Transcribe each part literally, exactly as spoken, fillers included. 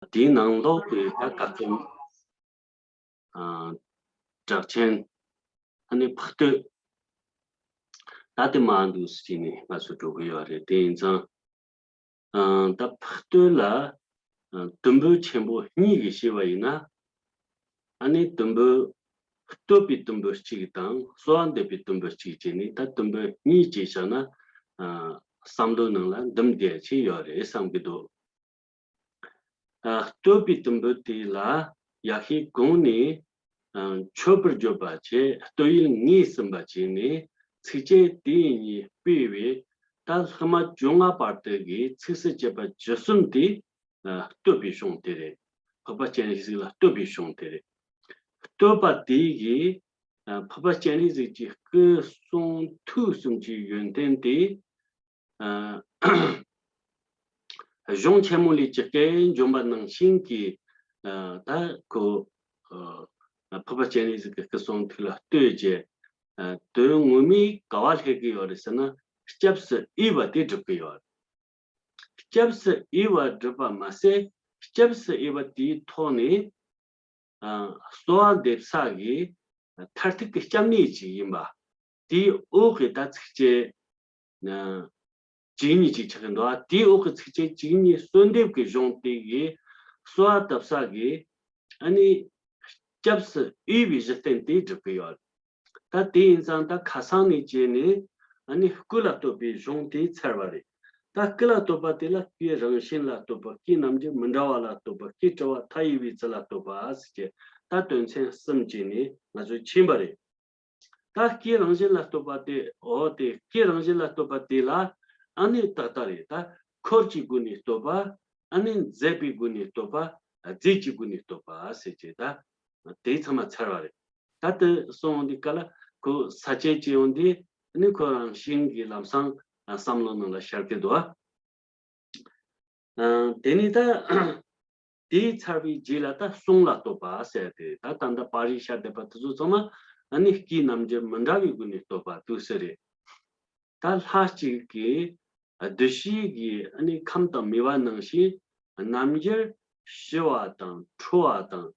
དེའི་ནང་ལོགས་ཀྱི་ད་བཀའ་བཙུན། ཨ། གྲགས་ཆེན། ཨ་ནི་འཕགས་བསྟོད། ད་དེ་མ་འདུག་ཟེར་ནས་ང་ཚོ་འགྲོ་གི་ཡོད་རེད། དེ་ཡིན་ཙང་། ཨ། ད་འཕགས་བསྟོད་ལ། ཨ། དུམ་བུ་ཆེན་པོ་གཉིས་ཀྱིས་བཤད་པ་ཡིན་ན། ཨ་ནི་དུམ་བུ། བསྟོད་པའི་དུམ་བུ་གཅིག་དང་གསོལ་བ་འདེབས་པའི་དུམ་བུ་གཅིག་བྱས་ནས་ད་དུམ་བུ་གཉིས་བྱས་བཞག་ན། ཨ། བསམ་བློའི་ནང་ལ་འདུམ་བསྡད་ཆེ་ཡོད་རེད་བསམ་གྱི་འདུག་ཨ། བསྟོད་པའི་དུམ་བུ་དེ་ལ་ཡ་ཤས་གོང་ནས། ཨ། མཆོད་པར་བརྗོད་པ་བཅས་བསྟོད་ཡུལ་ངོས་ཟིན་པ་བྱས་ནས་ཚིགས་བཅད་དེ་གཉིས་སྤེལ་བའི་ད་ལྷག་མ་བཅོ་ལྔ་བར་དུ་གི་ཚིགས་སུ་བཅད་པ་བཅུ་གསུམ་དེ། ཨ། བསྟོད་པའི་གཞུང་དེ་རེད། འཕགས་པ་སྤྱན་རས་གཟིགས་ལ་བསྟོད་པའི་གཞུང་དེ་རེད། བསྟོད་པ་དེ་གིས། ཨ། འཕགས་པ་སྤྱན་རས་གཟིགས་ཀྱི་སྐུ་གསུང་ཐུགས་གསུམ་གྱི་ཡོན་ཏན་དེ། ཨ། གཞུང་ཆེན་མོ་ལས་ཇི་སྐད་འབྱུང་བ་ནང་བཞིན་གྱི། ཨ། ད་ཁོ། ཨ། འཕགས་པ་སྤྱན་རས་གཟིགས་ཀྱི་སྐུ་གསུང་ཐུགས་ལ་བསྟོད་ཅེས། ཨ། དོན་ངོ་མས་ག་བ་སླེབས་ཀྱི་ཡོད་རེད་ཟེར་ན། སྐྱབས་སུ་འོས་པ་དེ་སྒྲུབ་ཀྱི་ཡོད་རེད། སྐྱབས་སུ་འོས་པ་སྒྲུབ་པ་མ་ཟད། སྐྱབས་སུ་འོས་པ་དེའི་ཐོག་ནས། ཨ། གསོལ་བ་འདེབས་ས་གི་མཐར་ཐུག་གི་སྐྱབས་གནས་ཅིག་ཡིན་པ། དེའི་འོག་གི་ད་ཚིགས་བཅད། ཨ། གཅིག་གཉིས་ཅིག་ཆགས་ཀྱི་འདུག་ཨ། དེའི་འོག་གི་ཚིགས་བཅད་གཅིག་གཉིས་གསོལ་འདེབས་ཀྱི་གཞུང་དེ་གིས་གསོལ་བ་བཏབ་ས་གི། ཨ་ནི། སྐྱབས་སུ་འོས་པའི་གཞི་རྟེན་དེ་སྒྲུབ་ཀྱི་ཡོད། ད་དེ་ཡིན་ཙང་ད་ཁ་སང་ནས་བྱས་ནས། ཨ་ནི་སྐུ་ལ་བསྟོད་པའི་གཞུང་དེ་ཚར་བ་རེད། ད་སྐུ་ལ་བསྟོད་པ་དེ་ལ་སྐུའི་རང་བཞིན་ལ་བསྟོད་པ། སྐུའི་རྣམ་འགྱུར་མི་འདྲ་བ་ལ་བསྟོད་པ། སྐུའི་དྲི་བ་མཐའ་ཡས་པའི་ཚུལ་ལ་བསྟོད་པ་ཟེར་གྱི་ད་དོན་ཚན་གསུམ་བྱས་ནས་ང་ཚོས་མཁྱེན་པ་རེད། ད་སྐུའི་རང་བཞིན་ལ་བསྟོད་པ་དེ། འོ་དེ་སྐུའི་རང་བཞིན་ལ་བསྟོད་པ་དེ་ལ་ཨ་ནི་ཏག་ཏག་རེད། ད་འཁོར་གྱི་སྒོ་ནས་བསྟོད་པ། ཨ་ནི་མཛད་པའི་སྒོ་ནས་བསྟོད་པ། རྫས་ཀྱི་སྒོ་ནས་བསྟོད་པ་ཟེར་གྱི་ད་དེ་ཚང་མ་ཚར་བ་རེད། ད་དེ་སོང་འོང་དུས་སྐབས་ལ་ཁོ་ས་བཅད་ཅིག་ཡོང་དུས་ཨ་ནི་ཁོ་རང་བཞིན་གྱི་ལམ་སང་བསམ་བློ་ནང་ལ་ཤར་གྱི་འདུག་ཨ། ཨ། དེ་ནས་ད་དེའི་ཚར་བའི་རྗེས་ལ་ད་གསུང་ལ་བསྟོད་པ་ཟེར་ཏེ། ད་ད་ལྟ་པར་རིས་ཤར་བསྡད་པ་དེ་ཚོ་ཚང་མ་ཨ་ནི་སྐུའི་རྣམ་འགྱུར་མི་འདྲ་བའི་སྒོ་ནས་བསྟོད་པ་དེ་ཚོ་རེད། ད་ལྷ་གཅིག་གིས་བདུད་བཞི་གི་ཨ་ནི་ཁམས་དང་མོས་པ་ནང་བཞིན་རྣམ་འགྱུར་ཞི་བ་དང་ཁྲོ་བ་དང་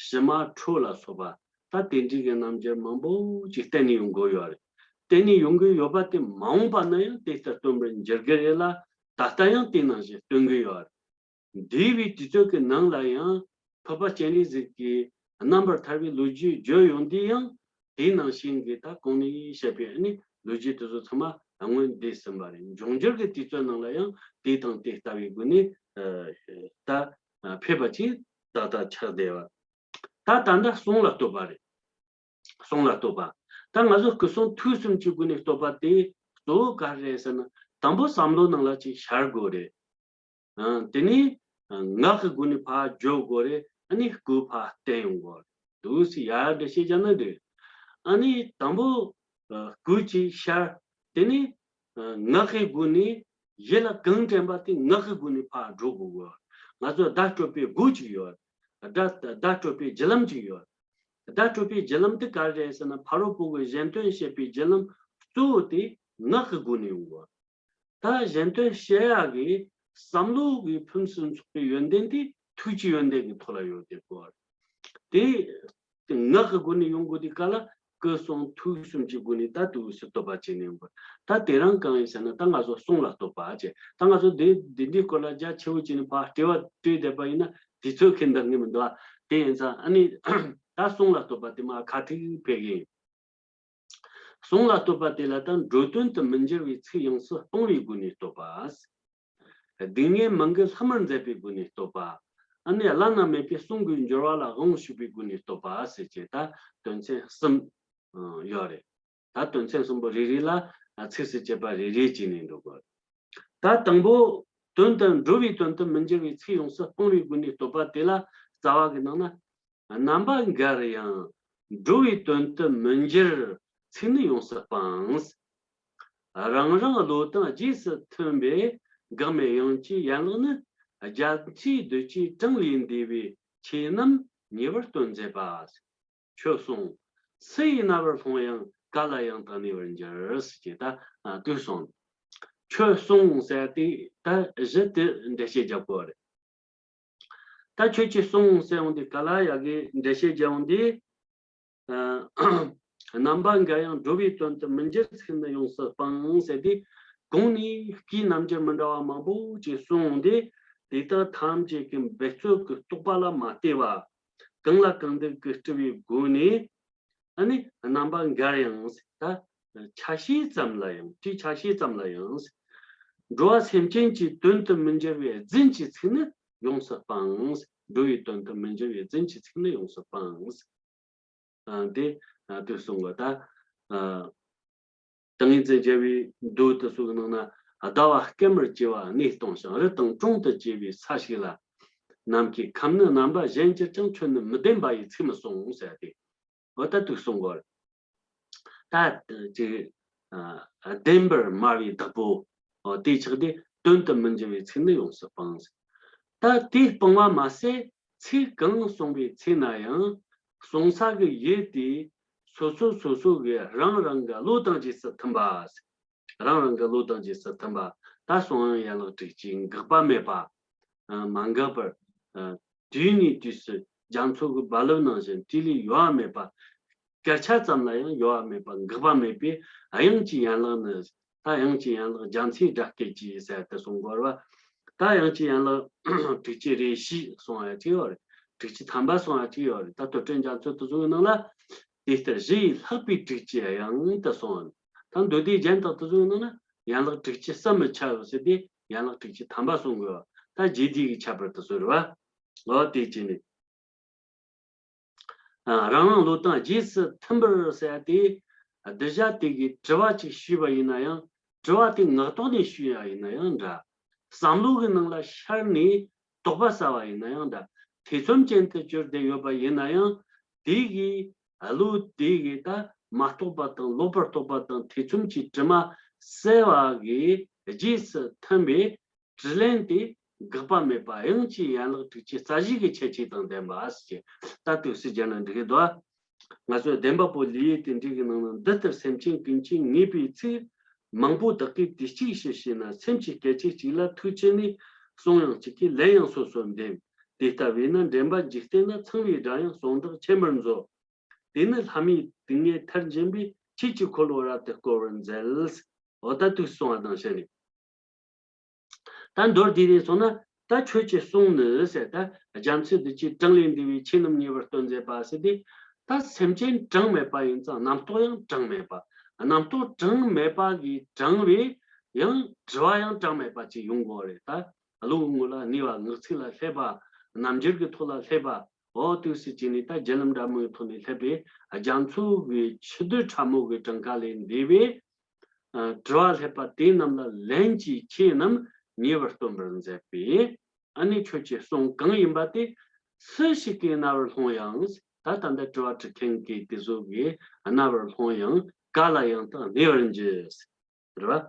ཕྱི་མ་ཁྲོ་ལ་སོགས་པ། ད་དེ་འདྲའི་གི་རྣམ་འགྱུར་མང་པོ་ཅིག་བསྟན་ནས་ཡོང་གི་ཡོད་རེད། བསྟན་ནས་ཡོང་གི་ཡོད་པ་དེ་མ་འོངས་པ་ན་ཡང་དེ་ལྟར་སྟོན་པར་འགྱུར་གི་རེད་ལ། ད་ལྟ་ཡང་དེ་ནང་བཞིན་སྟོན་གི་ཡོད་རེད། འདས་པའི་དུས་ཚོད་ཀྱི་ནང་ལ་ཡང་འཕགས་པ་སྤྱན་རས་གཟིགས་ཀྱི་རྣམ་པར་ཐར་པའི་ལོ་རྒྱུས་བརྗོད་ཡོང་དུས་ཡང་དེ་ནང་བཞིན་གྱི་ད་གོང་ནས་བཤད་པའི་ཨ་ནི་ལོ་རྒྱུས་དེ་ཚོ་ཚང་མ་སྔོན་འདས་ཟིན་པ་རེད། འབྱུང་འགྱུར་གྱི་དུས་ཚོད་ནང་ལ་ཡང་དེ་དང་དེ་ལྟ་བུའི་སྒོ་ནས། ཨ། ད་ཕེབས་པ་ཅིག་ཏག་ཏག་ཆགས་བསྡད་པ། ད་ད་ལྟ་གསུང་ལ་བསྟོད་པ་རེད། གསུང་ལ་བསྟོད་པ། ད་ང་ཚོ་སྐུ་གསུང་ཐུགས་གསུམ་གྱི་སྒོ་ནས་བསྟོད་པ་དེ་གཙོ་བོ་ག་རེ་རེད་ཟེར་ན། དང་པོ་བསམ་བློ་ནང་ལ་ཅིག་ཤར་དགོས་རེད། ཨ། དེ་ནས་ངག་གི་སྒོ་ནས་ཕར་བརྗོད་དགོས་རེད། ཨ་ནི་སྐུ་ཕར་བསྟན་ཡོང་དགོས་རེད། འདུག་སེ་ཡར་འདྲ་བཤད་རྒྱག་ན་འགྲིག་ཨ་ནི་དང་པོ་སྐུ་ཅིག་ཤར། དེ་ནས་ངག་གི་སྒོ་ནས་ཡིད་ལ་གང་དྲན་པ་དེ་ངག་གི་སྒོ་ནས་ཕར་སྒྲོག་དགོས། ང་ཚོ་བརྡ་སྤྲོད་པའི་སྒོ་ཅིག་ཡོད། བརྡ་བརྡ་སྤྲོད་པའི་བརྒྱུད་ལམ་ཅིག་ཡོད། བརྡ་སྤྲོད་པའི་བརྒྱུད་ལམ་དེ་ག་རེ་རེད་ཟེར་ན། ཕ་རོལ་པོ་གི་གཞན་དོན་བྱེད་པའི་བརྒྱུད་ལམ་གཙོ་བོ་དེ་ངག་གི་སྒོ་ནས་ཡོང་དགོས། ད་གཞན་དོན་བྱེད་ཡག་གི་བསམ་བློ་གི་ཕུན་སུམ་ཚོགས་པའི་ཡོན་ཏན་དེ་ཐུགས་ཀྱི་ཡོན་ཏན་གྱི་ཐོག་ལ་ཡོད་དེ་གོ། དེ་ངག་གི་སྒོ་ནས་ཡོང་དགོས་དེ་ག་ལ། སྐུ་གསུང་ཐུགས་གསུམ་གྱི་སྒོ་ནས་ད་འདུག་སེ་བསྟོད་པ་བྱེད་ནས་ཡོང་དགོས། ད་དེ་རང་གང་ཡིན་ཟེར་ན། ད་ང་ཚོ་གསུང་ལ་བསྟོད་པ་བྱེད། ད་ང་ཚོ་འདི་འདི་འདྲའི་སྐོར་ལ་རྒྱ་ཆེ་བོ་བྱས་ནས་ཕར་དྲི་བ་དྲིས་བསྡད་པ་ཡིན་ན་དུས་ཚོད་ཁེལ་འདུག་ངེས་མི་འདུག་ཨ། དེ་ཡིན་ཙང་ཨ་ནི་ད་གསུང་ལ་བསྟོད་པ་དེ་མར་ཁ་ཐུག་ཕེབས་ཀྱི་ཡིན། གསུང་ལ་བསྟོད་པ་དེ་ལ་ད་འགྲོ་དོན་དུ་མི་འགྱུར་བའི་ཚིག་ཡོངས་སུ་སྤངས་པའི་སྒོ་ནས་བསྟོད་པ། སྡུག་བསྔལ་མང་གི་ལྷག་མར་མཛད་པའི་སྒོ་ནས་བསྟོད་པ། ཨ་ནི་བླ་ན་མེད་པའི་གསུང་གི་འབྱོར་བ་ལ་དབང་ཞུས་པའི་སྒོ་ནས་བསྟོད་པ་ཟེར་གྱི་ད་དོན་ཚན་གསུམ་ཡོད་རེད། ད་དོན་ཚན་གསུམ་པོ་རེ་རེ་ལ་ཚིགས་སུ་བཅད་པ་རེ་རེ་བྱས་ནས་འགྲོ་དགོས། ད་དང་པོ་དོན་དུ་འགྲོ་བའི་དོན་དུ་མི་འགྱུར་བའི་ཚིག་ཡོངས་སུ་སྤངས་པའི་སྒོ་ནས་བསྟོད་པ་དེ་ལ་རྩ་བ་གི་ནང་ན། རྣམ་པ་འགལ་ཡང་འགྲོ་བའི་དོན་དུ་མི་འགྱུར། ཚིག་ནི་ཡོངས་སུ་སྤངས། རང་རང་བློ་དང་རྗེས་སུ་མཐུན་པའི་འགག་མེད་དབྱིངས་ཀྱི་ཡན་ལག་ནི། རྒྱ་མཚོའི་རྡུལ་གྱི་གྲངས་ལས་འདས་པའི་ཆོས་རྣམས་ཉེ་བར་སྟོན་མཛད་པ། ཁྱོད་གསུངས། སུ་ཡི་རྣ་བར་ལྷུང་ཡང་། ག་ལ་ཡང་དག་ནུས་པར་འགྱུར་ཟེར་གྱི་ད་དུས་གསུངས། ཁྱོད་གསུངས་ཟེར་དེ་ད་གཞི་དེ་འགྲེལ་བཤད་རྒྱག་དགོས་རེད། ད་ཁྱོད་ཀྱིས་གསུངས་ཟེར་ཡོང་དུས་ག་ལ་ཡ་གི་འགྲེལ་བཤད་རྒྱག་ཡོང་དུས། ཨ། རྣམ་པ་འགལ་ཡང་འགྲོ་བའི་དོན་དུ་མི་འགྱུར་ཚིག་ནི་ཡོངས་སུ་སྤང་ཟེར་ཏེ། གོང་ནས་སྐྱེས་རྣམ་འགྱུར་མི་འདྲ་བ་མང་པོ་ཅིག་གསུངས་ཏེ། དེ་དག་ཐམས་ཅད་ཀྱི་འབད་རྩོལ་གྱི་རྟོག་པ་ལ་མ་ལྟོས་པ། གང་ལ་གང་འདུལ་གྱི་སྤྲུལ་པའི་སྒོ་ནས། ཨ་ནི་རྣམ་པ་འགལ་ཡང་ཟེར། ད་ཆ་ཤས་ཙམ་ལ་ཡང་། སྤྲོས་ཆ་ཤས་ཙམ་ལ་ཡང་ཟེར། འགྲོ་བ་སེམས་ཅན་གྱི་དོན་དུ་མི་འགྱུར་བའི་རྫུན་གྱི་ཚིག་ནི་ཡོངས་སུ་སྤང་ཟེར། འགྲོ་བའི་དོན་དུ་མི་འགྱུར་བའི་རྫུན་གྱི་ཚིག་ནི་ཡོངས་སུ་སྤང་ཟེར། ཨ། དེ་ཨ་དེ་གསུངས་པ་ད། ཨ། ཏིང་ངེ་འཛིན་རྒྱལ་བའི་མདོ་དེ་ཚོ་གི་ནང་ན། ཟླ་བ་སྐྱེད་མར་སྐྱེ་བ་གནས་སྟོང་ཞིང་། རི་དང་གྲོང་དུ་སྐྱེ་བའི་ས་ཞིག་ལ། ནམ་མཁའི་ཁམས་ནི་རྣམ་པ་གཞན་གྱུར་ཀྱང་། ཁྱོད་ནི་མི་བདེན་པ་ཡི་ཚིག་མི་གསུང་ཟེར་ཏེ། འོ་ད་དེ་གསུངས་པ་རེད། ད་ཅིག་ཨ། བདེན་པར་སྨྲ་བའི་བདག་པོ། འོ་དེ་ཆགས་ཏེ་དོན་དུ་མི་འགྱུར་བའི་ཚིག་ནི་ཡོངས་སུ་སྤང་ཟེར། ད་དེ་སྤང་བ་མ་ཟད། ཚིག་གང་གསུངས་པའི་ཚེ་ན་ཡང་། གསུང་ས་གི་ཡུལ་དེ་སོ་སོ་སོ་སོ་གི་རང་རང་གི་བློ་དང་རྗེས་སུ་མཐུན་པ་ཟེར། རང་རང་གི་བློ་དང་རྗེས་སུ་མཐུན་པ། ད་གསུང་དབྱངས་ཡན་ལག་དྲུག་ཅུའི་འགག་པ་མེད་པ། ཨ། མ་འགགས་པར། ཨ། དུས་ནས་དུས་སུ་རྒྱ་མཚོ་གི་རྦ་རླབས་ནང་བཞིན་བྲིས་ལས་ཡོལ་བ་མེད་པ། སྐད་ཆ་ཙམ་ལ་ཡང་ཡོལ་བ་མེད་པ། འགག་པ་མེད་པའི་དབྱངས་ཀྱི་ཡན་ལག་ནི། ད་དབྱངས་ཀྱི་ཡན་ལག་རྒྱ་མཚོའི་སྒྲ་སྐད་ཀྱིས་ཟེར་ཏེ་གསུང་གི་ཡོད་རེད་བ། ད་དབྱངས་ཀྱི་ཡན་ལག་དྲུག་ཅུ་རེ་བཞི་གསུང་བ་ཅིག་ཡོད་རེད། དྲུག་ཅུ་ཐམ་པ་གསུང་བ་ཅིག་ཡོད་རེད། ད་དུས་དྲན་རྒྱ་མཚོ་དེ་ཚོའི་ནང་ལ། དེ་ལྟར་བཞི་ཡིས་ལྷག་པའི་དྲུག་ཅུའི་དབྱངས་དུ་གསུངས། ད་མདོ་སྡེ་རྒྱན་དག་དེ་ཚོའི་ནང་ན་ཡན་ལག་དྲུག་ཅུ་བསམ་མི་ཁྱབ་ཟེར་ཏེ་ཡན་ལག་དྲུག་ཅུ་ཐམ་པ་གསུང་གི་ཡོད། ད་རྗེས་འདི་གི་ཁྱད་པར་དེ་ཚོ་རེད་བ། འོ་དེ་བྱས་ནས། ཨ། རང་རང་བློ་དང་རྗེས་སུ་མཐུན་པར་ཟེར་ཏེ། གདུལ་བྱ་དེ་གིས་དྲི་བ་ཅིག་ཞུས་པ་ཡིན་ན་ཡང་། དྲི་བ་དེ་ངག་ཐོག་ནས་ཞུས་ཡ་ཡིན་ན་ཡང་འདྲ། བསམ་བློ་གི་ནང་ལ་ཤར་ནས་དོགས་པ་ཟ་བ་ཡིན་ན་ཡང་འདྲ། ཐེ་ཚོམ་ཅན་དུ་གྱུར་བསྡད་ཡོད་པ་ཡིན་ན་ཡང་། དེ་གིས་བློ་དེ་གིས་ད་མ་རྟོགས་པ་དང་ལོག་པར་རྟོག་པ་དང་ཐེ་ཚོམ་གྱི་དྲི་མ་སེལ་བ་གི་རྗེས་སུ་མཐུན་པའི་དྲིས་ལན་དེ་འགག་པ་མེད་པ། དབྱངས་ཀྱི་ཡན་ལག་དྲུག་ཅུའི་རྩ་བཞི་གི་ཁྱད་ཆོས་དང་ལྡན་པ་ཟེར་གྱི། ད་དུས་སུ་སྦྱར་ན་འགྲིག་གི་འདུག་ང་ཚོས་བདེན་པ་པོ་ལེའུ་དེ་འདྲ་གི་ནང་ན། འདི་ལྟར་སེམས་ཅན་ཀུན་གྱིས་ངེས་པའི་ཚིག་མང་པོ་དག་གིས་དུས་གཅིག་ཕྱིར་བཤད་ན། སེམས་ཀྱི་སྐད་ཅིག་གཅིག་ལ་ཐུགས་ཆུད་ནས། གསུང་དབྱངས་གཅིག་གིས་ལན་ཡང་སོ་སོར་འདེབས། དེ་ལྟ་བས་ན་འདྲེན་པ་འཇིག་རྟེན་ན། ཚངས་པའི་སྒྲ་དབྱངས་གསོན་དག་ཆེན་པོར་མཛོད། དེ་ནི་ལྷ་མིའི་དུག་ལྔས་ཐལ་འབྱིན་པའི། ཆོས་ཀྱི་འཁོར་ལོ་རབ་ཏུ་བསྐོར་བར་མཛད། འོ་ད་དུས་གསུངས་པ་དང་བཤད་ནས། ད་མདོར་བསྡུས་ནས་སོང་ན། ད་ཁྱོད་ཀྱི་གསུང་ནི་ཟེར། ད་རྒྱ་མཚོའི་རྡུལ་གཅིག་གྲངས་ལས་འདས་པའི། ཆོས་རྣམས་ཉེ་བར་སྟོན་མཛད་པ་ཟེར་ཏེ། ད་སེམས་ཅན་གྲངས་མེད་པ་ཡིན་ཙང་རྣམ་རྟོག་ཡང་གྲངས་མེད་པ། རྣམ་རྟོག་གྲངས་མེད་པ་གིས་གྲངས་པའི་ཡང་དྲི་བ་ཡང་གྲངས་མེད་པ་ཅིག་ཡོང་དགོས་རེད། ད་བློའི་ངོ་ལ་གནས་པ། ངག་ཚིག་ལ་སླེབས་པ། རྣམ་འགྱུར་གྱི་ཐོག་ལ་སླེབས་པ། འོ་དུས་སུ་བྱས་ནས་ད་རྒྱུད་ལམ་འདྲ་མོའི་ཐོག་ནས་སླེབས་པའི་རྒྱ་མཚོ་གི་འཆི་བདུད་ཕྲ་མོ་གི་གྲངས་ཀ་ལས་འདས་པའི། ཨ། དྲི་བ་སླེབས་པ་དེ་རྣམས་ལ་ལན་གྱིས་ཆོས་རྣམས་ཉེ་བར་སྟོན་པར་མཛད་པས། ཨ་ནི་ཁྱོད་ཀྱི་གསུང་གང་ཡིན་པ་དེ་སུ་ཞིག་གི་རྣ་བར་ལྷུང་ཡང་། ད་ད་ལྟ་དྲི་བ་དྲི་མཁན་གྱི་དེ་ཚོ་གི་རྣ་བར་ལྷུང་ཡང་། བཀའ་ལ་ཡང་དག་གནས་པར་འགྱུར། རེད་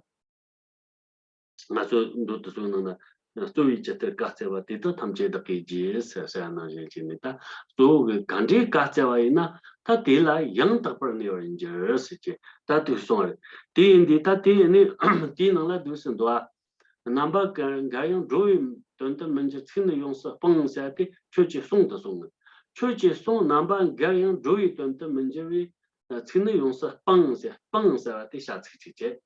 བ། ང་ཚོ་མདོ་དེ་ཚོའི་ནང་ན། གཙོ་བོའི་ཇི་ལྟར་བཀའ་སྩལ་པ། དེ་དག་ཐམས་ཅད་བདག་གིས་བགྱིས་ཟེར་ཟེར་ནང་བཞིན་བྱས་ནས། ད་གཙོ་བོ་གིས་ག་འདྲའི་བཀའ་སྩལ་བ་ཡིན་ན། ད་དེ་ལ་ཡང་དག་པར་གནས་པར་འགྱུར་ཟེར་གྱི་ད་དུས་གསུངས་པ་རེད། དེ་ཡིན་དུས་ད་དེ་ནི་དེའི་ནང་ལ་དུས་སུ་འདུག་ཨ། རྣམ་པ་འགལ་ཡང་འགྲོ་བའི་དོན་དུ་མི་འགྱུར། ཚིག་ནི་ཡོངས་སུ་སྤང་ཟེར་ཏེ། ཁྱོད་ཀྱི་གསུང་དུ་གསུངས། ཁྱོད་ཀྱི་གསུང་རྣམ་པ་འགལ་ཡང་འགྲོ་བའི་དོན་དུ་མི་འགྱུར་བའི། ཚིག་ནི་ཡོངས་སུ་སྤང་ཟེར། སྤང་ཟེར་བ་དེ་བྱ་ཚིག་ཅིག་བྱས།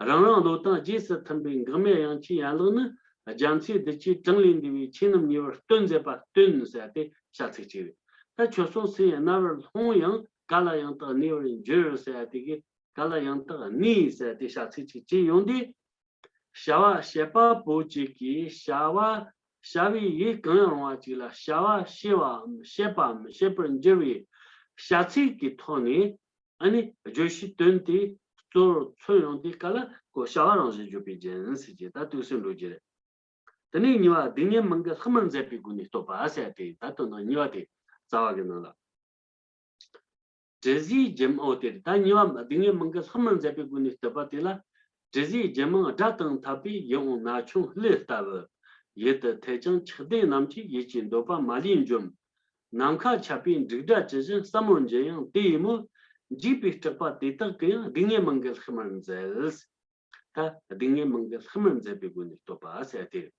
རང་རང་བློ་དང་རྗེས་སུ་མཐུན་པའི། འགག་མེད་དབྱངས་ཀྱི་ཡན་ལག་ནི། རྒྱ་མཚོའི་རྡུལ་གཅིག་གྲངས་ལས་འདས་པའི། ཆོས་རྣམས་ཉེ་བར་སྟོན་མཛད་པ། སྟོན་ཟེར་ཏེ་བྱ་ཚིག་ཅིག་རེད། ད་ཁྱོད་གསུང་སུ་ཡི་རྣ་བར་ལྷུང་ཡང་། བཀའ་ལ་ཡང་དག་གནས་པར་འགྱུར་ཟེར་ཏེ་གི། བཀའ་ལ་ཡང་དག་གནས་ཟེར་ཏེ་བྱ་ཚིག་ཅིག་བྱས་ཡོང་དུས། བྱ་བ་བྱེད་པ་པོ་གཅིག་གིས་བྱ་བ། བྱ་བའི་ཡུལ་གང་ཡང་རུང་བ་གཅིག་ལ་བྱ་བ་བྱས་པའམ་བྱེད་པའམ་བྱེད་པར་འགྱུར་བའི་བྱ་ཚིག་གི་ཐོག་ནས། ཨ་ནི་བརྗོད་གཞིའི་དོན་དེ་གཙོ་བོར་མཚོན་ཡོང་དུས། བཀའ་ལ་གོ་བྱ་བ་རང་བཞིན་བརྗོད་པའི་རྒྱན་ཟེར་གྱི་ད་དུས་སུ་འགྲོ་རྒྱུ་རེད། དེ་ནས་གཉིས་པ། སྡུག་བསྔལ་མང་གི་ལྷག་མར་མཛད་པའི་སྒོ་ནས་བསྟོད་པ་ཟེར་ཏེ། ད་དོན་དག་གཉིས་པ་དེ་རྩ་བ་གི་ནང་ལ། དྲི་ཟའི་རྒྱུད་མང་། འོ་དེ་རེད། ད་གཉིས་པ། སྡུག་བསྔལ་མང་གི་ལྷག་མར་མཛད་པའི་སྒོ་ནས་བསྟོད་པ་དེ་ལ། དྲི་ཟའི་རྒྱུད་མང་སྒྲ་དང་འཐབ་པའི། ཡིད་འོང་ན་ཆུང་གླུ་ལྟ་བུ། ཡིད་དུ་འཐད་ཀྱང་ཆགས་ལྡན་རྣམས་ཀྱི། ཡིད་ཀྱི་འདོད་པ་མ་ལུས་འཇོམས། ནམ་མཁའ་ཁྱབ་པའི་འབྲུག་སྒྲ་ཇི་བཞིན། ཟབ་མོ་འབྱིན་ཡང་དེ་ཡི་མོད། འཇིགས་པའི་སྐྲག་པ་དེ་དག་གིས་ཡང་། སྡུག་བསྔལ་མང་གི་ལྷག་མར་མཛད། ད་སྡུག་བསྔལ་མང་གི་ལྷག་མར་མཛད་པའི་སྒོ་ནས་བསྟོད་པ་ཟེར་ཏེ།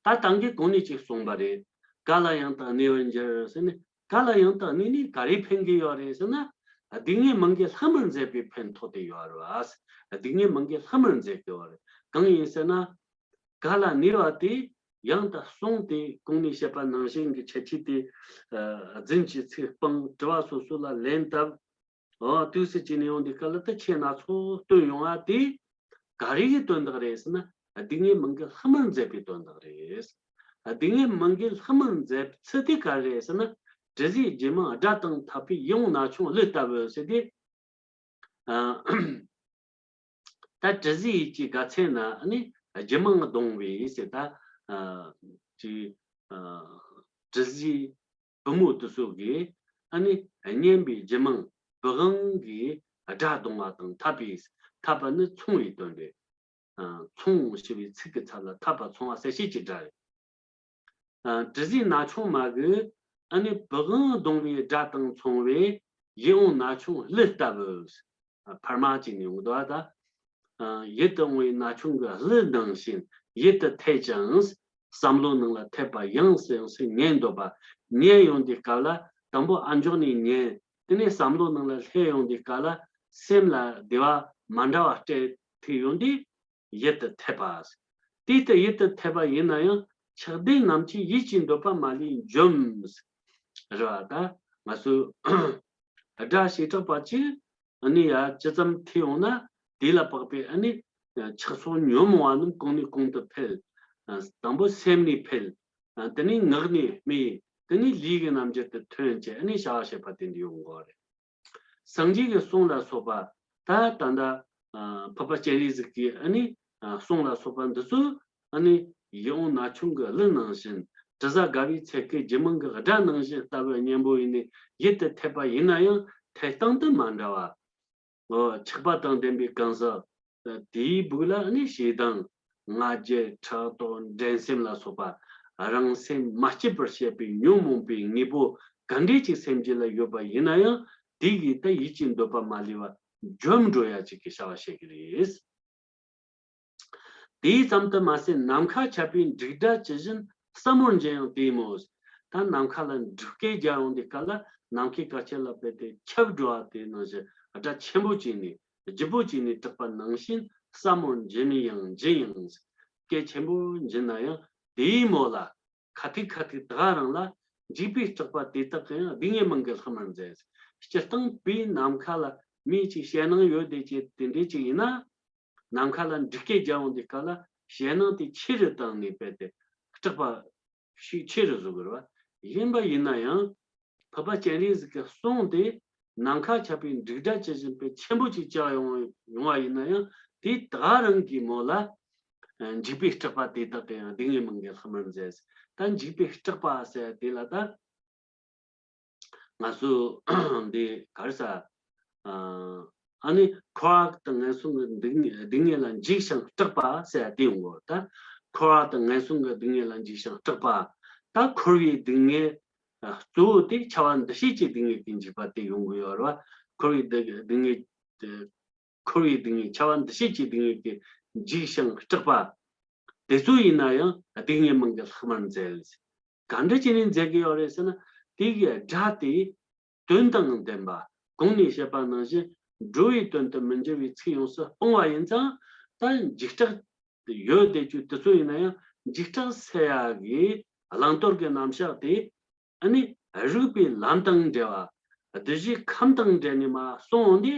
ད་ད་གིན་གོང་ནས་ཅིག་གསུངས་པ་རེད། ག་ལ་ཡང་དག་གནས་པར་འགྱུར་ཟེར་ནས། ག་ལ་ཡང་དག་གནས་ནས་ག་རེ་ཕན་གི་ཡོད་རེད་ཟེར་ན། སྡུག་བསྔལ་མང་གི་ལྷག་མར་མཛད་པའི་ཕན་ཐོགས་དེ་ཡོད་རེད་བ། སྡུག་བསྔལ་མང་གི་ལྷག་མར་མཛད་གི་ཡོད་རེད། གང་ཡིན་ཟེར་ན། ག་ལ་གནས་པ་དེ་ཡང་དག་གསུངས་ཏེ་གོང་ནས་བཤད་པ་ནང་བཞིན་གྱི་འཆད་ཁྲིད་དེ། ཨ། རྫུན་གྱི་ཚིག་སྤང་། དྲི་བ་སོ་སོ་ལ་ལན་བཏབ། འོ། དུས་སུ་བྱས་ནས་ཡོང་དུས་སྐབས་ལ་ད་ཆོས་སྣ་ཚོགས་སྟོན་ཡོང་བ་དེ་ག་རེ་གི་དོན་དག་རེད་ཟེར་ན། སྡུག་བསྔལ་མང་གི་ལྷག་མར་མཛད་པའི་དོན་དག་རེད། སྡུག་བསྔལ་མང་གི་ལྷག་མར་མཛད་ཚུལ་དེ་ག་རེ་རེད་ཟེར་ན། དྲི་ཟའི་རྒྱུད་མང་སྒྲ་དང་འཐབ་པའི་ཡིད་འོང་ན་ཆུང་གླུ་ལྟ་བུ་ཟེར་ཏེ། ཨ། ད་དྲི་ཟའི་ཡིད་ཀྱི་དགའ་ཚལ་ན་ནི་རྒྱུད་མང་གདུང་བའི་ཟེར། ད། ཨ། ཅི། ཨ། དྲི་ཟའི་བུ་མོ་དེ་ཚོ་གིས་ཨ་ནི་སྙན་པའི་རྒྱུད་མང་བུ་གུ་གི་སྒྲ་གདུང་བ་དང་འཐབ་པའི། འཐབ་པ་ནི་མཚུངས་པའི་དོན་རེད། ཨ། མཚུངས་ཞེས་པའི་ཚིག་གི་ཚབ་ལ་འཐབ་པ་མཚུངས་པ་གསལ་བྱེད་ཀྱི་སྒྲ་རེད། ཨ། དྲི་ཟའི་ན་ཆུང་མ་གི་ཨ་ནི་བུ་གུ་གདུང་བའི་སྒྲ་དང་མཚུངས་པའི་ཡིད་འོང་ན་ཆུང་གླུ་ལྟ་བུ། ཨ། འཕར་མ་བྱས་ནས་ཡོང་འདུག་ད། ཨ། ཡིད་དུ་འོང་བའི་ན་ཆུང་གི་གླུ་ནང་བཞིན་ཡིད་དུ་འཐད་ཅིང་། བསམ་བློ་ནང་ལ་འཐད་པ། ཡང་སེ་ཡང་སེ་ཉན་འདོད་པ། ཉན་ཡོང་དུས་སྐབས་ལ་དང་པོ་ཨ་མགྱོགས་ནས་ཉན། དེ་ནས་བསམ་བློ་ནང་ལ་སླེབས་ཡོང་དུས་སྐབས་ལ་སེམས་ལ་བདེ་བ་མ་འདྲ་བ་སྤྲད་ཐུབ་ཡོང་དུས། ཡིད་དུ་འཐད་པ། དེ་ལྟར་ཡིད་དུ་འཐད་པ་ཡིན་ན་ཡང་། ཆགས་ལྡན་རྣམས་ཀྱི་ཡིད་ཀྱི་འདོད་པ་མ་ལུས་འཇོམས། རེད་བ། ད་ང་ཚོས་སྒྲ་བྱེ་བྲག་པ་གཅིག་ཨ་ནི་ཡ་ཇི་ཙམ་ཐོས་ཡོང་ན། དེ་ལ་དཔག་པའི་ཨ་ནི་ཆགས་ཚོགས་ཉོན་མོངས་པ་རྣམས་གོང་ནས་གོང་དུ་འཕེལ། དང་པོ་སེམས་ནས་འཕེལ། དེ་ནས་ངག་ནས་སྨྲས། དེ་ནས་ལུས་ཀྱི་རྣམ་འགྱུར་དུ་ཐོན་བྱས་ཨ་ནི་བྱ་བ་བྱེད་པ་དེ་འདྲ་ཡོང་གི་རེད། སངས་རྒྱས་ཀྱི་གསུང་ལ་སོགས་པ། ད་ད་ལྟ་ཨ་འཕགས་པ་སྤྱན་རས་གཟིགས་ཀྱི་ཨ་ནི་ཨ་གསུང་ལ་སོགས་པ་འདི་ཚོ་ཨ་ནི་ཡིད་འོང་ན་ཆུང་གི་གླུ་ནང་བཞིན། དྲི་ཟ་དགའ་བའི་ཚལ་གྱི་རྒྱུད་མང་གི་སྒྲ་ནང་བཞིན་ལྟ་བུ་སྙན་པོ་ཡིན་ནས་ཡིད་དུ་འཐད་པ་ཡིན་ན་ཡང་འཐད་སྟངས་དེ་མ་འདྲ་བ། འོ། ཆགས་པ་དང་ལྡན་པའི་གང་ཟག་དེའི་སྦུག་ལ་ནི་ཞེ་སྡང་། ང་རྒྱལ། ཕྲག་དོག་འགྲན་སེམས་ལ་སོགས་པ། རང་སེམས་མ་སྐྱིད་པར་བྱེད་པའི་ཉོན་མོངས་པའི་དངོས་པོ་ག་འདྲས་ཅིག་སེམས་རྒྱུད་ལ་ཡོད་པ་ཡིན་ན་ཡང་། དེ་གིས་ད་ཡིད་ཀྱི་འདོད་པ་མ་ལུས་པ་འཇོམས་འགྲོ་ཡ་ཅིག་གི་བྱ་བ་བྱེད་ཀྱི་རེད། དེ་ཙམ་དུ་མ་ཟད། ནམ་མཁའ་ཁྱབ་པའི་འབྲུག་སྒྲ་ཇི་བཞིན་ཟབ་མོར་འབྱིན་ཡང་དེ་མོ། ད་ནམ་མཁའ་ལ་འབྲུག་སྐད་རྒྱག་ཡོང་དུས་སྐབས་ལ་ནམ་མཁའི་དཀར་ཆ་ལ་རྦད་དེ་ཁྱབ་འགྲོ་བ་དེ་ནང་བཞིན་སྒྲ་ཆེན་པོ་བྱས་ནས་ལྗིད་པོ་བྱས་ནས་གྲགས་པ་ནང་བཞིན་ཟབ་མོར་འབྱིན་ཡང་འབྱིན་ཡང་། སྐད་ཆེན་པོ་འབྱིན་ན་ཡང་དེ་མོ་ལ། ཁ་ཐུག་ཁ་ཐུག་ད་ག་རང་ལ། འཇིགས་པས་སྐྲག་པ་དེ་དག་གི་ཡང་སྡུག་བསྔལ་མང་གི་ལྷག་མར་མཛད། སྤྱིར་བཏང་བོད་ནམ་མཁའ་ལ་མི་གཅིག་ཞེད་སྣང་ཡོད་བསྡད་ཀྱི་དེ་འདྲས་ཅིག་ཡིན་ན། ནམ་མཁའ་ལ་འབྲུག་སྐད་རྒྱག་ཡོང་དུས་སྐབས་ལ་ཞེད་སྣང་དེ་ཆེ་རུ་བཏང་ནས་རྦད་དེ་སྐྲག་པ་ཤུགས་ཆེ་རུ་བཟོ་དགོས་རེད་བ། ཡིན་པ་ཡིན་ན་ཡང་། འཕགས་པ་སྤྱན་རས་གཟིགས་ཀྱི་གསུང་དེ་ནམ་མཁའ་ཁྱབ་པའི་འབྲུག་སྒྲ་ཇི་བཞིན་པའི་ཆེན་པོ་ཅིག་ཀྱང་ཡོང་ཡོང་བ་ཡིན་ན་ཡང་། དེ་ད་ག་རང་གི་མོ་ལ། འཇིགས་པས་སྐྲག་པ་དེ་དག་གི་ཡང་སྡུག་བསྔལ་མང་གི་ལྷག་མར་མཛད། ད་འཇིགས་པས་སྐྲག་པ་ཟེར་དེ་ལ་ད། ང་ཚོ་འདི་ག་རེ་ཟ། ཨ་ནི་འཁོར་བ་དང་ངན་སོང་གི་སྡུག་བསྔལ་སྡུག་བསྔལ་ལ་འཇིགས་ཤིང་སྐྲག་པ་ཟེར་དེ་ཡོང་གོ། ད་འཁོར་བ་དང་ངན་སོང་གི་སྡུག་བསྔལ་ལ་འཇིགས་ཤིང་སྐྲག་པ། ད་འཁོར་བའི་སྡུག་བསྔལ་གཙོ་བོ་དེ་ཁྱབ་པ་འདུ་ཤེས་ཀྱི་སྡུག་བསྔལ་གྱིས་འཇིགས་པ་དེ་ཡོང་གི་ཡོད་རེད་བ། འཁོར་བའི་སྡུག་སྡུག་བསྔལ། འཁོར་བའི་སྡུག་བསྔལ། ཁྱབ་པ་འདུ་ཤེས་ཀྱི་སྡུག་བསྔལ་གྱིས་འཇིགས་ཤིང་སྐྲག་པ། དེ་ཚོ་ཡིན་ན་ཡང་སྡུག་བསྔལ་མང་གི་ལྷག་མར་མཛད། ག་འདྲ་བྱས་ནས་མཛད་ཀྱི་ཡོད་རེད་ཟེར་ན། དེ་གི་སྒྲ་དེ་དོན་དང་ལྡན་པ། གོང་ནས་བཤད་པ་ནང་བཞིན་འགྲོ་བའི་དོན་དུ་མི་འགྱུར་བའི་ཚིག་ཡོངས་སུ་སྤངས་པ་ཡིན་ཙང་། ད་འཇིགས་སྐྲག་ཡོད་བསྡད་རྒྱུ་དེ་ཚོ་ཡིན་ན་ཡང་འཇིགས་སྐྲག་སེལ་ཡ་གི་བླང་དོར་གྱི་རྣམ་གཞག་དེ། ཨ་ནི་རིགས་པའི་ལམ་དང་འབྲེལ་བ། གདུལ་བྱའི་ཁམས་དང་འབྲེལ་ནས་མར་གསུངས་ཏེ།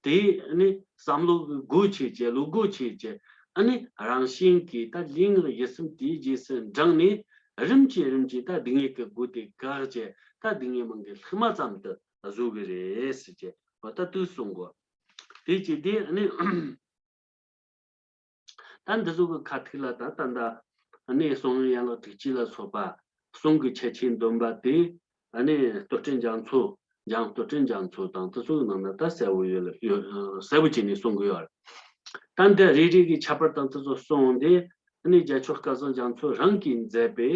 དེ་ཨ་ནི་བསམ་བློ་གི་སྒོ་ཕྱེ་བྱས། བློ་སྒོ་ཕྱེ་བྱས། ཨ་ནི་རང་བཞིན་གྱིས་ད་ལུས་ངག་ཡིད་གསུམ་དེའི་རྗེས་སུ་འབྲངས་ནས། རིམ་གྱིས་རིམ་གྱིས་ད་སྡུག་བསྔལ་གྱི་སྒོ་དེ་བཀག་བྱས། ད་སྡུག་བསྔལ་མང་གི་ལྷག་མ་ཙམ་དུ་བཟོ་གི་རེད་ཟེར་བྱས། འོ། ད་དུས་གསུང་གོ། དེ་བྱས་དེ་ཨ་ནི། ད་འདི་ཚོ་གི་ཁ་ཐུག་ལ་ད་ད་ད་ཨ་ནི་གསུང་ཡན་ལག་དྲུག་ཅུ་ལ་སོགས་པ་གསུང་གི་ཁྱད་ཆོས་འདོན་པ་དེ། ཨ་ནི་བསྟོད་སྤྲིན་རྒྱ་མཚོ། འཇམ་བསྟོད་སྤྲིན་རྒྱ་མཚོ་དང་དེ་ཚོའི་ནང་ན་ད་གསལ་བོ་ཡོད་ལ་ཡོད། གསལ་བོ་བྱས་ནས་གསུང་གི་ཡོད་རེད། ད་འདི་རེ་རེ་གི་ཁྱད་པར་དང་དེ་ཚོ་གསུངས་ཏེ། ཨ་ནི་རྒྱལ་མཆོག་སྐལ་བཟང་རྒྱ་མཚོ་རང་གིས་མཛད་པའི་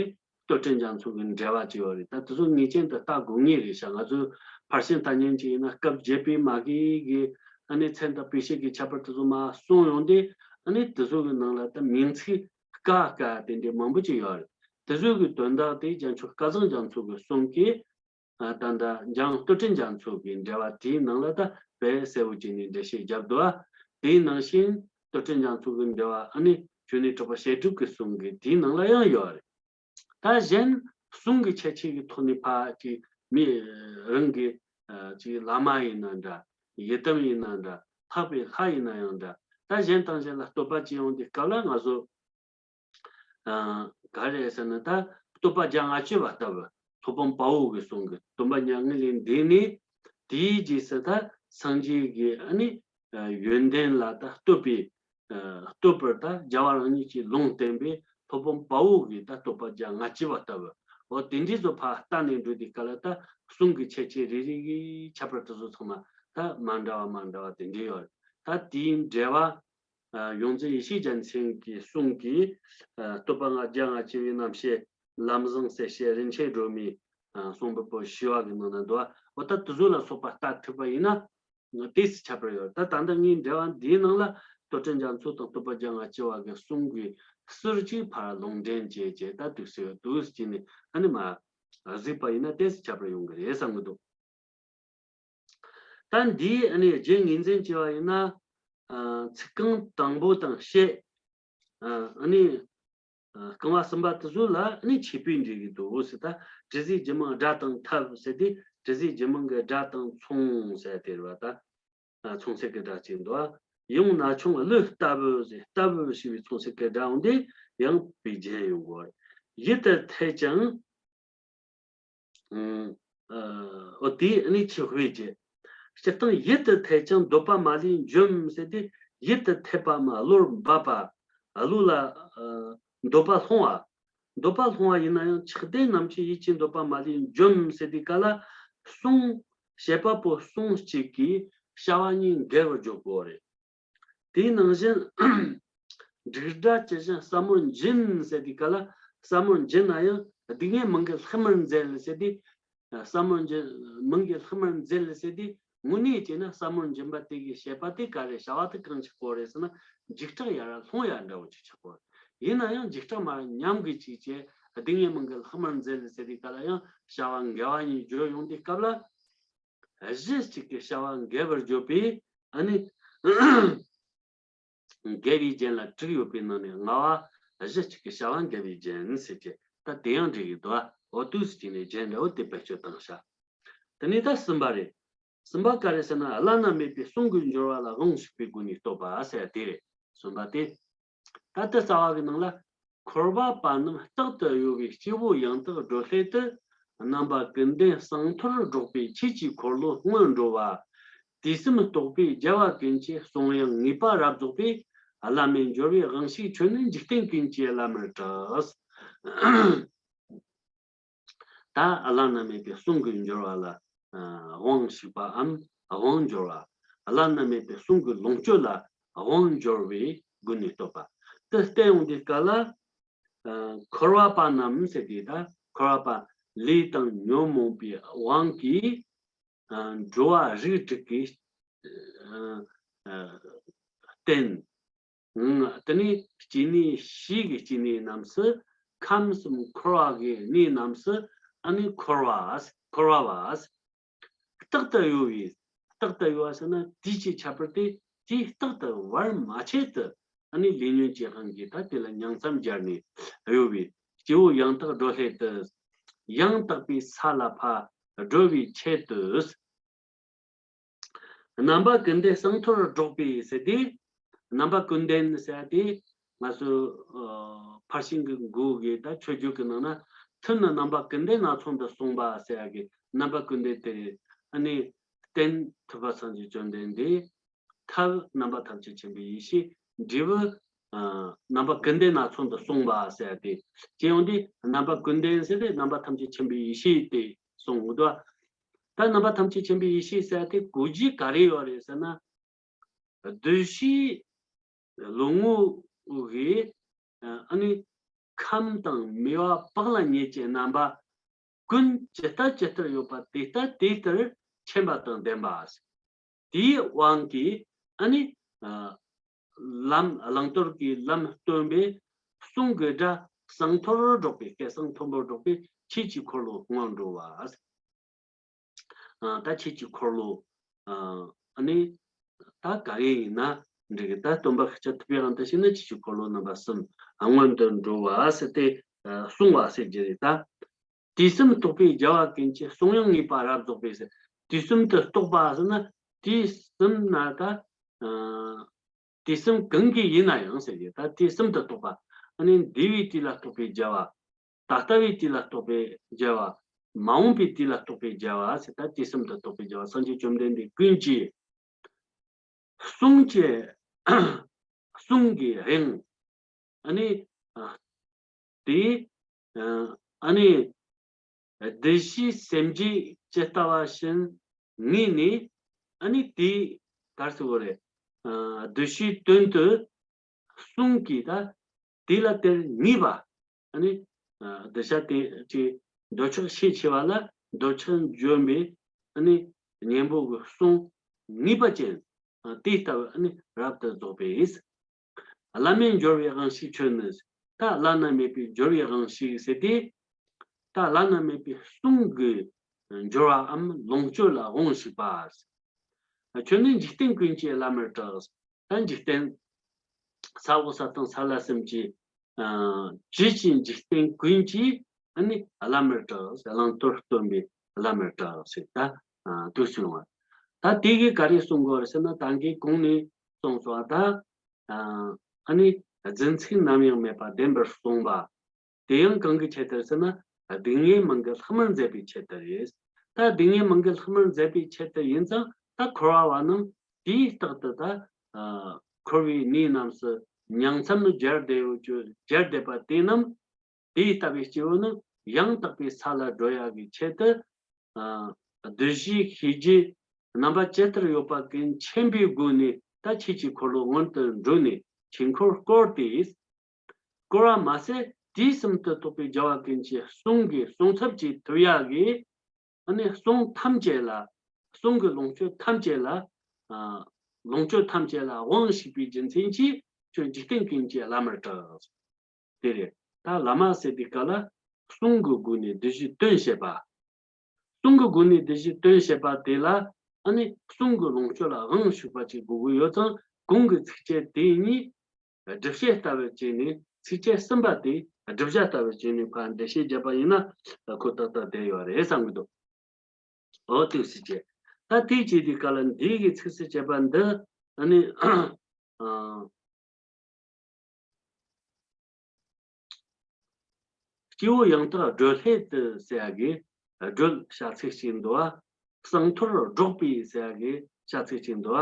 བསྟོད་སྤྲིན་རྒྱ་མཚོ་གི་འགྲེལ་པ་ཅིག་ཡོད་རེད། ད་དེ་ཚོ་ངེས་ཅན་དུ་ལྟ་དགོས་ངེས་རེད་ཤག་ང་ཚོས་ཕར་ཕྱིན་ལྟ་མཁན་ཅིག་ཡིན་ན་སྐབས་བརྒྱད་པའི་མ་གི་གི་ཨ་ནི་མཚན་དང་དཔེ་བྱད་ཀྱི་ཁྱད་པར་དེ་ཚོ་མར་གསུངས་ཡོང་དུས། ཨ་ནི་དེ་ཚོ་གི་ནང་ལ་ད་མིང་ཚིག་ ཀ་ཀ་དེ་འདྲའི་མང་པོ་ཅིག་ཡོད་རེད། དེ་ཚོའི་གི་དོན་དག་དེ་རྒྱལ་མཆོག་སྐལ་བཟང་རྒྱ་མཚོ་གི་གསུང་གིས། ད་ལྟ་འཇང་སྟོད་འཕྲིན་རྒྱ་མཚོ་གི་འགྲེལ་བ་དེའི་ནང་ལ་ད་དཔེ་གསལ་བོ་བྱས་ནས་འགྲེལ་བཤད་བརྒྱབ་འདུག་ཨ། དེའི་ནང་བཞིན་སྟོད་འཕྲིན་རྒྱ་མཚོ་གི་འགྲེལ་བ་ཨ་ནི་གཞོན་ནུ་གྲགས་པ་བཤད་སྒྲུབ་ཀྱི་གསུང་གི་དེའི་ནང་ལ་ཡང་ཡོད་རེད། ད་གཞན་གསུང་གི་ཁྱད་ཆོས་ཀྱི་ཐོག་ནས་ཕར་ཅིག་མི་རང་གི་ཅིག་བླ་མ་ཡིན་ན་འདྲ། ཡི་དམ་ཡིན་ན་འདྲ། ལྷག་པའི་ལྷ་ཡིན་ན་ཡང་འདྲ། ད་གཞན་དང་གཞན་ལ་བསྟོད་པ་བྱེད་ཡོང་དུས་སྐབས་ལ་ང་ཚོ་ག་རེ་ཟེར་ན། ད་བསྟོད་པ་བརྒྱ་ལྔ་བཅུ་པ་ལྟ་བུ། སློབ་དཔོན་དཔའ་བོ་གི་གསུང་གི་སྟོན་པ་མྱ་ངན་ལས་འདས་ནས་དེའི་རྗེས་སུ་ད་སངས་རྒྱས་ཀྱི་ཨ་ནི་ཡོན་ཏན་ལ་ད་བསྟོད་པའི་བསྟོད་པར་ད་རྒྱལ་བ་རང་ཉིད་ཀྱིས་ལུང་བསྟན་པའི་སློབ་དཔོན་དཔའ་བོ་གི་ད་བསྟོད་པ་བརྒྱ་ལྔ་བཅུ་པ་ལྟ་བུ། འོ་དེ་འདྲའི་བཟོ་ཕར་བལྟས་ནས་འགྲོ་དུས་སྐབས་ལ་ད་གསུང་གི་ཁྱད་ཆོས་རེ་རེ་གི་ཁྱད་པར་དེ་ཚོ་ཚང་མ་ད་མ་འདྲ་བ་མ་འདྲ་བ་དེ་འདྲ་ཡོད་རེད། ད་དེའི་འགྲེལ་བ། ཡོངས་འཛིན་ཡེ་ཤེས་རྒྱལ་མཚན་གྱི་གསུང་གི་བསྟོད་པ་ལྔ་བརྒྱ་ལྔ་བཅུ་པའི་རྣམ་བཤད། ལམ་བཟང་གསལ་བྱེད་རིན་ཆེན་སྒྲོན་མེའི་གསུང་འབུམ་པོད་བཞི་པ་གི་ནང་ན་འདུག་འོ་ད་དེ་ཚོ་ལ་སོགས་པ་ལྟ་ཐུབ་པ་ཡིན་ན་ཏོག་ཙམ་ཁྱད་པར་ཡོད། ད་ད་ལྟ་ངའི་འགྲེལ་བ་འདིའི་ནང་ལ་སྟོད་འཕྲིན་རྒྱ་མཚོ་དང་བསྟོད་པ་བརྒྱ་ལྔ་བཅུ་པ་གི་གསུང་གི་ཟུར་གཅིག་ཕར་ལུང་འདྲེན་བྱས་བྱས་ད་འདུག་སེ་འདུག་སེ་བྱས་ནས་ཨ་ནི་མར་གཟིགས་པ་ཡིན་ན་ཏོག་ཙམ་ཁྱད་པར་ཡོང་གི་རེད་བསམ་གི་འདུག་ད་འདིའི་ཨ་ནི་རྒྱན་ངོས་འཛིན་བྱས་པ་ཡིན་ན། ཚིག་རྐང་དང་པོ་དང་ཤད། ཨ་ནི་རྐང་བ་གསུམ་པ་དེ་ཚོ་ལ་ཨ་ནི་ཆོས་པའི་འགྲེལ་གྱི་འདུག་ཟེར། ད་དྲི་ཟའི་རྒྱུད་མང་སྒྲ་དང་འཐབ་ཟེར་དུས་དྲི་ཟའི་རྒྱུད་མང་གི་སྒྲ་དང་མཚུངས་ཟེར་དེ་རེད་པ། ད་མཚུངས་གསལ་གྱི་སྒྲ་གཅིག་འདུག་ཡང་ན་ཆུང་གླུ་ལྟ་བུ་ཟེར། ལྟ་བུ་ཞེས་པའི་མཚུངས་གསལ་གྱི་སྒྲ་འོང་དུས་ཡང་པའི་རྒྱན་ཡོང་གི་ཡོད་རེད། ཡུལ་དུ་འཐད་ཀྱང་། ཨ་འོ་དེ་ནི་ཆོས་པའི་རྒྱན། སྤྱིར་བཏང་ཡུལ་དུ་འཐད་ཀྱང་འདོད་པ་མ་ལུས་འཇོམས་ཟེར་དུས་ཡུལ་དུ་འཐད་པའམ་བློར་འབབ་པ། བློ་ལ་འདོད་པ་སློང་བ། འདོད་པ་སློང་བ་ཡིན་ན་ཡང་ཆགས་ལྡན་རྣམས་ཀྱི་ཡིད་ཀྱི་འདོད་པ་མ་ལུས་འཇོམས་ཟེར་དུས་སྐབས་ལ་གསུང་བཤད་པ་པོ་གསུང་གཅིག་གིས་བྱ་བ་གཉིས་འགལ་བར་འཇོག་དགོས་པ་རེད། དེའི་ནང་བཞིན་འབྲུག་སྒྲ་ཇི་བཞིན་ཟབ་མོར་འབྱིན་ཟེར་དུས་སྐབས་ལ་ཟབ་མོར་འབྱིན་ན་ཡང་སྡུག་བསྔལ་མུན་གྱི་ལྷག་མར་འཛུལ་ཟེར་དུས། ཟབ་མོར་འབྱིན་མུན་གྱི་ལྷག་མར་འཛུལ་ཟེར་དུས་དངོས་གནས་བྱས་ན་ཟབ་མོར་འབྱིན་པ་དེ་གི་བྱེད་པ་དེ་ག་རེ་བྱ་བ་དེ་གང་ཆགས་པོ་རེད་ཟེར་ན་འཇིགས་སྐྲག་ཡར་སློང་ཡ་འདྲ་བོ་ཅིག་ཆགས་པོ་རེད། ཡིན་ན་ཡང་འཇིགས་སྐྲག་མར་ཉམས་གི་ཅིག་བྱས་སྡུག་བསྔལ་མུན་གྱི་ལྷག་མར་འཛུལ་ཟེར་དུས་སྐབས་ལ་ཡང་བྱ་བ་འགལ་བ་གཉིས་བརྗོད་ཡོང་དུས་སྐབས་ལ། གཞི་གཅིག་གི་བྱ་བ་འགལ་བར་བརྗོད་པའི་ཨ་ནི་འགལ་བའི་རྒྱན་ལ་དྲུག་ཡོད་པའི་ནང་ནས་ལྔ་བ་གཞི་གཅིག་གི་བྱ་བ་འགལ་བའི་རྒྱན་ཟེར་གྱི་ད་དེ་ཡང་འགྲིག་གི་འདུག་འོ་དུས་སུ་བྱས་ནས་རྒྱན་འདྲ་བོ་དེ་བེད་སྤྱོད་བཏང་བྱ། དེ་ནས་ད་གསུམ་པ་རེད། གསུམ་པ་ག་རེ་ཟེར་ན་བླ་ན་མེད་པའི་གསུང་གི་འབྱོར་བ་ལ་དབང་ཞུགས་པའི་སྒོ་ནས་བསྟོད་པ་ཟེར་དེ་རེད། གསུམ་པ་དེ། ད་ལྟ་རྩ་བ་གི་ནང་ལ། འཁོར་བ་པ་རྣམས་རྟག་ཏུ་གཡོ་བའི་སྐྱེ་བོ་ཡང་དག་སྒྲོལ་སླད་དུ། རྣམ་པ་ཀུན་ལྡན་གསང་ཐོར་སྒྲོག་པའི་ཆོས་ཀྱི་འཁོར་ལོ་སྔོན་འགྲོ་བ། དུས་གསུམ་རྟོག་པའི་རྒྱལ་བ་ཀུན་གྱི་གསུང་དབྱངས་ངེས་པ་རབ་རྫོགས་པའི། བླ་མེད་འབྱོར་བའི་དབང་ཕྱུག་ཁྱོད་ནི་འཇིག་རྟེན་ཀུན་གྱི་བླ་མར་གྲགས། ད་བླ་ན་མེད་པའི་གསུང་གི་འབྱོར་བ་ལ་དབང་ཞུགས་པའམ་དབང་འབྱོར་བ། བླ་ན་མེད་པའི་གསུང་གི་ལོངས་སྤྱོད་ལ་དབང་འབྱོར་བའི་སྒོ་ནས་བསྟོད་པ། དེ་བསྟན་ཡོང་དུས་སྐབས་ལ། འཁོར་བ་པ་རྣམས་ཟེར་དུས་ད་འཁོར་བ་པ་ལས་དང་ཉོན་མོངས་པའི་དབང་གིས་འགྲོ་བ་རིགས་དྲུག་གི་རྟེན། དེ་ནས་སྐྱེ་གནས་བཞི་གི་སྐྱེ་གནས་རྣམས་སུ། ཁམས་གསུམ་འཁོར་བ་གི་གནས་རྣམས་སུ་ཨ་ནི་འཁོར་བ། འཁོར་བ་བ། རྟག་ཏུ་གཡོ་བའི། རྟག་ཏུ་གཡོ་བ་ཟེར་ན་དུས་ཀྱི་ཁྱད་པར་ཏེ་དུས་རྟག་ཏུ་བར་མ་ཆད་དུ་ཨ་ནི་ལས་ཉོན་གྱི་དབང་གིས་ད་དེ་ལ་ཉིང་མཚམས་སྦྱར་ནས་གཡོ་བའི་སྐྱེ་བོ་ཡང་དག་སྒྲོལ་སླད་དུ། ཡང་དག་པའི་ས་ལ་ཕར་སྒྲོལ་བའི་ཆེད་དུ། རྣམ་པ་ཀུན་ལྡན་གསང་ཐོར་སྒྲོག་པའི་ཟེར་ཏེ། རྣམ་པ་ཀུན་ལྡན་ཟེར་ཏེ། ང་ཚོ་ཕར་ཕྱིན་གྱི་མགོ་གི་ད་མཆོད་བརྗོད་ཀྱི་ནང་ན་ཐུན་ནི་རྣམ་པ་ཀུན་ལྡན་སྣ་ཚོགས་འདི་གསུངས་པ་ཟེར་ཡ་གི་རྣམ་པ་ཀུན་ལྡན་དེ་རེད། ཨ་ནི་རྟེན་ཐུབ་པ་སངས་རྒྱས་བཅོམ་ལྡན་འདས། ཐབས་རྣམ་པ་ཐམས་ཅད་མཁྱེན་པའི་ཡེ་ཤེས། འབྲས་བུ་རྣམ་པ་ཀུན་ལྡན་སྣ་ཚོགས་འདི་གསུངས་པ་ཟེར་ཏེ། དེ་ཡོང་དུས་རྣམ་པ་ཀུན་ལྡན་ཟེར་ཏེ་རྣམ་པ་ཐམས་ཅད་མཁྱེན་པའི་ཡེ་ཤེས་དེ་གསུངས་འདུག་ད་རྣམ་པ་ཐམས་ཅད་མཁྱེན་པའི་ཡེ་ཤེས་ཟེར་ཏེ་གོ་རྒྱུ་ག་རེ་ཡོད་རེད་ཟེར་ན། གདུལ་བྱའི་ལོ་ངོ་བོ་གི་ཨ་ནི་ཁམས་དང་མོས་པ་བག་ལ་ཉལ་གྱི་རྣམ་པ་ཀུན་ཇི་ལྟར་ཇི་ལྟར་ཡོད་པ་དེ་ལྟར་དེ་ལྟར་མཁྱེན་པ་དང་ལྡན་པ། དེའི་དབང་གིས་ཨ་ནི་ལམ་བླང་དོར་གྱི་ལམ་སྟོན་པའི་ གསུང་གི་སྒྲ་གསང་མཐོར་སྒྲོག་པའི་སྐད་གསང་མཐོན་པོར་སྒྲོག་པའི་ཆོས་ཀྱི་འཁོར་ལོ་ངང་འགྲོ་བ། ཨ། ད་ཆོས་ཀྱི་འཁོར་ལོ། ཨ། ཨ་ནི། ད་ག་རེ་ཡིན་ན་འགྲིག་གི། ད་སྟོན་པ་ཤཱཀྱ་ཐུབ་པའི་དབང་དུ་བྱས་ན་ཆོས་ཀྱི་འཁོར་ལོ་རྣམ་པ་གསུམ་སྔོན་དུ་འགྲོ་བ་ཟེར་ཏེ། ཨ། གསུང་བ་ཟེར་རྒྱུ་རེད་ད། དུས་གསུམ་རྟོགས་པའི་རྒྱལ་བ་ཀུན་གྱི། གསུང་དབྱངས་ངེས་པ་རབ་རྫོགས་པའི་ཟེར། དུས་གསུམ་དུ་རྟོགས་པ་ཟེར་ན་དུས་གསུམ་ན་ད། ཨ། དུས་གསུམ་གང་གི་ཡིན་ན་ཡང་ཟེར་གྱི། ད་དུས་གསུམ་དུ་རྟོགས་པ། ཨ་ནི་འདས་པའི་དུས་ལ་རྟོགས་པའི་རྒྱལ་བ། ད་ལྟ་བའི་དུས་ལ་རྟོགས་པའི་རྒྱལ་བ། མ་འོངས་པའི་དུས་ལ་རྟོགས་པའི་རྒྱལ་བ་ཟེར། ད་དུས་གསུམ་དུ་རྟོགས་པའི་རྒྱལ་བ་སངས་རྒྱས་བཅོམ་ལྡན་འདས་ཀུན་གྱི་གསུང་གི། གསུང་གི་དབྱངས། ཨ་ནི། ཨ། དེ། ཨ་ནི། གདུལ་བྱའི་སེམས་རྒྱུད་ཇི་ལྟ་བ་བཞིན་ངེས་ནས། ཨ་ནི་དེ་ག་རེ་ཟེར་དགོས་རེད། ཨ། གདུལ་བྱའི་དོན་དུ་གསུང་གིས་ད་དེ་ལ་དེར་ངེས་པ། ཨ་ནི། ཨ། གདུལ་བྱ་དེ་ཅིག་འདོད་ཆགས་ཤས་ཆེ་བ་ལ་འདོད་ཆགས་འཇོམས་པའི། ཨ་ནི་གཉེན་པོ་གི་གསུང་ངེས་པ་ཅན། ཨ། དེ་ལྟ་བུ། ཨ་ནི་རབ་ཏུ་རྫོགས་པའི། བླ་མེད་འབྱོར་བའི་དབང་ཕྱུག་ཁྱོད་ནི། ད་བླ་ན་མེད་པའི་འབྱོར་བའི་དབང་ཕྱུག་ཟེར་ཏེ། ད་བླ་ན་མེད་པའི་གསུང་གི་འབྱོར་བའམ་ལོངས་སྤྱོད་ལ་དབང་ཕྱུག་པ། ཁྱོད་ནི་འཇིག་རྟེན་ཀུན་གྱི་བླ་མར་གྲགས། ད་འཇིག་རྟེན་ས་འོག་ས་སྟེང་ས་བླ་གསུམ་གྱི། ཨ། ཇི་ཅི་འཇིག་རྟེན་ཀུན་གྱི། ཨ་ནི་བླ་མར་གྲགས། བླང་དོར་སྟོན་པའི་བླ་མར་གྲགས་ཟེར། ད། ཨ། དུས་སུ་ཡོང་བ། ད་དེ་གིས་ག་རེ་གསུང་གི་ཡོད་རེད་ཟེར་ན། ད་གིན་གོང་ནས་གསུངས་སོང་བ། ད། ཨ། ཨ་ནི་རྫུན་ཚིག་ནམ་ཡང་མེད་པ་བདེན་པར་གསུངས་པ། དེ་ཡང་གང་གི་ཆེད་དུ་ཟེར་ན། སྡུག་བསྔལ་མང་གི་ལྷག་མར་མཛད་པའི་ཆེད་དུ་རེད། ད་སྡུག་བསྔལ་མང་གི་ལྷག་མར་མཛད་པའི་ཆེད་དུ་ཡིན་ཙང་། ད་འཁོར་བ་བ་རྣམས་དུས་རྟག་ཏུ་ད། ཨ། འཁོར་བའི་གནས་རྣམས་སུ་ཉིང་མཚམས་སྦྱར་བསྡད་ཡོད་རྒྱུ། སྦྱར་བསྡད་པ་དེ་རྣམས། དེ་ལྟ་བུའི་སྐྱེ་བོ་རྣམས་ཡང་དག་པའི་ས་ལ་བགྲོད་ཡག་གི་ཆེད་དུ། ཨ། གདུལ་བྱའི་ཤེས་རྒྱུད་རྣམ་པ་ཇི་ལྟར་ཡོད་པ་ཀུན་མཁྱེན་པའི་སྒོ་ནས། ད་ཆོས་ཀྱི་འཁོར་ལོ་སྔོན་དུ་འགྲོ་ནས་ཆོས་འཁོར་བསྐོར་ཏེ། བསྐོར་བ་མ་ཟད་དུས་གསུམ་དུ་རྟོགས་པའི་རྒྱལ་བ་ཀུན་གྱི་གསུང་གི་གསུང་ཚབ་ཀྱིས་ཐུབ་ཡག་གི། ཨ་ནི་གསུང་ཐམས་ཅད་ལ། གསུང་གི་ལོངས་སྤྱོད་ཐམས་ཅད་ལ། ཨ། ལོངས་སྤྱོད་ཐམས་ཅད་ལ་དབང་ཕྱུག་པའི་རྒྱུ་མཚན་གྱིས་ཁྱོད་འཇིག་རྟེན་ཀུན་གྱི་བླ་མར་གྲགས། དེ་རེད། ད་བླ་མ་ཟེར་དུས་སྐབས་ལ་གསུང་གི་སྒོ་ནས་གདུལ་བྱའི་དོན་བྱེད་པ། གསུང་གི་སྒོ་ནས་གདུལ་བྱའི་དོན་བྱེད་པ་དེ་ལ། ཨ་ནི་གསུང་གི་ལོངས་སྤྱོད་ལ་དབང་ཕྱུག་པ་ཅིག་དགོས་ཀྱི་ཡོད་ཙང་། གོང་གི་ཚིགས་བཅད་དེ་གཉིས་སྒྲུབ་བྱེད་ལྟ་བུ་བྱས་ནས། ཚིགས་བཅད་གསུམ་པ་དེ་སྒྲུབ་བྱ་ལྟ་བུ་བྱས་ནས་ཕར་འགྲེལ་བཤད་བརྒྱབ་པ་ཡིན་ན། ཁོ་ཏག་ཏག་བསྡད་ཡོད་རེད་བསམ་གྱི་འདུག་འོ། དེ་ཚིགས་བཅད། ད་དེ་བྱེད་དུས་སྐབས་ལ་འདི་གི་ཚིགས་སུ་བཅད་པ་འདི། ཨ་ནི། ཨ། སྐྱེ་བོ་ཡང་དག་བགྲོད་སླད་དུ་ཟེར་ཡག་གི་བགྲོད་བྱ་ཚིག་ཅིག་འདུག་པ། གསང་མཐོར་སྒྲོག་པའི་ཟེར་ཡག་གི་བྱ་ཚིག་ཅིག་འདུག་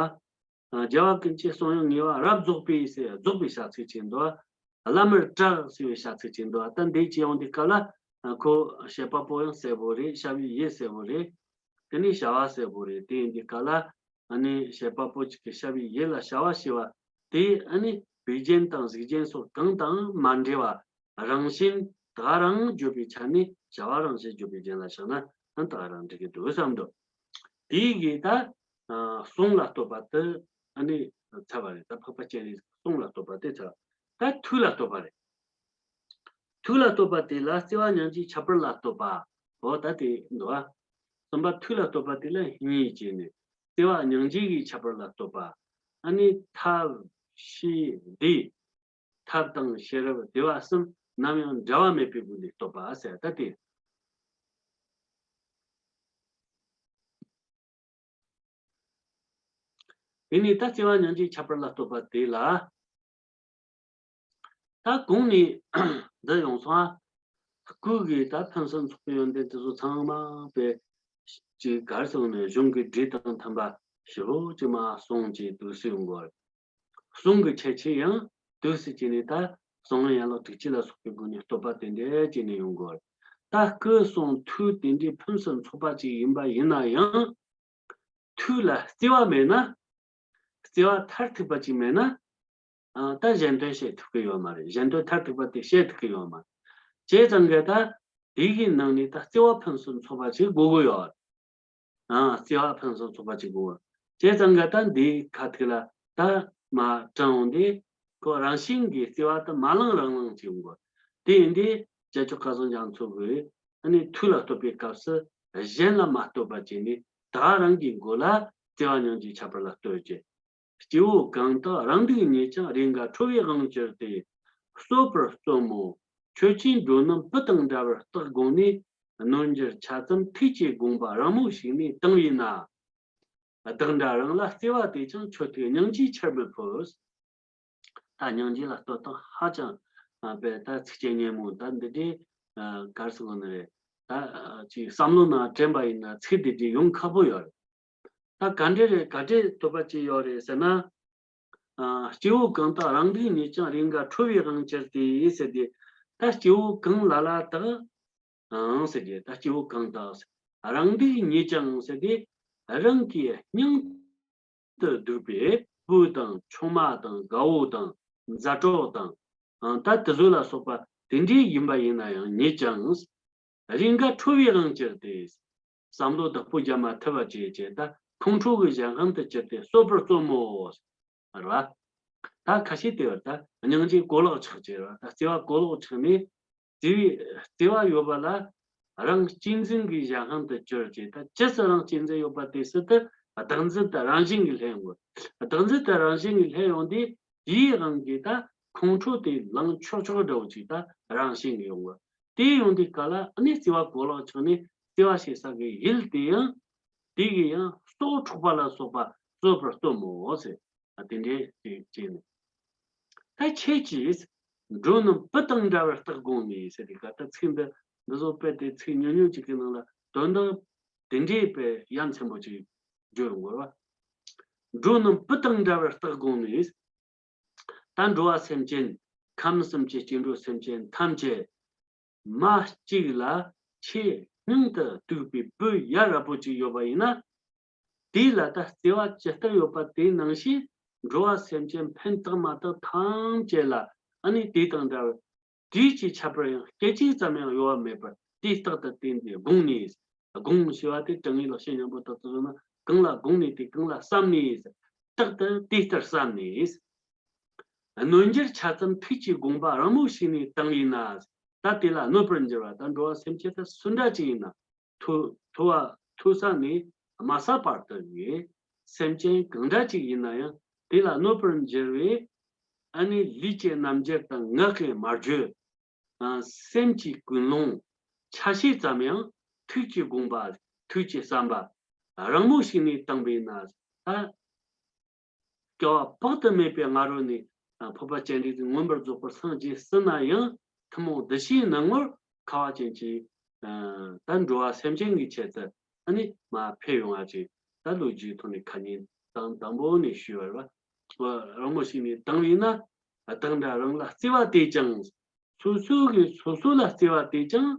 པ། རྒྱལ་བ་ཀུན་གྱི་གསུང་དབྱངས་ངེས་པ་རབ་རྫོགས་པའི་ཟེར། རྫོགས་པའི་བྱ་ཚིག་ཅིག་འདུག་པ། བླ་མར་གྲགས་ཟེར་བའི་བྱ་ཚིག་ཅིག་འདུག་པ། ད་འདི་བྱས་ཡོང་དུས་སྐབས་ལ། ཁོ་བཤད་པ་པོ་ཡང་གསལ་པོ་རེད། ཤ་བའི་ཡུལ་གསལ་པོ་རེད། དེ་ནས་བྱ་བ་གསལ་པོ་རེད། དེ་ཡིན་དུས་སྐབས་ལ། ཨ་ནི་བཤད་པ་པོ་གཅིག་གིས་བྱ་བའི་ཡུལ་ལ་བྱ་བ་ཞེས་པ་དེ། ཨ་ནི་བོད་རྒྱན་དང་གཟུགས་རྒྱན་སོགས་གང་དང་མ་འབྲེལ་བ། རང་བཞིན་དེ་ག་རང་བརྗོད་པའི་ཆ་ནས། བྱ་བ་རང་བཞིན་བརྗོད་པའི་རྒྱན་ལ་བཞག་ན་ཨ་ནི་དེ་ག་རང་འགྲིག་གི་འདུག་བསམ་འདུག་དེ་གིས་ད། ཨ། གསུང་ལ་ལྟོས་པ་དེ། ཨ་ནི་ཚར་བ་རེད། ད་འཕགས་པ་སྤྱན་རས་གཟིགས་གསུང་ལ་ལྟོས་པ་དེ་ཚར། ད་ཐུགས་ལ་ལྟོས་པ་རེད། ཐུགས་ལ་ལྟོས་པ་དེ་ལ་བརྩེ་བ་སྙིང་རྗེའི་ཁྱད་པར་ལ་ལྟོས་པ། འོ། ད་དེ་འདུག་པ། གསུམ་པ་ཐུགས་ལ་ལྟོས་པ་དེ་ལ་གཉིས་བྱས་ནས། བརྩེ་བ་སྙིང་རྗེ་གི་ཁྱད་པར་ལ་ལྟོས་པ། ཨ་ནི་ཐབས་ཤེས་བདེ། ཐབས་དང་ཤེས་རབ་བདེ་བ་གསུམ་ནམ་ཡང་འབྲལ་བ་མེད་པའི་སྒོ་ནས་ལྟོས་པ་ཟེར། ད་དེ། དེ་ནས་ད་བརྩེ་བ་སྙིང་རྗེའི་ཁྱད་པར་ལ་ལྟོས་པ་དེ་ལ། ད་གོང་ནས་འདི་ཡོང་སོང་ཨ། སྐུ་གི་ད་ཕུན་སུམ་ཚོགས་པའི་ཡོན་ཏན་དེ་ཚོ་ཚང་མ་དཔེ་ཅིག་གར་སོང་ནས་གཞུང་གི་སྒྲས་དང་མཐུན་པ་ཞེ་པོ་ཅིག་མར་གསུངས་བྱས་འདུག་སེ་ཡོང་གི་ཡོད་རེད། གསུང་གི་ཁྱད་ཆོས་ཡང་འདུག་སེ་བྱས་ནས། ད་གསང་བའི་ཡན་ལག་དྲུག་ཅུ་ལ་སོགས་པའི་སྒོ་ནས་བསྟོད་པ་དེ་འདྲ་བྱས་ནས་ཡོང་གི་ཡོད་རེད། ད་སྐུ་གསུང་ཐུགས་དེ་འདྲའི་ཕུན་སུམ་ཚོགས་པ་ཅིག་ཡིན་པ་ཡིན་ན་ཡང་། ཐུགས་ལ་བརྩེ་བ་མེད་ན། བརྩེ་བ་མཐར་ཐུག་པ་ཅིག་མེད་ན། ཨ། ད་གཞན་དོན་བྱེད་ཐུབ་ཀྱི་ཡོད་མ་རེད། གཞན་དོན་མཐར་ཐུག་པ་དེ་བྱེད་ཐུབ་ཀྱི་ཡོད་མ་རེད། བྱས་ཙང་གི་ད་དེ་གི་ནང་ནས་ད་བརྩེ་བ་ཕུན་སུམ་ཚོགས་པ་ཅིག་དགོས་ཀྱི་ཡོད། ཨ། བརྩེ་བ་ཕུན་སུམ་ཚོགས་པ་ཅིག་དགོས། བྱས་ཙང་གི་ད་འདིའི་ཁ་ཐུག་ལ་ད་མར་དྲངས་འོང་དུས། ཁོ་རང་བཞིན་གྱིས་བརྩེ་བ་དེ་མ་བླངས་རང་བླངས་བྱེད་དགོས། དེ་ཡིན་དུས་རྗེ་བཙུན་སྐལ་བཟང་རྒྱ་མཚོ་གིས་ཨ་ནི་ཐུགས་ལ་བསྟོད་པའི་སྐབས་སུ་གཞན་ལ་མ་བསྟོད་པ་བྱས་ནས་ད་རང་གི་མགོ་ལ་བརྩེ་བ་སྙིང་རྗེའི་ཁྱད་པར་ལ་ལྟོས་ཀྱི། སྐྱེ་བོ་གང་དག་རང་སྡུག་བརྙེས་ཀྱང་། རེས་འགའ་ཁྲོ་བའི་དབང་གྱུར་ཏེ། གསོད་པར་རྩོམ་མོ། ཁྱོད་ཀྱིས་འགྲོ་རྣམས་བུ་དང་འདྲ་བར་རྟག་དགོངས་ནས། གནོད་འགྱུར་ཆ་ཙམ་ཐུགས་ཀྱིས་དགོངས་པ། རང་མོ་ཞིག་ནས་བཏང་བས་ན། བདག་འདྲ་རང་ལ་བརྩེ་བ་དེས་ཀྱང་། ཁྱོད་ཐུགས་སྙིང་རྗེའི་ཆར་མི་ཕོབ། ད་སྙིང་རྗེ་ལ་ལྟོས་སྟངས་ཧ་ཅང་ཨ་དཔེ་ད་ཚིགས་བཅད་སྙན་མོ་ད་འདི་འདྲའི་ཨ་ག་རེ་ཟེར་དགོས་ནི་རེད། ད་ཨ་ཅིག་བསམ་བློ་ནང་དྲན་པ་ཡིན་ན་ཚིག་འདི་འདྲའི་ཡོང་ཁག་པོ་ཡོད་རེད། ད་ག་འདྲ་རེད་ག་འདྲའི་བསྟོད་པ་ཅིག་ཡོད་རེད་ཟེར་ན། ཨ་སྐྱེ་བོ་གང་དག་རང་སྡུག་བརྙེས་ཀྱང་། རེས་འགའ་ཁྲོ་བའི་དབང་གྱུར་ཏེ་ཟེར་ཏེ། ད་སྐྱེ་བོ་གང་ལ་ལ་དག་ཨང་ཟེར་གྱི། ད་སྐྱེ་བོ་གང་དག་རང་སྡུག་བརྙེས་ཀྱང་ཟེར་ཏེ། རང་གི་སྙིང་དུ་སྡུག་པའི་བུ་དང་ཆུང་མ་དང་དགའ་བོ་དང་མཛའ་གྲོགས་དང་། ཨང་ད་དེ་ཚོ་ལ་སོགས་པ་དེ་འདྲའི་ཡིན་པ་ཡིན་ན་ཡང་བརྙེས་ཀྱང་། རེས་འགའ་ཁྲོ་བའི་དབང་གྱུར་ཏེ། བསམ་བློ་བདག་པོ་རྒྱབ་མ་ཐུབ་པ་བྱས་བྱས་ད་ཁོང་ཁྲོ་གི་གཞན་དབང་དུ་གྱུར་ཏེ་གསོད་པར་རྩོམ་མོ། རེད་བ། ད་ཁ་ཤས་དེ་བར་ད་སྙིང་རྗེ་གོ་ལོག་ཆགས་བྱས་རེད་བ། ད་བརྩེ་བ་གོ་ལོག་ཆགས་ནས་བརྩེ་བའི་བརྩེ་བ་ཡོད་པ་ལ་རང་གཅེས་འཛིན་གྱི་གཞན་དབང་དུ་གྱུར་བྱས། ད་ཇི་སྲིད་རང་གཅེས་འཛིན་ཡོད་པ་དེ་སྲིད་དུ་བདག་འཛིན་དེ་རང་བཞིན་གྱིས་ལྷན་ཡོང་གི། བདག་འཛིན་དེ་རང་བཞིན་གྱིས་ལྷན་ཡོང་དུས་དེའི་དབང་གིས་ད་ཁོང་ཁྲོ་དེ་ལངས་ཆོག་ཆོག་འདྲ་བོ་ཅིག་ད་རང་བཞིན་གྱིས་ཡོང་གི། དེ་ཡོང་དུས་ག་ལ་ཨ་ནི་བརྩེ་བ་གོ་ལོག་ཆགས་ནས་བརྩེ་བ་ཞེས་བྱ་བའི་ཡུལ་དེ་ཡང་དེ་གི་ཡང་སྲོག་འཕྲོག་པ་ལ་སོགས་པ་གསོད་པར་རྩོམ་མོ་ཟེར། ཨ་དེ་འདྲའི་ཅིག་བྱས་ནས། ད་ཁྱེད་ཀྱིས་འགྲོ་རྣམས་བུ་དང་འདྲ་བར་རྟག་དགོངས་ནས་ཟེར་དེ་ག་ད་ཚིག་འདི་འདི་ཚོ་དཔེ་དེ་ཚིག་ཉུང་ཉུང་ཅིག་གི་ནང་ལ་དོན་དག་དེ་འདྲའི་དཔེ་ཡ་མཚན་པོ་ཅིག་བརྗོད་ཡོང་དགོས་པ། འགྲོ་རྣམས་བུ་དང་འདྲ་བར་རྟག་དགོངས་ནས། ད་འགྲོ་བ་སེམས་ཅན་ཁམས་གསུམ་གྱི་སྐྱེ་འགྲོ་སེམས་ཅན་ཐམས་ཅད་མ་གཅིག་ལ་ཆེས་སྙིང་དུ་སྡུག་པའི་བུ་ཡ་རབས་པོ་ཅིག་ཡོད་པ་ཡིན་ན། དེ་ལ་ད་བརྩེ་བ་ཇི་ལྟར་ཡོད་པ་དེ་ནང་བཞིན་འགྲོ་བ་སེམས་ཅན་ཕན་བཏགས་མ་བཏགས་ཐམས་ཅད་ལ་ཨ་ནི་དེ་དང་འདྲ་བར་དུས་ཀྱི་ཁྱད་པར་ཡང་སྐད་ཅིག་ཙམ་ཡང་གཡོ་བ་མེད་པར་དེ་རྟག་ཏུ་བརྟེན་ཏེ་དགོངས་ནས། དགོངས་ཞེས་པ་དེ་དྲང་ངེས་ལག་ཤེས་སྙིང་པོ་དག་ཏུ་བཟུང་ན་གང་ལ་དགོངས་ནས་དེ་གང་ལ་བསམ་ནས། རྟག་ཏུ་དེ་ལྟར་བསམ་ནས། གནོད་འགྱུར་ཆ་ཙམ་ཐུགས་ཀྱིས་དགོངས་པ། རང་མོས་ཤིག་ནས་བཏང་བས་ན། ད་དེ་ལ་གནོད་པར་འགྱུར་བ་ད་འགྲོ་བ་སེམས་ཅན་དེ་སུ་འདྲ་ཅིག་ཡིན་ན་ཐོ་ཐོ་བ་ཐོ་ས་ནས་དམའ་ས་བར་དུ་ཡོད། སེམས་ཅན་གང་འདྲ་ཅིག་ཡིན་ན་ཡང་དེ་ལ་གནོད་པར་འགྱུར་བའི་ཨ་ནི་ལུས་ཀྱི་རྣམ་འགྱུར་དང་ངག་གི་སྨྲ་བརྗོད། ཨ་སེམས་ཀྱི་ཀུན་སློང་ཆ་ཤས་ཙམ་ཡང་ཐུགས་ཀྱི་དགོངས་པ་ཐུགས་ཀྱི་བསམ་པ་རང་མོས་ཤིག་ནས་བཏང་བས་ན། ད་སྐྱེ་བ་དཔག་ཏུ་མེད་པའི་སྔ་རོལ་ནས་ཨ་འཕགས་པ་སྤྱན་རས་གཟིགས་མངོན་པར་རྫོགས་པར་སངས་རྒྱས་ཟིན་ན་ཡང་ཐུན་མོང་གདུལ་བྱའི་སྣང་ངོར་ཁ་བ་ཅན་གྱི་ཨ་ད་འགྲོ་བ་སེམས་ཅན་གྱི་ཆེད་དུ་ཨ་ནི་མ་ཕེབས་ཡོང་བ་ཅིག་ད་ལོ་རྒྱུས་ཐོག་ནས་ཁ་ཉིན་དང་དང་པོ་ནས་ཞུས་པ་རེད་བ། རང་མོས་ཤིག་ནས་བཏང་བས་ན་བདག་འདྲ་རང་ལ་བརྩེ་བ་དེས་ཀྱང་། སོ་སོ་གིས་སོ་སོ་ལ་བརྩེ་བ་དེས་ཀྱང་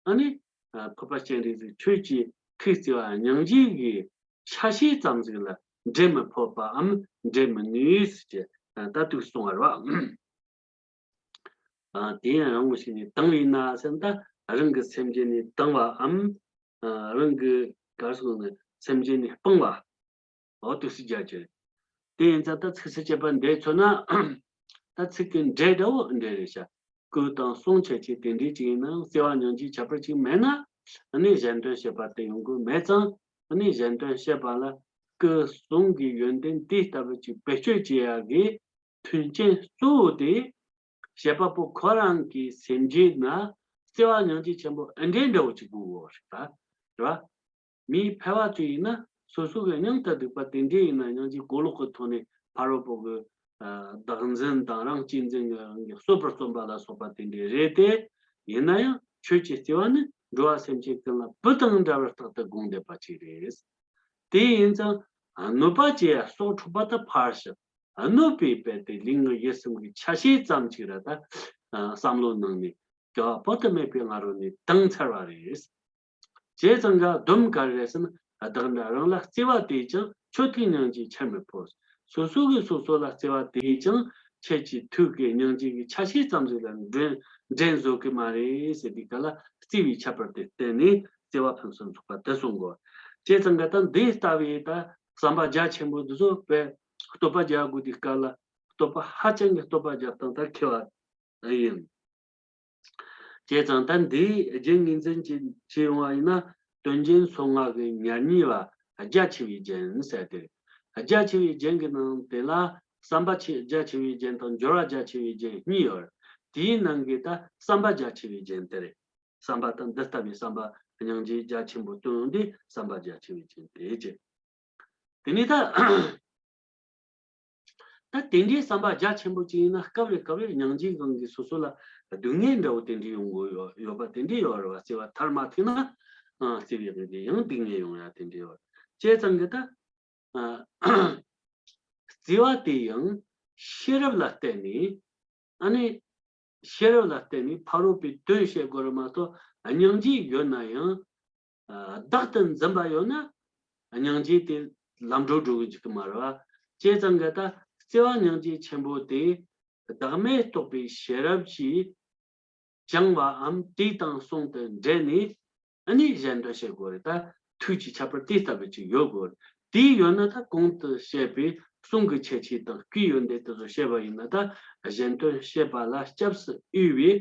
ཨ་ནི་འཕགས་པ་སྤྱན་རས་གཟིགས་ཁྱོད་ཀྱི་ཐུགས་བརྩེ་བ་སྙིང་རྗེ་གི་ཆ་ཤས་ཙམ་ཞིག་ལ་འགྲན་མི་ཕོད་པའམ་འགྲན་མི་ནུས་ཟེར་གྱི་ད་དུག་གསུང་བ་རེད་བ། ཨ་དེ་ཡང་རང་མོས་ཤིག་ནས་བཏང་བས་ན་ཟེར་ན་ད་རང་གི་སེམས་ཅན་ནས་བཏང་བའམ་ཨ་རང་གི་ག་རེ་ཟེར་དགོས་ན་སེམས་ཅན་ནས་སྤངས་པ། འོ་དུ་སི་རྒྱ་ཅེ། དེ་ཡིན་ཙང་ད་ཚིགས་སུ་བཅད་པ་འདི་མཚོན་ན། ད་ཚིག་གི་འགྲེལ་འདྲ་བོ་འགྲེལ་རེད་ཤག་སྐུ་དང་གསུང་ཆ་ཆེ་དེ་འདྲའི་ཅིག་ཡིན་ནའང་བརྩེ་བ་སྙིང་རྗེའི་ཁྱད་པར་ཅིག་མེད་ན། ཨ་ནི་གཞན་དོན་བྱེད་པ་དེ་ཡོང་གི་མེད་ཙང་། ཨ་ནི་གཞན་དོན་བྱེད་པ་ལ་སྐུ་གསུང་གི་ཡོན་ཏན་དེ་ལྟ་བུ་ཅིག་བེད་སྤྱོད་བྱེད་ཡག་གི་མཐུན་རྐྱེན་གཙོ་བོ་དེ། བྱེད་པ་པོ་ཁོ་རང་གི་སེམས་རྒྱུད་ན་བརྩེ་བ་སྙིང་རྗེ་ཆེན་པོ་ཨེ་འདྲའི་འདྲ་བོ་ཅིག་དགོས་གོ་རེད་པ། རེད་བ། མིའི་ཕལ་བ་ཚོ་ཡིན་ན་སོ་སོ་གི་སྙིང་དུ་སྡུག་པ་དེ་འདྲའི་ཡིན་ན་སྙིང་རྗེ་གོ་ལོག་གི་ཐོག་ནས་ཕ་རོལ་པོ་གི་བདག་འཛིན་དང་རང་གཅེས་འཛིན་གྱི་རང་གི་གསོད་པར་རྩོམ་པ་ལ་སོགས་པ་དེ་འདྲའི་རེད་དེ། ཡིན་ན་ཡང་ཁྱོད་ཀྱི་བརྩེ་བ་ནི་འགྲོ་བ་སེམས་ཅན་ཀུན་ལ་བུ་དང་འདྲ་བར་རྟག་ཏུ་དགོངས་བསྡད་པ་ཅིག་རེད། དེ་ཡིན་ཙང་གནོད་པ་བྱེད་ཡ་སྲོག་འཕྲོག་པ་དང་ཕར་ཞོག་གནོད་པའི་དཔེ་དེ་ལུས་ངག་ཡིད་གསུམ་གྱི་ཆ་ཤས་ཙམ་ཅིག་ར་ད་བསམ་བློ་ནང་ནས་སྐྱེ་བ་དཔག་ཏུ་མེད་པའི་སྔ་རོལ་ནས་བཏང་ཚར་བ་རེད། བྱས་ཙང་ག་སྡོམ་ག་རེ་རེད་ཟེར་ན་བདག་འདྲ་རང་ལ་བརྩེ་བ་དེས་ཀྱང་ཁྱོད་ཐུགས་སྙིང་རྗེའི་ཆར་མི་ཕོབ། སོ་སོ་གིས་སོ་སོ་ལ་བརྩེ་བ་དེས་ཀྱང་ཁྱེད་ཀྱི་ཐུགས་ཀྱི་སྙིང་རྗེ་གི་ཆ་ཤས་ཙམ་ཞིག་ལ་འགྲན་འགྲན་བཟོད་ཀྱི་མ་རེད་ཟེར་དུས་ག་ལ་བརྩེ་བའི་ཁྱད་པར་དེ་བསྟན་ནས་བརྩེ་བ་ཕུན་སུམ་ཚོགས་པ་དེ་གསུང་དགོས། བྱས་ཙང་ག་ད་འདི་ལྟ་བུའི་ད་བསམ་པ་རྒྱ་ཆེན་པོ་འདི་ཚོ་བས་བསྟོད་པ་རྒྱག་དགོས་དུས་སྐབས་ལ་ བསྟོད་པ་ཧ་ཅང་གི་བསྟོད་པ་རྒྱག་སྟངས་ད་མཁས་པ་ཡིན། བྱས་ཙང་ད་འདིའི་རྒྱན་ངོས་འཛིན་བྱེད་བྱེད་ཡོང་བ་ཡིན་ན། དོན་རྒྱན་སོ་ལྔ་གི་ཉེར་གཉིས་པ་རྒྱ་ཆེ་བའི་རྒྱན་ཟེར་ཏེ། རྒྱ་ཆེ་བའི་རྒྱན་གྱི་ནང་དེ་ལ་བསམ་པ་ཆེ་རྒྱ་ཆེ་བའི་རྒྱན་དང་སྦྱོར་བ་རྒྱ་ཆེ་བའི་རྒྱན་གཉིས་ཡོད། དེའི་ནང་གི་ད་བསམ་པ་རྒྱ་ཆེ་བའི་རྒྱན་དེ་རེད། བསམ་པ་དང་འདི་ལྟ་བུའི་བསམ་པ་སྙིང་རྗེ་རྒྱ་ཆེན་པོ་སྟོན་ཡོང་དུས་བསམ་པ་རྒྱ་ཆེ་བའི་རྒྱན་དེ་བྱས། དེ་ནས་ད། ད་དེ་འདྲའི་བསམ་པ་རྒྱ་ཆེན་པོ་ཅིག་ཡིན་ན། སྐབས་རེ་སྐབས་རེ་སྙིང་རྗེའི་སྒང་གིས་སོ་སོ་ལ་སྡུག་བསྔལ་འདྲ་བོ་དེ་འདྲའི་ཡོང་གི་ཡོད་ཡོད་པ་དེ་འདྲའི་ཡོད་རེད་བ། བརྩེ་བ་མཐར་མ་ཐུག་ན། ཨ། བརྩེ་བའི་དབང་གིས་ཡང་སྡུག་བསྔལ་ཡོང་ཡ་དེ་འདྲའི་ཡོད། བྱས་ཙང་གི་ད། ཨ། བརྩེ་བ་དེ་ཡང་ཤེས་རབ་ལ་བརྟེན་ནས། ཨ་ནི། ཤེས་རབ་ལ་བརྟེན་ནས་ཕ་རོལ་པོའི་དོན་བྱེད་དགོས་རེད་མ་གཏོགས། སྙིང་རྗེ་ཡོད་ན་ཡང་། ཨ། བདག་ཏུ་འཛིན་པ་ཡོད་ན། སྙིང་རྗེ་དེ་ལམ་འགྲོ་འགྲོ་གི་འཇུག་གི་མ་རེད་བ། བྱས་ཙང་གི་ད་བརྩེ་བ་སྙིང་རྗེ་ཆེན་པོ་དེ་བདག་མེད་རྟོགས་པའི་ཤེས་རབ་ཀྱིས་སྦྱངས་པའམ་དེ་དང་ཟུང་དུ་འབྲེལ་ནས། ཨ་ནི་གཞན་དོན་བྱེད་དགོས་རེད། ད་ཐུགས་ཀྱི་ཁྱད་པར་དེ་ལྟ་བུ་ཅིག་ཡོད་དགོས་རེད། དེ་ཡོད་ན་ད་གོང་དུ་བཤད་པའི་གསུང་གི་ཁྱད་ཆོས་དང་བསྐུལ་ཡོན་ཏན་དེ་ཚོ་བཤད་པ་ཡིན་ན། ད་གཞན་དོན་བྱེད་པ་ལ་སྐྱབས་སུ་འོས་པའི་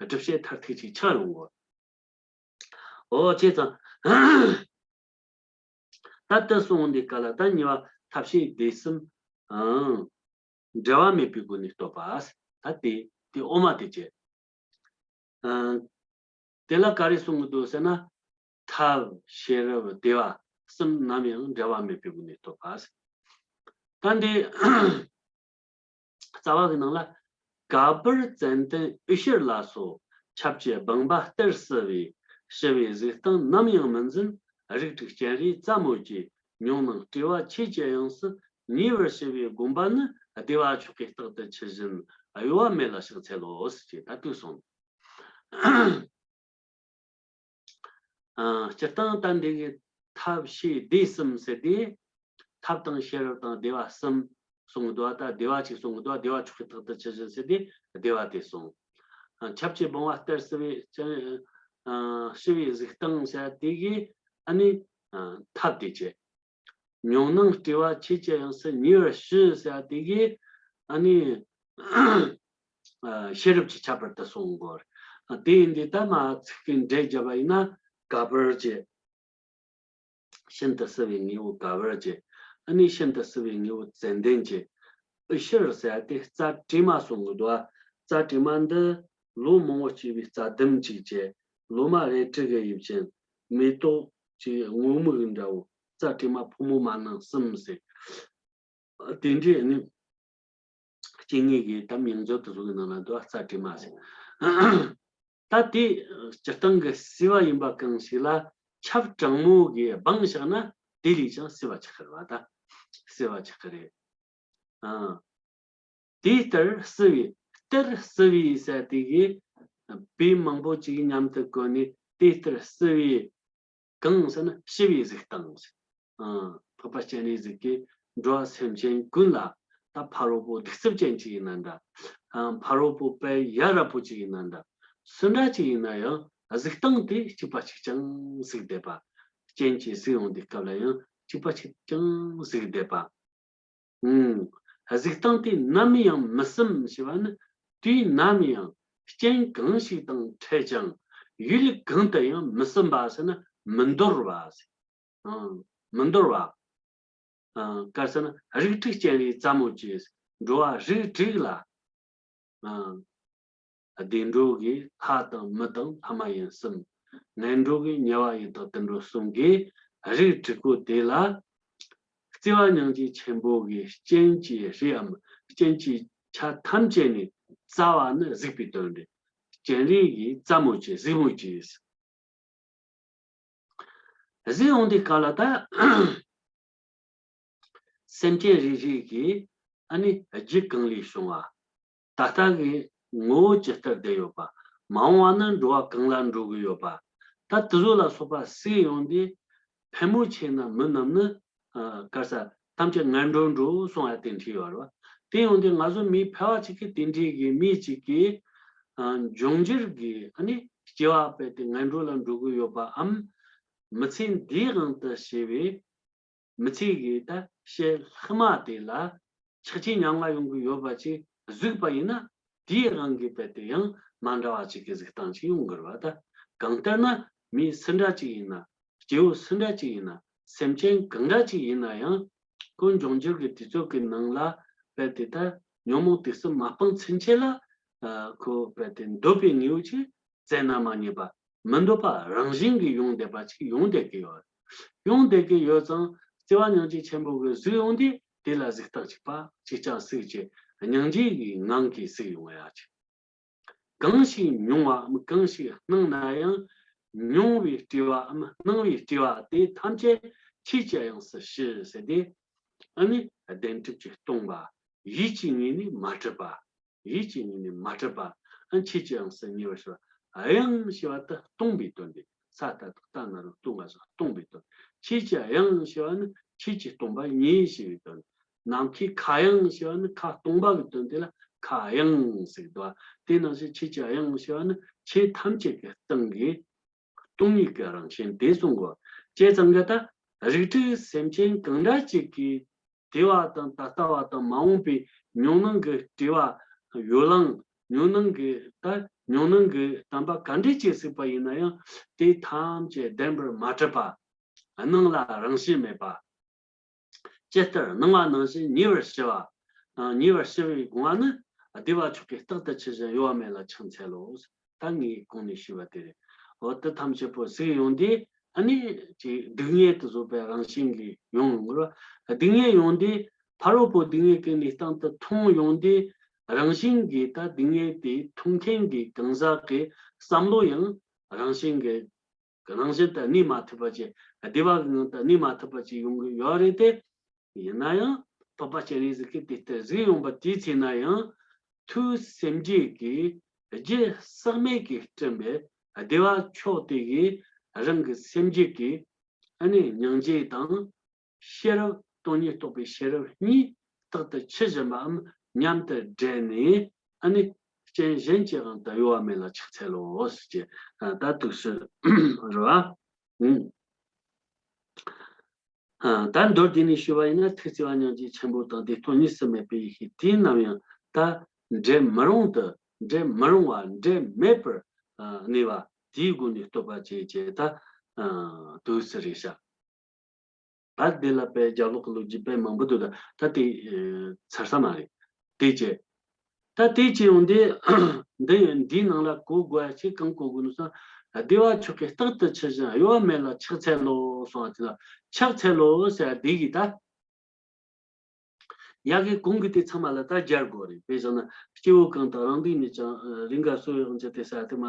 སྒྲུབ་བྱེད་མཐར་ཐུག་ཅིག་ཆགས་ཡོང་གོ། འོ། བྱས་ཙང་། ད་ལྟ་གསུངས་འདི་ག་ལ་ད་གཉིས་པ་ཐབས་ཤེས་སྡེ་གསུམ། ཨང་། འབྲལ་བ་མེད་པའི་སྒོ་ནས་བསྟོད་པ། ད་དེ་དེ་དབུ་མ་དེ་བྱས། ཨང་། དེ་ལ་ག་རེ་གསུང་གི་འདུག་ཟེར་ན། ཐབས་ཤེས་རབ་བདེ་བ་གསུམ་ནམ་ཡང་འབྲལ་བ་མེད་པའི་སྒོ་ནས་བསྟོད་པ། ད་འདི། རྩ་བ་གི་ནང་ལ། ག་པར་ཙན་དན་འོད་ཕྱིར་ལ་སོགས། ཁྱབ་བྱེད་སྦང་བ་སྟེར་སྲིད་པའི། ཞི་བའི་གཟིགས་སྟངས་ནམ་ཡང་མི་འཛིན། རིགས་དྲུག་སྤྱན་རས་རྩ་མོ་རྒྱས། ཉོན་མོངས་སྤྲོས་པ་ཆེ་སྐྱེ་ཡང་སྲིད། ཉེ་བར་ཞི་བའི་སྒོམ་པ་ནི། བདེ་བ་མཆོག་གི་རྟགས་དེ་ཇི་བཞིན། གཡོ་བ་མེད་ལ་ཕྱག་འཚལ་ལོ། ཞེས་ད་དུས་གསུངས། ཨ། སྤྱིར་བཏང་ད་འདི་གི་ཐབས་ཤེས་སྡེ་གསུམ་ཟེར་དེ། ཐབས་དང་ཤེས་རབ་དང་བདེ་བ་གསུམ་གསུང་གི་འདུག་བ། ད་བདེ་བ་གཅིག་གསུང་གི་འདུག་བ། བདེ་བ་མཆོག་གི་རྟགས་དེ་ཇི་བཞིན་ཟེར་དེ་བདེ་བ་དེ་གསུངས། ཨ། ཁྱབ་བྱེད་སྦང་བ་སྟེར་སྲིད་པའི་ཅན། ཨ། ཞི་བའི་གཟིགས་སྟངས་ཟེར་དེ་གི། ཨ་ནི། ཨ། ཐབས་དེ་བྱས། ཉོན་མོངས་སྤྲོས་པ་ཆེ་སྐྱེ་ཡང་སྲིད། ཉེ་བར་ཞི་ཟེར་དེ་གི། ཨ་ནི། ཨ། ཤེས་རབ་ཀྱི་ཁྱད་པར་དུ་གསུང་དགོས། ཨ། དེ་ཡིན་དུས་ད་མ་ཚིག་གི་འགྲེལ་བརྒྱབ་པ་ཡིན་ན། ག་པར་གྱི། ཤིན་ཏུ་བསིལ་བའི་དངོས་པོ་ག་པར་གྱི། ཨ་ནི་ཤིན་ཏུ་བསིལ་བའི་དངོས་པོ་ཙན་དན་གྱི། འོད་ཕྱིར་ཟེར་དེ་རྩྭ་དྲི་མ་གསུང་གི་འདུག་བ། རྩྭ་དྲི་མ་འདི་ལོ་མང་པོ་སྐྱེས་པའི་རྩྭ་ལྡུམ་གཅིག་བྱས། ལོ་མ་རལ་གྲི་གི་དབྱིབས་ཅན། མེ་ཏོག་གི་སྔོ་སྨུག་འདྲ་བོ། རྩྭ་དྲི་མ་ཕོ་མོ་མ་ནིང་གསུམ་ཟེར། དེ་འདྲའི་ནི་སྐྱེ་དངོས་ཀྱི་ད་མིང་མཛོད་དུ་བཟུང་གི་ནང་ན་འདུག་བ། རྩྭ་དྲི་མ་ཟེར། ད་དེ་སྤྱིར་བཏང་གི་བསིལ་བ་ཡིན་པ་གང་ཞིག་ལ་ཆབ་གྲང་མོ་གིས་སྦངས་བཞག་ན་དེ་ལས་ཀྱང་བསིལ་བ་ཆགས་ཀྱི་རེད་བ། ད་བསིལ་བ་ཆགས་ཀྱི་རེད། ཨ། དེ་ལྟར་བསིལ་བའི། གཏེར་བསིལ་བའི་ཟེར་དེ་གི་བོད་མང་པོ་ཅིག་མཉམ་དུ་བཀོལ་ནས། དེ་ལྟར་བསིལ་བའི། གང་ཟེར་ན་ཞི་བའི་གཟིགས་སྟངས། ཨ། འཕགས་པ་སྤྱན་རས་གཟིགས་ཀྱིས་འགྲོ་བ་སེམས་ཅན་ཀུན་ལ། ད་ཕ་རོལ་པོ་གདུག་རྩུབ་ཅན་ཅིག་ཡིན་ན་འདྲ། ཨ། ཕ་རོལ་པོ་དཔེ་ཡ་རབས་པོ་ཅིག་ཡིན་ན་འདྲ། སུ་འདྲ་ཅིག་ཡིན་ན་ཡང་གཟིགས་སྟངས་དེ་གཅིག་པ་གཅིག་རྐྱང་གཟིགས་བསྡད་པ། རྐྱེན་གྱིས་གཟིགས་ཡོང་དུས་སྐབས་ལ་ཡང་གཅིག་པ་གཅིག་རྐྱང་གཟིགས་བསྡད་པ། ཨང་། གཟིགས་སྟངས་དེ་ནམ་ཡང་མི་སིམ་ཞེས་པ་ནི། དུས་ནམ་ཡང་རྐྱེན་གང་ཞིག་དང་འཕྲད་ཀྱང་ཡུལ་གང་དུ་ཡང་མི་སིམ་པ་ཟེར་ན་མི་འདོར་བ་ཟེར། ཨང་། མི་འདོར་བ། ཨང་། ག་ཟེར་ན་རིགས་དྲུག་སྤྱན་རས་རྩ་མོ་རྒྱས། འགྲོ་བ་རིགས་དྲུག་ལ། ཨང་། བདེ་འགྲོ་གི་ལྷ་དང་མི་དང་ལྷ་མ་ཡིན་གསུམ། ངན་འགྲོ་གི་དམྱལ་བ་ཡི་དྭགས་དུད་འགྲོ་གསུམ་གྱི་རིགས་དྲུག་པོ་དེ་ལ། བརྩེ་བ་སྙིང་རྗེ་ཆེན་པོ་གི་རྐྱེན་གྱིས་རིགས་འམ་རྐྱེན་གྱི་ཆ་ཐམས་ཅད་ནས་བཙའ་བ་ནི་གཟིགས་པའི་དོན་རེད། སྤྱན་རས་ཀྱི་རྩ་མོ་རྒྱས། གཟིགས་མོ་རྒྱས། གཟིགས་ཡོང་དུས་སྐབས་ལ་ད། སེམས་ཅན་རེ་རེ་གིས་ཨ་ནི་རྒྱུ་གང་ལས་བྱུང་བ། ད་ལྟ་གི་ངོ་བོ་ཇི་ལྟར་བསྡད་ཡོད་པ། མ་འོངས་པ་ན་འགྲོ་བ་གང་ལ་འགྲོ་གི་ཡོད་པ། ད་དེ་ཚོ་ལ་སོགས་པ་གཟིགས་ཡོང་དུས། ཕལ་མོ་ཆེ་ན་མི་རྣམས་ནི། ཨ། ག་ཟེར། ཐམས་ཅད་ངན་འགྲོར་འགྲོ་གསུང་བ་དེ་འདྲ་ཡོད་རེད་བ། དེ་ཡོང་དུས་ང་ཚོ་མི་ཕལ་བ་ཅིག་གིས་དེ་འདྲའི་གི་མི་ཅིག་གིས། ཨ། འབྱུང་འགྱུར་གྱི་ཨ་ནི་སྐྱེ་བ་སྤེལ་ཏེ་ངན་འགྲོ་ལ་འགྲོ་གི་ཡོད་པའམ། མི་ཚེ་འདིའི་དབང་དུ་བྱས་པའི་མི་ཚེ་གི་ད་ཕྱེད་ལྷག་མ་དེ་ལ། ཆགས་ཆེན་ཉམ་ང་ཡོང་གི་ཡོད་པ་ཅིག་གཟིགས་པ་ཡིན་ན། དེའི་དབང་གིས་རྦད་དེ་ཡང་མ་འདྲ་བ་ཅིག་གི་གཟིགས་སྟངས་ཅིག་ཡོང་གི་རེད་བ། ད་གང་ལྟར་ན་མི་སུ་འདྲ་ཅིག་ཡིན་ན། སྐྱེ་བོ་སུ་འདྲ་ཅིག་ཡིན་ན། སེམས་ཅན་གང་འདྲ་ཅིག་ཡིན་ན་ཡང་། ཁོ་འབྱུང་འགྱུར་གྱི་དུས་ཚོད་ཀྱི་ནང་ལ་རྦད་དེ་ད་ཉོན་མོངས་དུག་གསུམ་མ་སྤངས་ཚུན་ཆད་ལ། ཨ། ཁོ་རྦད་དེ་འདོད་པའི་དངོས་པོ་ཅིག་བཙལ་ན་མ་རྙེད་པ། མི་འདོད་པ་རང་བཞིན་གྱིས་ཡོང་བསྡད་པ་ཅིག་ཡོང་བསྡད་ཀྱི་ཡོད། ཡོང་བསྡད་ཀྱི་ཡོད་ཙང་། བརྩེ་བ་སྙིང་རྗེ་ཆེན་པོ་གིས་གཟིགས་ཡོང་དུས། དེ་ལ་གཟིགས་སྟངས་གཅིག་པ་གཅིག་རྐྱང་གཟིགས་བྱས། སྙིང་རྗེ་ཡི་ངང་གིས་གཟིགས་ཡོང་བ་ཡ་ཅིག་གང་ཞིག་མྱོང་བའམ་གང་ཞིག་སྣང་ན་ཡང་། མྱོང་བའི་སྤྲོས་པའམ་སྣང་བའི་སྤྲོས་པ་དེ་ཐམས་ཅད་ཆོས་ཀྱི་དབྱིངས་སུ་ཞི་ཟེར་ཏེ། ཨ་ནི་བདེན་གྲུབ་ཀྱིས་སྟོང་པ། ཡིད་ཀྱི་ངོས་ནས་མ་གྲུབ་པ། ཡིད་ཀྱི་ངོས་ནས་མ་གྲུབ་པ། ཨ། ཆོས་ཀྱི་དབྱིངས་སུ་ཉེ་བར་ཞི་བ། དབྱིངས་ཞེས་པ་དེ་སྟོང་པའི་དོན་ཏེ། ས་ད་བཏགས་སྟ་ན་རོ་སྟོང་པ་སོགས་སྟོང་པའི་དོན། ཆོས་ཀྱི་དབྱིངས་ཞེས་པ་ནི་ཆོས་ཀྱིས་སྟོང་པ་ཉིད་ཞེས་པའི་དོན། ནམ་མཁའི་མཁའ་དབྱིངས་ཞེས་པ་ནི་མཁའ་སྟོང་པ་གི་དོན་དེ་ལ་མཁའ་དབྱིངས་ཟེར་གི་འདུག་པ། དེ་ནང་བཞིན་ཆོས་ཀྱི་དབྱིངས་ཞེས་པ་ནི་ཆོས་ཐམས་ཅད་ཀྱི་སྟེང་གི་སྟོང་ཉིད་ཀྱི་རང་བཞིན་དེ་གསུང་གོ། བྱས་ཙང་གི་ད་རིགས་དྲུག་སེམས་ཅན་གང་འདྲ་ཅིག་གི་དེ་བ་དང་ད་ལྟ་བ་དང་མ་འོངས་པའི་ཉོན་སྣང་གི་སྤྲོས་པ་ཡོ་ལང་། ཉོན་སྣང་གི་ད་ཉོན་སྣང་གི་དམ་པ་ག་འདྲས་ཅིག་གཟིགས་པ་ཡིན་ན་ཡང་། དེ་ཐམས་ཅད་བདེན་པར་མ་གྲུབ་པ། སྣང་ལ་རང་བཞིན་མེད་པ། ཇི་ལྟར་སྣང་བ་ནང་བཞིན་ཉེ་བར་ཞི་བ། ཨ། ཉེ་བར་ཞི་བའི་དགོངས་པ་ནི། བདེ་བ་མཆོག་གི་རྟག་ཏུ་ཆུད་ཅིང་གཡོ་བ་མེད་ལ་ཕྱག་འཚལ་ལོ། ད་ངས་གོང་ནས་ཞུས་པ་དེ་རེད། འོ། དེ་ཐམས་ཅད་པོ་གཟིགས་ཡོང་དུས། ཨ་ནི་ཅིག་སྡུག་བསྔལ་དུ་བཟོད་པའི་རང་བཞིན་གྱིས་ཡོང་ཡོང་གི་རེད། སྡུག་བསྔལ་ཡོང་དུས། ཕ་རོལ་པོ་སྡུག་བསྔལ་གྱི་གནས་སྟངས་དེ་མཐོང་ཡོང་དུས། རང་བཞིན་གྱིས་ད་སྡུག་བསྔལ་དེ་མཐོང་མཁན་གྱི་གང་ཟག་གི་བསམ་བློ་ཡང་རང་བཞིན་གྱི་རང་བཞིན་དུ་གནས་མ་ཐུབ་པ་ཅིག་བདེ་བ་གི་ངང་དུ་གནས་མ་ཐུབ་པ་ཅིག་ཡོང་གི་ཡོད་རེད་དེ། ཡིན་ན་ཡང་འཕགས་པ་སྤྱན་རས་གཟིགས་ཀྱིས་དེ་ལྟར་གཟིགས་ཡོང་པ་དེའི་ཚེ་ན་ཡང་། ཐུགས་སེམས་བསྐྱེད་ཀྱིས་རྒྱུད་བསགས་མེད་ཀྱིས་བསྐྲུན་པའི་བདེ་བ་མཆོག་དེ་གིས་རང་གི་སེམས་རྒྱུད་ཀྱི་ཨ་ནི་སྙིང་རྗེ་དང་། ཤེས་རབ། སྟོང་ཉིད་རྟོགས་པའི་ཤེས་རབ་གཉིས་རྟག་ཏུ་ཆུད་བཞིན་པའམ་མཉམ་དུ་འབྲེལ་ནས། ཨ་ནི་རྐྱེན་གཞན་གྱི་དབང་དུ་གཡོ་བ་མེད་ལ་ཕྱག་འཚལ་ལོ་ཟེར་གྱི། ཨ། ད་འདུག་སེ་རེད་བ། ཨུ། ཨ། ད་མདོར་བསྡུས་ནས་ཞུ་བ་ཡིན་ན། ཐུགས་བརྩེ་བ་སྙིང་རྗེ་ཆེན་པོ་དང་བདེ་སྟོང་གཉིས་སུ་མེད་པའི་ཡེ་ཤེས་དེ་ནམ་ཡང་ད་འབྲལ་མི་རུང་དུ། འབྲལ་མི་རུང་བ། འབྲལ་མེད་པར། ཨ། གནས་པ་དེའི་སྒོ་ནས་བསྟོད་པ་བྱས་བྱས། ད། ཨ། འདུག་སེ་རེད་ཤག་ད་འདི་ལ་དཔེ་རྒྱབ་ལོགས་ཀྱི་ལོ་རྒྱུས་དཔེ་མང་པོ་འདུག་ད་ད་དེ་ཚར་ས་མ་རེད། དེ་བྱས། ད་དེ་བྱས་ཡོང་དུས། འདི་འདིའི་ནང་ལ་གོ་དགོས་ཡ་ཅིག་གང་གོ་དགོས་ནོ་སོང་། བདེ་བ་མཆོག་གི་རྟག་ཏུ་ཆུད་ཅིང་གཡོ་བ་མེད་ལ་ཕྱག་འཚལ་ལོ་གསུངས་པ་དེ་ལ། ཕྱག་འཚལ་ལོ་ཟེར་བ་འདི་གིས་ད། ཡ་གི་གོང་གི་དེ་ཚང་མ་ལ་ད་སྦྱར་དགོས་རེད། དཔེ་བཞག་ན། སྐྱེ་བོ་གང་དག་རང་སྡུག་ཉིད་ཀྱང་། རེས་འགའ་གསོ་བའི་དབང་ཕྱུག་དེ་ཟེར་དེ་མ།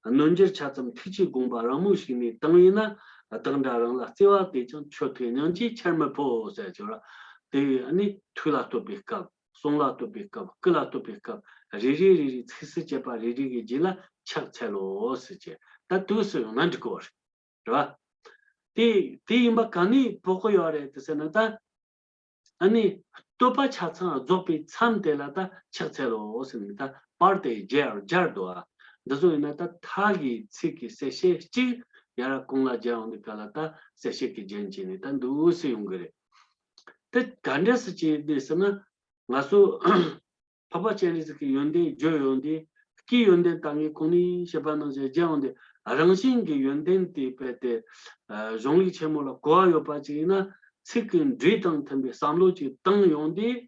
གནོད་འགྱུར་ཆ་ཙམ་ཐུགས་ཀྱིས་དགོངས་པ་རང་མོས་ཤིག་ནས་བཏང་ཡིན་ན། བདག་འདྲ་རང་ལ་བརྩེ་བ་དེས་ཀྱང་། མཆོག་ཐུགས་སྙིང་རྗེ་ཆེར་མི་ཕོད་ཟེར་གྱི་ར། དེ་ཨ་ནི་ཐུགས་ལ་བསྟོད་པའི་སྐབས། གསུང་ལ་བསྟོད་པའི་སྐབས། སྐུ་ལ་བསྟོད་པའི་སྐབས། རེ་རེ་རེ་རེ་ཚིགས་སུ་བཅད་པ་རེ་རེ་གི་རྗེས་ལ་ཕྱག་འཚལ་ལོ་ཟེར་གྱི། ད་འདུག་སེ་ཡོང་ན་འགྲིག་གི་རེད། རེད་བ། དེ་དེ་ཡིན་པ་ག་ནས་དཔོག་གི་ཡོད་རེད་དེ་ཟེར་ན་ད། ཨ་ནི་བསྟོད་པ་ཆ་ཚང་རྫོགས་པའི་མཚམས་དེ་ལ་ད་ཕྱག་འཚལ་ལོ་ཟེར་ནས་ད་བར་དེ་སྦྱར་སྦྱར་འདུག་ཨ། འདི་ཚོ་ཡིན་ན་ད་མཐའ་གི་ཚིག་གི་གསལ་བཤད་གཅིག་ཡར་གོང་ལ་སྦྱར་ཡོང་དུས་ག་ལ་ད་གསལ་བཤད་ཀྱི་རྒྱན་བྱས་ནས་ད་འདུག་སེ་ཡོང་གི་རེད། དེ་ག་འདྲ་སེ་བྱས་ནས་ཟེར་ན། ང་ཚོ་འཕགས་པ་སྤྱན་རས་གཟིགས་ཀྱི་ཡོན་ཏན་བརྗོད་ཡོང་དུས། སྐྱེས་ཡོན་ཏན་ད་ངས་གོང་ནས་བཤད་པ་ནང་བཞིན་སྦྱར་ཡོང་དུས། རང་བཞིན་གྱི་ཡོན་ཏན་དེ་རྦད་དེ། ཨ། གཞུང་ལུགས་ཆེན་མོ་ལ་གོ་བ་ཡོད་པ་ཅིག་ཡིན་ན། ཚིག་གི་འགྲོས་དང་མཐུན་པའི་བསམ་བློ་ཅིག་བཏང་ཡོང་དུས།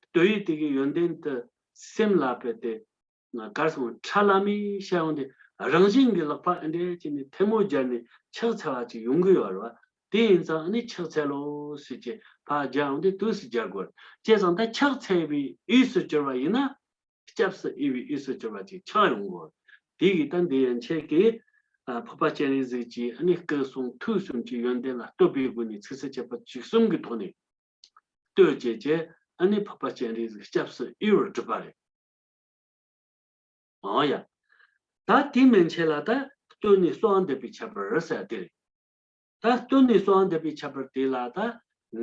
བསྟོད་ཡུལ་དེ་གི་ཡོན་ཏན་དེ་སེམས་ལ་རྦད་དེ། གར་སོང་ཁྲ་ལམ་མེ་ཤར་ཡོང་དུས། རང་བཞིན་གྱིས་ལག་པ་འདི་འདྲ་བྱས་ནས་ཐལ་མོ་སྦྱར་ནས་ཕྱག་འཚལ་བ་ཅིག་ཡོང་གི་ཡོད་རེད་བ། དེ་ཡིན་ཙང་ནི་ཕྱག་འཚལ་ལོ་ཟེར་གྱི་ཕར་སྦྱར་ཡོང་དུས་འདུག་སེ་སྦྱར་དགོས། བྱས་ཙང་ད་ཕྱག་འཚལ་བའི་དབུས་སུ་གྱུར་པ་ཡིན་ན། སྐྱབས་སུ་འོས་པའི་དབུས་སུ་གྱུར་པ་ཅིག་ཆགས་ཡོང་དགོས། དེ་གིས་ད་འདི་ཡན་ཆད་ཀྱིས། ཨ། འཕགས་པ་སྤྱན་རས་གཟིགས་ཀྱི་ཨ་ནི་སྐུ་གསུང་ཐུགས་གསུམ་གྱི་ཡོན་ཏན་ལ་བསྟོད་པའི་སྒོ་ནས་ཚིགས་སུ་བཅད་པ་བཅུ་གསུམ་གྱི་ཐོག་ནས་བསྟོད་བྱས་བྱས། ཨ་ནི་འཕགས་པ་སྤྱན་རས་གཟིགས་སྐྱབས་སུ་འོས་པར་གྲུབ་པ་རེད། འོ་ཡ། ད་དེ་མན་ཆད་ལ་ད་བསྟོད་ནས་གསོལ་བ་འདེབས་པའི་ཁྱད་པར་ཟེར་དེ་རེད། ད་བསྟོད་ནས་གསོལ་བ་འདེབས་པའི་ཁྱད་པར་དེ་ལ་ད།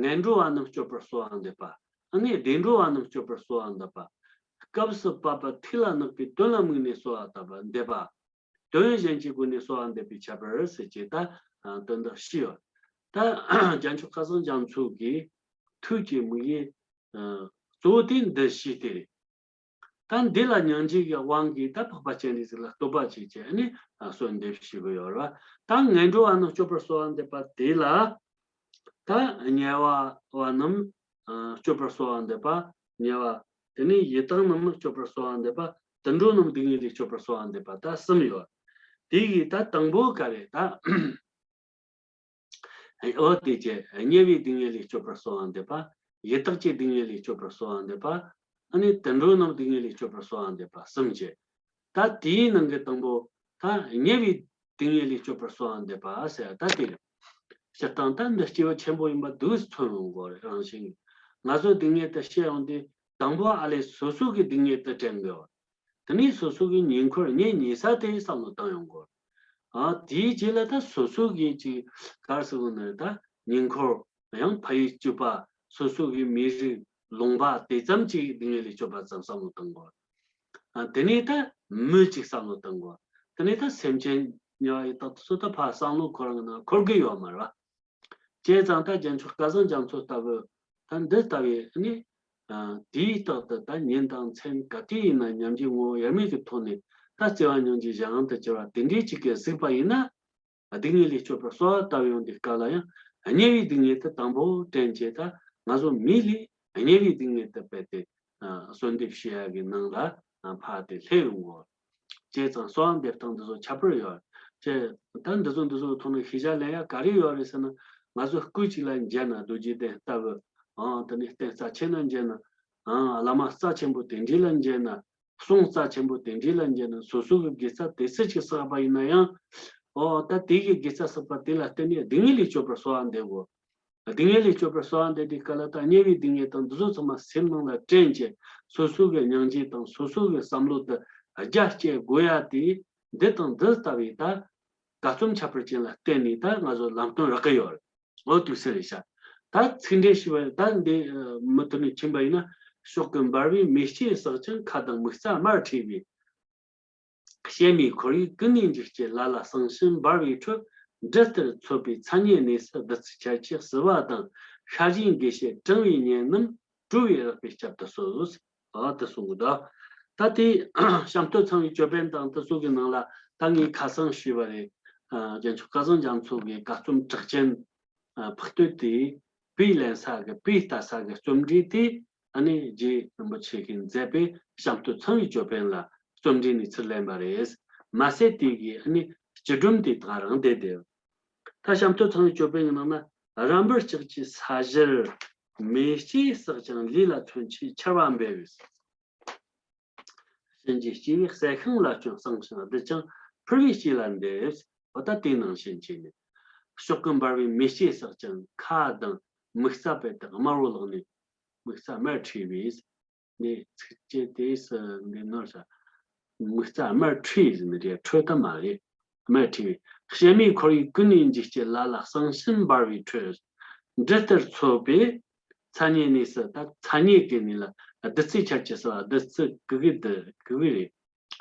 ངན་འགྲོ་བ་རྣམས་སྐྱོབ་པར་གསོལ་བ་འདེབས་པ། ཨ་ནི་བདེ་འགྲོ་བ་རྣམས་སྐྱོབ་པར་གསོལ་བ་འདེབས་པ། སྐབས་སུ་བབ་པ་ཐུགས་ལ་བརྣག་པའི་དོན་ལ་དམིགས་ནས་གསོལ་བ་བཏབ་པ་འདེབས་པ། དོན་གཞན་གྱི་སྒོ་ནས་གསོལ་བ་འདེབས་པའི་ཁྱད་པར་ཟེར་གྱི་ད། ཨ། དོན་དག་བཞི་ཡོད། ད་རྒྱལ་མཆོག་སྐལ་བཟང་རྒྱ་མཚོ་གིས་ཐུགས་ཀྱི་དམིགས་ཡུལ། ཨ། གཙོ་བོ་དེ་འདི་བཞི་དེ་རེད། ད་འདི་ལ་སྙིང་རྗེ་གི་དབང་གིས་ད་འཕགས་པ་སྤྱན་རས་གཟིགས་ལ་བསྟོད་པ་བྱས་བྱས་ནས་གསོལ་འདེབས་ཞུ་གི་ཡོད་རེད་བ། ད་ངན་འགྲོ་བ་རྣམས་སྐྱོབ་པར་གསོལ་བ་འདེབས་པ་དེ་ལ། ད་དམྱལ་བ་བ་རྣམས་སྐྱོབ་པར་གསོལ་བ་འདེབས་པ། དམྱལ་བ། དེ་ནས་ཡི་དྭགས་རྣམས་སྐྱོབ་པར་གསོལ་བ་འདེབས་པ། དུད་འགྲོ་རྣམས་སྡུག་བསྔལ་ལས་སྐྱོབ་པར་གསོལ་བ་འདེབས་པ་ད་གསུམ་ཡོད། དེ་གི་ད་དང་པོ་ག་རེ་ད། འོ་དེ་ཀྱི་དམྱལ་བའི་སྡུག་བསྔལ་ལས་སྐྱོབ་པར་གསོལ་བ་འདེབས་པ། ཡི་དྭགས་ཀྱི་སྡུག་བསྔལ་ལས་སྐྱོབ་པར་གསོལ་བ་འདེབས་པ། ཨ་ནི་དུད་འགྲོ་རྣམས་སྡུག་བསྔལ་ལས་སྐྱོབ་པར་གསོལ་བ་འདེབས་པ་གསུམ་བྱས། ད་དེའི་ནང་གི་དང་པོ་ད་དམྱལ་བའི་སྡུག་བསྔལ་ལས་སྐྱོབ་པར་གསོལ་བ་འདེབས་པ་ཟེར་ད་དེ་རེད། སྤྱིར་བཏང་ད་འདི་སྐྱེས་བུ་ཆེན་པོ་ཡིན་པ་འདུག་མཚོན་ཡོང་གི་རེད་རང་བཞིན་གྱིས། ང་ཚོ་སྡུག་བསྔལ་དེ་སྐྱེ་ཡོང་དུས་དང་པོ་ཨ་ལས་སོ་སོ་གི་སྡུག་བསྔལ་དེ་དྲན་དགོས་པ། དེ་ནས་སོ་སོ་གི་ཉེ་འཁོར་གཉེན་ཉེ་ས་དེ་བསམ་བློ་བཏང་ཡོང་དགོས། ཨ་དེའི་རྗེས་ལ་ད་སོ་སོ་གི་ཅིག་ག་རེ་ཟེར་དགོས་ན་ད་ཉེ་འཁོར་ཡང་ཕ་ཡུལ་སྤྱི་པ་སོ་སོ་གི་མི་རིགས་ལུང་པ་དེ་ཙམ་ཅིག་སྡུག་བསྔལ་ལས་སྐྱོབ་པ་ཙམ་བསམ་བློ་བཏང་དགོས། ཨ་དེ་ནས་ད་མི་གཅིག་བསམ་བློ་བཏང་དགོས། དེ་ནས་ད་སེམས་ཅན་དམྱལ་བ་ཡི་དྭགས་དེ་ཚོ་ད་ཕར་བསམ་བློ་འཁོར་ང་ན་འཁོར་གི་ཡོད་མ་རེད་བ། བྱས་ཙང་ད་རྒྱལ་མཆོག་སྐལ་བཟང་རྒྱ་མཚོ་ལྟ་བུ་ད་འདི་ལྟ་བུའི་ནི། ཨ་དེའི་རྟགས་དུ་ད་ཉིན་དང་མཚན་ག་དུས་ཡིན་ན་ཉམས་ཀྱི་ངོ་བོ་དབྱེར་མེད་ཀྱི་ཐོག་ནས་ད་བརྩེ་བ་སྙིང་རྗེ་གཞན་དབང་དུ་གྱུར་བ་དེ་འདྲའི་ཅིག་གིས་གཟིགས་པ་ཡིན་ན། སྡུག་བསྔལ་ལས་སྐྱོབ་པར་གསོལ་བ་བཏབ་ཡོང་དུས་སྐབས་ལ་ཡང་དམྱལ་བའི་སྡུག་བསྔལ་དེ་དང་པོ་དྲན་བྱས། ད་ང་ཚོ་མི་ལས་དམྱལ་བའི་སྡུག་བསྔལ་དེ་རྦད་དེ་ཨ་གསོལ་འདེབས་ཞུ་ཡ་གི་ནང་ལ་ཨ་ཕར་དེ་སླེབས་ཡོང་གོ། བྱས་ཙང་གསོལ་བ་འདེབས་སྟངས་འདི་ཚོ་ཁྱད་པར་ཡོད། ཅེས་ད་འདི་ཚོ་འདི་ཚོ་ཐོག་ནས་ཤེས་བྱ་ལེན་ཡ་ག་རེ་ཡོད་རེད་ཟེར་ན། ང་ཚོ་སྐུ་གཅིག་ལ་མཇལ་ན་རྡོ་རྗེ་གདན་ལྟ་བུ། ཨང་དེ་ནས་རྟེན་རྩ་ཆེན་ན་མཇལ་ན། ཨང་བླ་མ་རྩ་ཆེན་པོ་དེ་འདྲ་ལ་མཇལ་ན། གསུང་རྩ་ཆེན་པོ་དེ་འདྲ་ལ་མཇལ་ན་སོ་སོ་གི་དགེ་རྩ་དེ་ཚོ་ཅིག་བསགས་པ་ཡིན་ན་ཡང་། ཨོ་ད་དེ་གི་དགེ་རྩ་བསགས་པ་དེ་ལ་བརྟེན་ནས་སྡུག་བསྔལ་ལས་སྐྱོབ་པར་གསོལ་བ་འདེབས་དགོས། སྡུག་བསྔལ་ལས་སྐྱོབ་པར་གསོལ་བ་འདེབས་དུས་སྐབས་ལ་ད་དམྱལ་བའི་སྡུག་བསྔལ་དང་འདི་ཚོ་ཚང་མ་སེམས་ནང་ལ་དྲན་བྱས་སོ་སོ་གི་སྙིང་རྗེ་དང་སོ་སོ་གི་བསམ་བློ་དེ་རྒྱ་བསྐྱེད་དགོས་ཡ་དེ་འདི་དང་འདི་ལྟ་བུའི་ད་དགའ་རྩོམ་ཁྱད་པར་ཅན་ལ་བརྟེན་ནས་ད་ང་ཚོ་ལམ་སྟོན་རག་གི་ཡོད་རེད། འོ་དུས་ཚོད་རེད་ཤག་ད་ཚིག་འགྲེལ་ཞུས་པ་ད་འདི་མུ་མཐུད་ནས་ཕྱིན་པ་ཡིན་ན། ཕྱོགས་ཀུན་འབར་བའི་མེ་ལྕེ་བསྲེགས་ཀྱང་། ཁ་དང་མིག་རྩ་དམར་ཁྲས་པའི། གཤེད་མའི་ཁོར་ཡུག་ཀུན་ནས་འཇིགས་བྱེད། ལ་ལ་གསང་ཞིང་འབར་བའི་ཁྲོད། འབྲུ་ལྟར་འཚོ་བའི་མཚན་ཉིད་གནས་སུ། བདུད་རྩི་ཆར་གྱིས་བསིལ་བ་དང་། ཤ་ཞེན་དགེ་བཤེས་གྲང་བའི་ཉེན་རྣམས། བྲོ་བའི་རེག་པས་བསྐྱབ་ཏུ་གསོལ། ཨ་དེ་གསུང་གི་འདུག་ད་དེ་གཤམ་སྟོད་ཚངས་པའི་ཅོད་པན་དང་དེ་ཚོ་གི་ནང་ལ་ད་ངས་ཁ་སང་ཞུས་པ་རེད། ཨ་རྒྱལ་མཆོག་སྐལ་བཟང་རྒྱ་མཚོ་གི་དགའ་རྩོམ་གྲགས་ཅན། ཨ་འཕགས་བསྟོད་དེ་པའི་ལེན་ས་གི་པའི་ལྟ་ས་གི་རྩོམ་བྲིས་དེ་ཨ་ནི་རྗེ་རིན་པོ་ཆེ་གིས་མཛད་པའི་གཤམ་སྟོད་ཚངས་པའི་ཅོད་པན་ལ་རྩོམ་བྲིས་ནས་ཚུར་ལེན་པ་རེད། མ་ཟད་དེ་གི་ཨ་ནི་སྤྱི་སྒྲོམ་དེ་ད་རང་བསྡད་དེ། ད་གཤམ་སྟོད་ཚངས་པའི་ཅོད་པན་གྱི་ནང་ན། རམ་བུ་ལྕགས་ཀྱུའི་ས་གཞིར། མེ་ལྕེ་བསྲེགས་ཀྱང་ལུས་ལ་མཚོན་ཆའི་ཆར་བ་འབེབས། གཤིན་རྗེའི་སྐྱེ་བོས་གསལ་ཤིང་ལ་བརྩོན། གསང་ཞིང་བདུད་ཀྱང་ཕུར་བའི་ལྕེ་ལ་འདེབས། འོ་ད་དེ་ནང་བཞིན་བྱས་ནས། ཕྱོགས་ཀུན་འབར་བའི་མེ་ལྕེ་བསྲེགས་ཀྱང་། ཁ་དང་མིག་རྩ་རྦད་དེ་དམར་བོ་ལངས་ནས། མིག་རྩ་དམར་ཁྲས་པའི། འདི་ཚིགས་བཅད་དེ་སུ་འདི་ནོར་ས། མིག་རྩ་དམར་ཁྲས་ཟེར་ནི་རེད། ཁྲོད་ད་མ་རེད། དམར་ཁྲས་པའི། གཤེད་མའི་ཁོར་ཡུག་ཀུན་ནས་འཇིགས་བྱེད། ལ་ལ་གསང་ཞིང་འབར་བའི་ཁྲོད། འབྲུ་ལྟར་འཚོ་བའི་མཚན་ཉིད་གནས་སུ། ད་མཚན་ཉིད་ཀྱི་ནི་ལ་བདུད་རྩི་ཆར་གྱིས་བསིལ་བ། བདུད་རྩི་གི་གི་བདུད་གི་གི་རེད།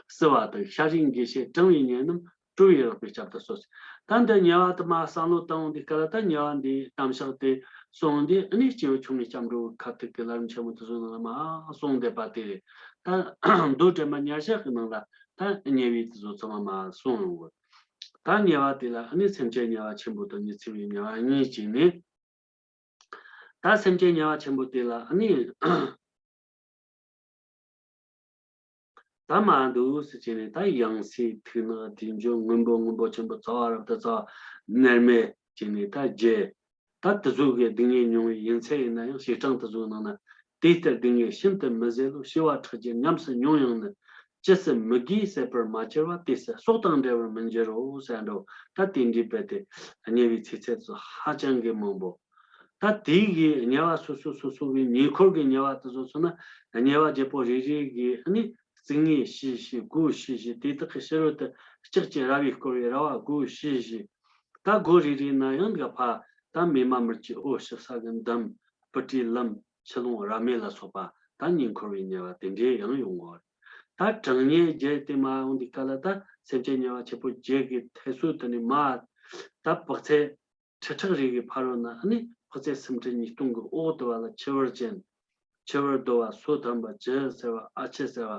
བསིལ་བ་དང་ཤ་ཞེན་དགེ་བཤེས་གྲང་བའི་ཉེན་རྣམས། བྲོ་བའི་རེག་པས་བསྐྱབ་ཏུ་གསོལ། ད་འདི་དམྱལ་བ་དུ་མ་བསམ་བློ་བཏང་འོང་དུས་སྐབས་ལ་ད་དམྱལ་བ་འདིའི་གཏམ་ཕྱག་དེ་གསུངས་འདི་ཨ་ནི་སྐྱེས་བུ་ཆུང་ངུའི་སྐྱབས་འགྲོ་ཁ་ཐུག་གི་ལམ་ཆེན་མོ་དེ་ཚོ་ནང་ལ་མ་གསུངས་བསྡད་པ་དེ་རེད། ད་མདོ་དྲན་པ་ཉེར་བཞག་གི་ནང་ལ་ད་དམྱལ་བའི་དེ་ཚོ་ཚང་མ་མ་གསུངས་ཡོང་གི། ད་དམྱལ་བ་དེ་ལ་ཨ་ནི་སེམས་ཅན་དམྱལ་བ་ཆེན་པོ་དང་ཉི་ཚེ་བའི་དམྱལ་བ་གཉིས་བྱས་ནས། ད་སེམས་ཅན་དམྱལ་བ་ཆེན་པོ་དེ་ལ་ཨ་ནི། ད་མ་འདུག་ཟེར་བྱས་ནས་ད་ཡང་སའི་ཐིག་ནག་དེ་འཇོ་སྔོན་པོ་སྔོན་པོ་ཆེན་པོ་ཚ་བ་རབ་ཏུ་ཚ་བ་ནར་མེ་བྱས་ནས་ད་རྒྱལ། ད་དེ་ཚོ་གི་སྡུག་བསྔལ་མྱོང་བའི་ཡིན་ཚད་ཡིན་ན་ཡང་བྱེ་བྲག་དེ་ཚོའི་ནང་ན་དེ་ལྟར་སྡུག་བསྔལ་ཤིན་ཏུ་མི་བཟད་ལོ། ཤི་བ་ཁྲག་རྒྱུན་ཉམས་སུ་མྱོང་ཡང་ནི། ཇི་སྲིད་མི་དགེས་ཟད་པར་མ་གྱུར་པ། དེ་སྲིད་སྲོག་དང་འབྲལ་བར་མི་འགྱུར་རོ་ཟེར་འགྲོ། ད་དེ་འདྲའི་རྦད་དེ་དམྱལ་བའི་ཚིག་ཚད་ཚོ་ཧ་ཅང་གི་མང་པོ། ད་དེའི་གི་དམྱལ་བ་སོ་སོ་སོ་སོ་གི་ཉེ་འཁོར་གི་དམྱལ་བ་དེ་ཚོ་མཚོན་ན་དམྱལ་བ་བརྒྱད་པོ་རེ་རེ་གི་ནི་རྩིག་ངོས་བྱས་བྱས་སྒོ་བྱས་བྱས་དེ་དག་གི་ཕྱི་རོལ་དུ་ལྕགས་ཀྱི་ར་བས་བསྐོར་བའི་ར་བ་སྒོ་བྱས་བྱས། ད་སྒོ་རེ་རེའི་ནང་ཡང་གི་ཕ་ད་མེ་མ་མུར་གྱི་འོད་ཞིག་ས་གི་འདམ། སྤུ་གྲིའི་ལམ། ཆུ་ཀླུང་ར་མེ་ལ་སོགས་པ་ད་ཉེ་འཁོར་བའི་དམྱལ་བ་དེ་འདྲའི་ཡང་ཡོང་གོ། ད་གྲང་དམྱལ་བརྒྱད་དེ་མ་ཡོང་དུས་སྐབས་ལ་ད་སེམས་ཅན་དམྱལ་བ་ཆེན་པོ་བརྒྱད་ཀྱི་ཐད་སོ་དེ་ནས་མ་ད་དཔག་ཚད་ཁྲི་ཕྲག་རེ་གི་ཕ་རོལ་ན་ཨ་ནི་དཔག་ཚད་སུམ་ཁྲི་ཉིས་སྟོང་གི་འོག་ཏུ་བ་ལ་ཆུ་བུར་ཅན། འཆི་བར་འདོད་པ་སོ་ཐམ་པ་ཇི་ཟེར་བ་ཨ་ཆི་ཟེར་བ་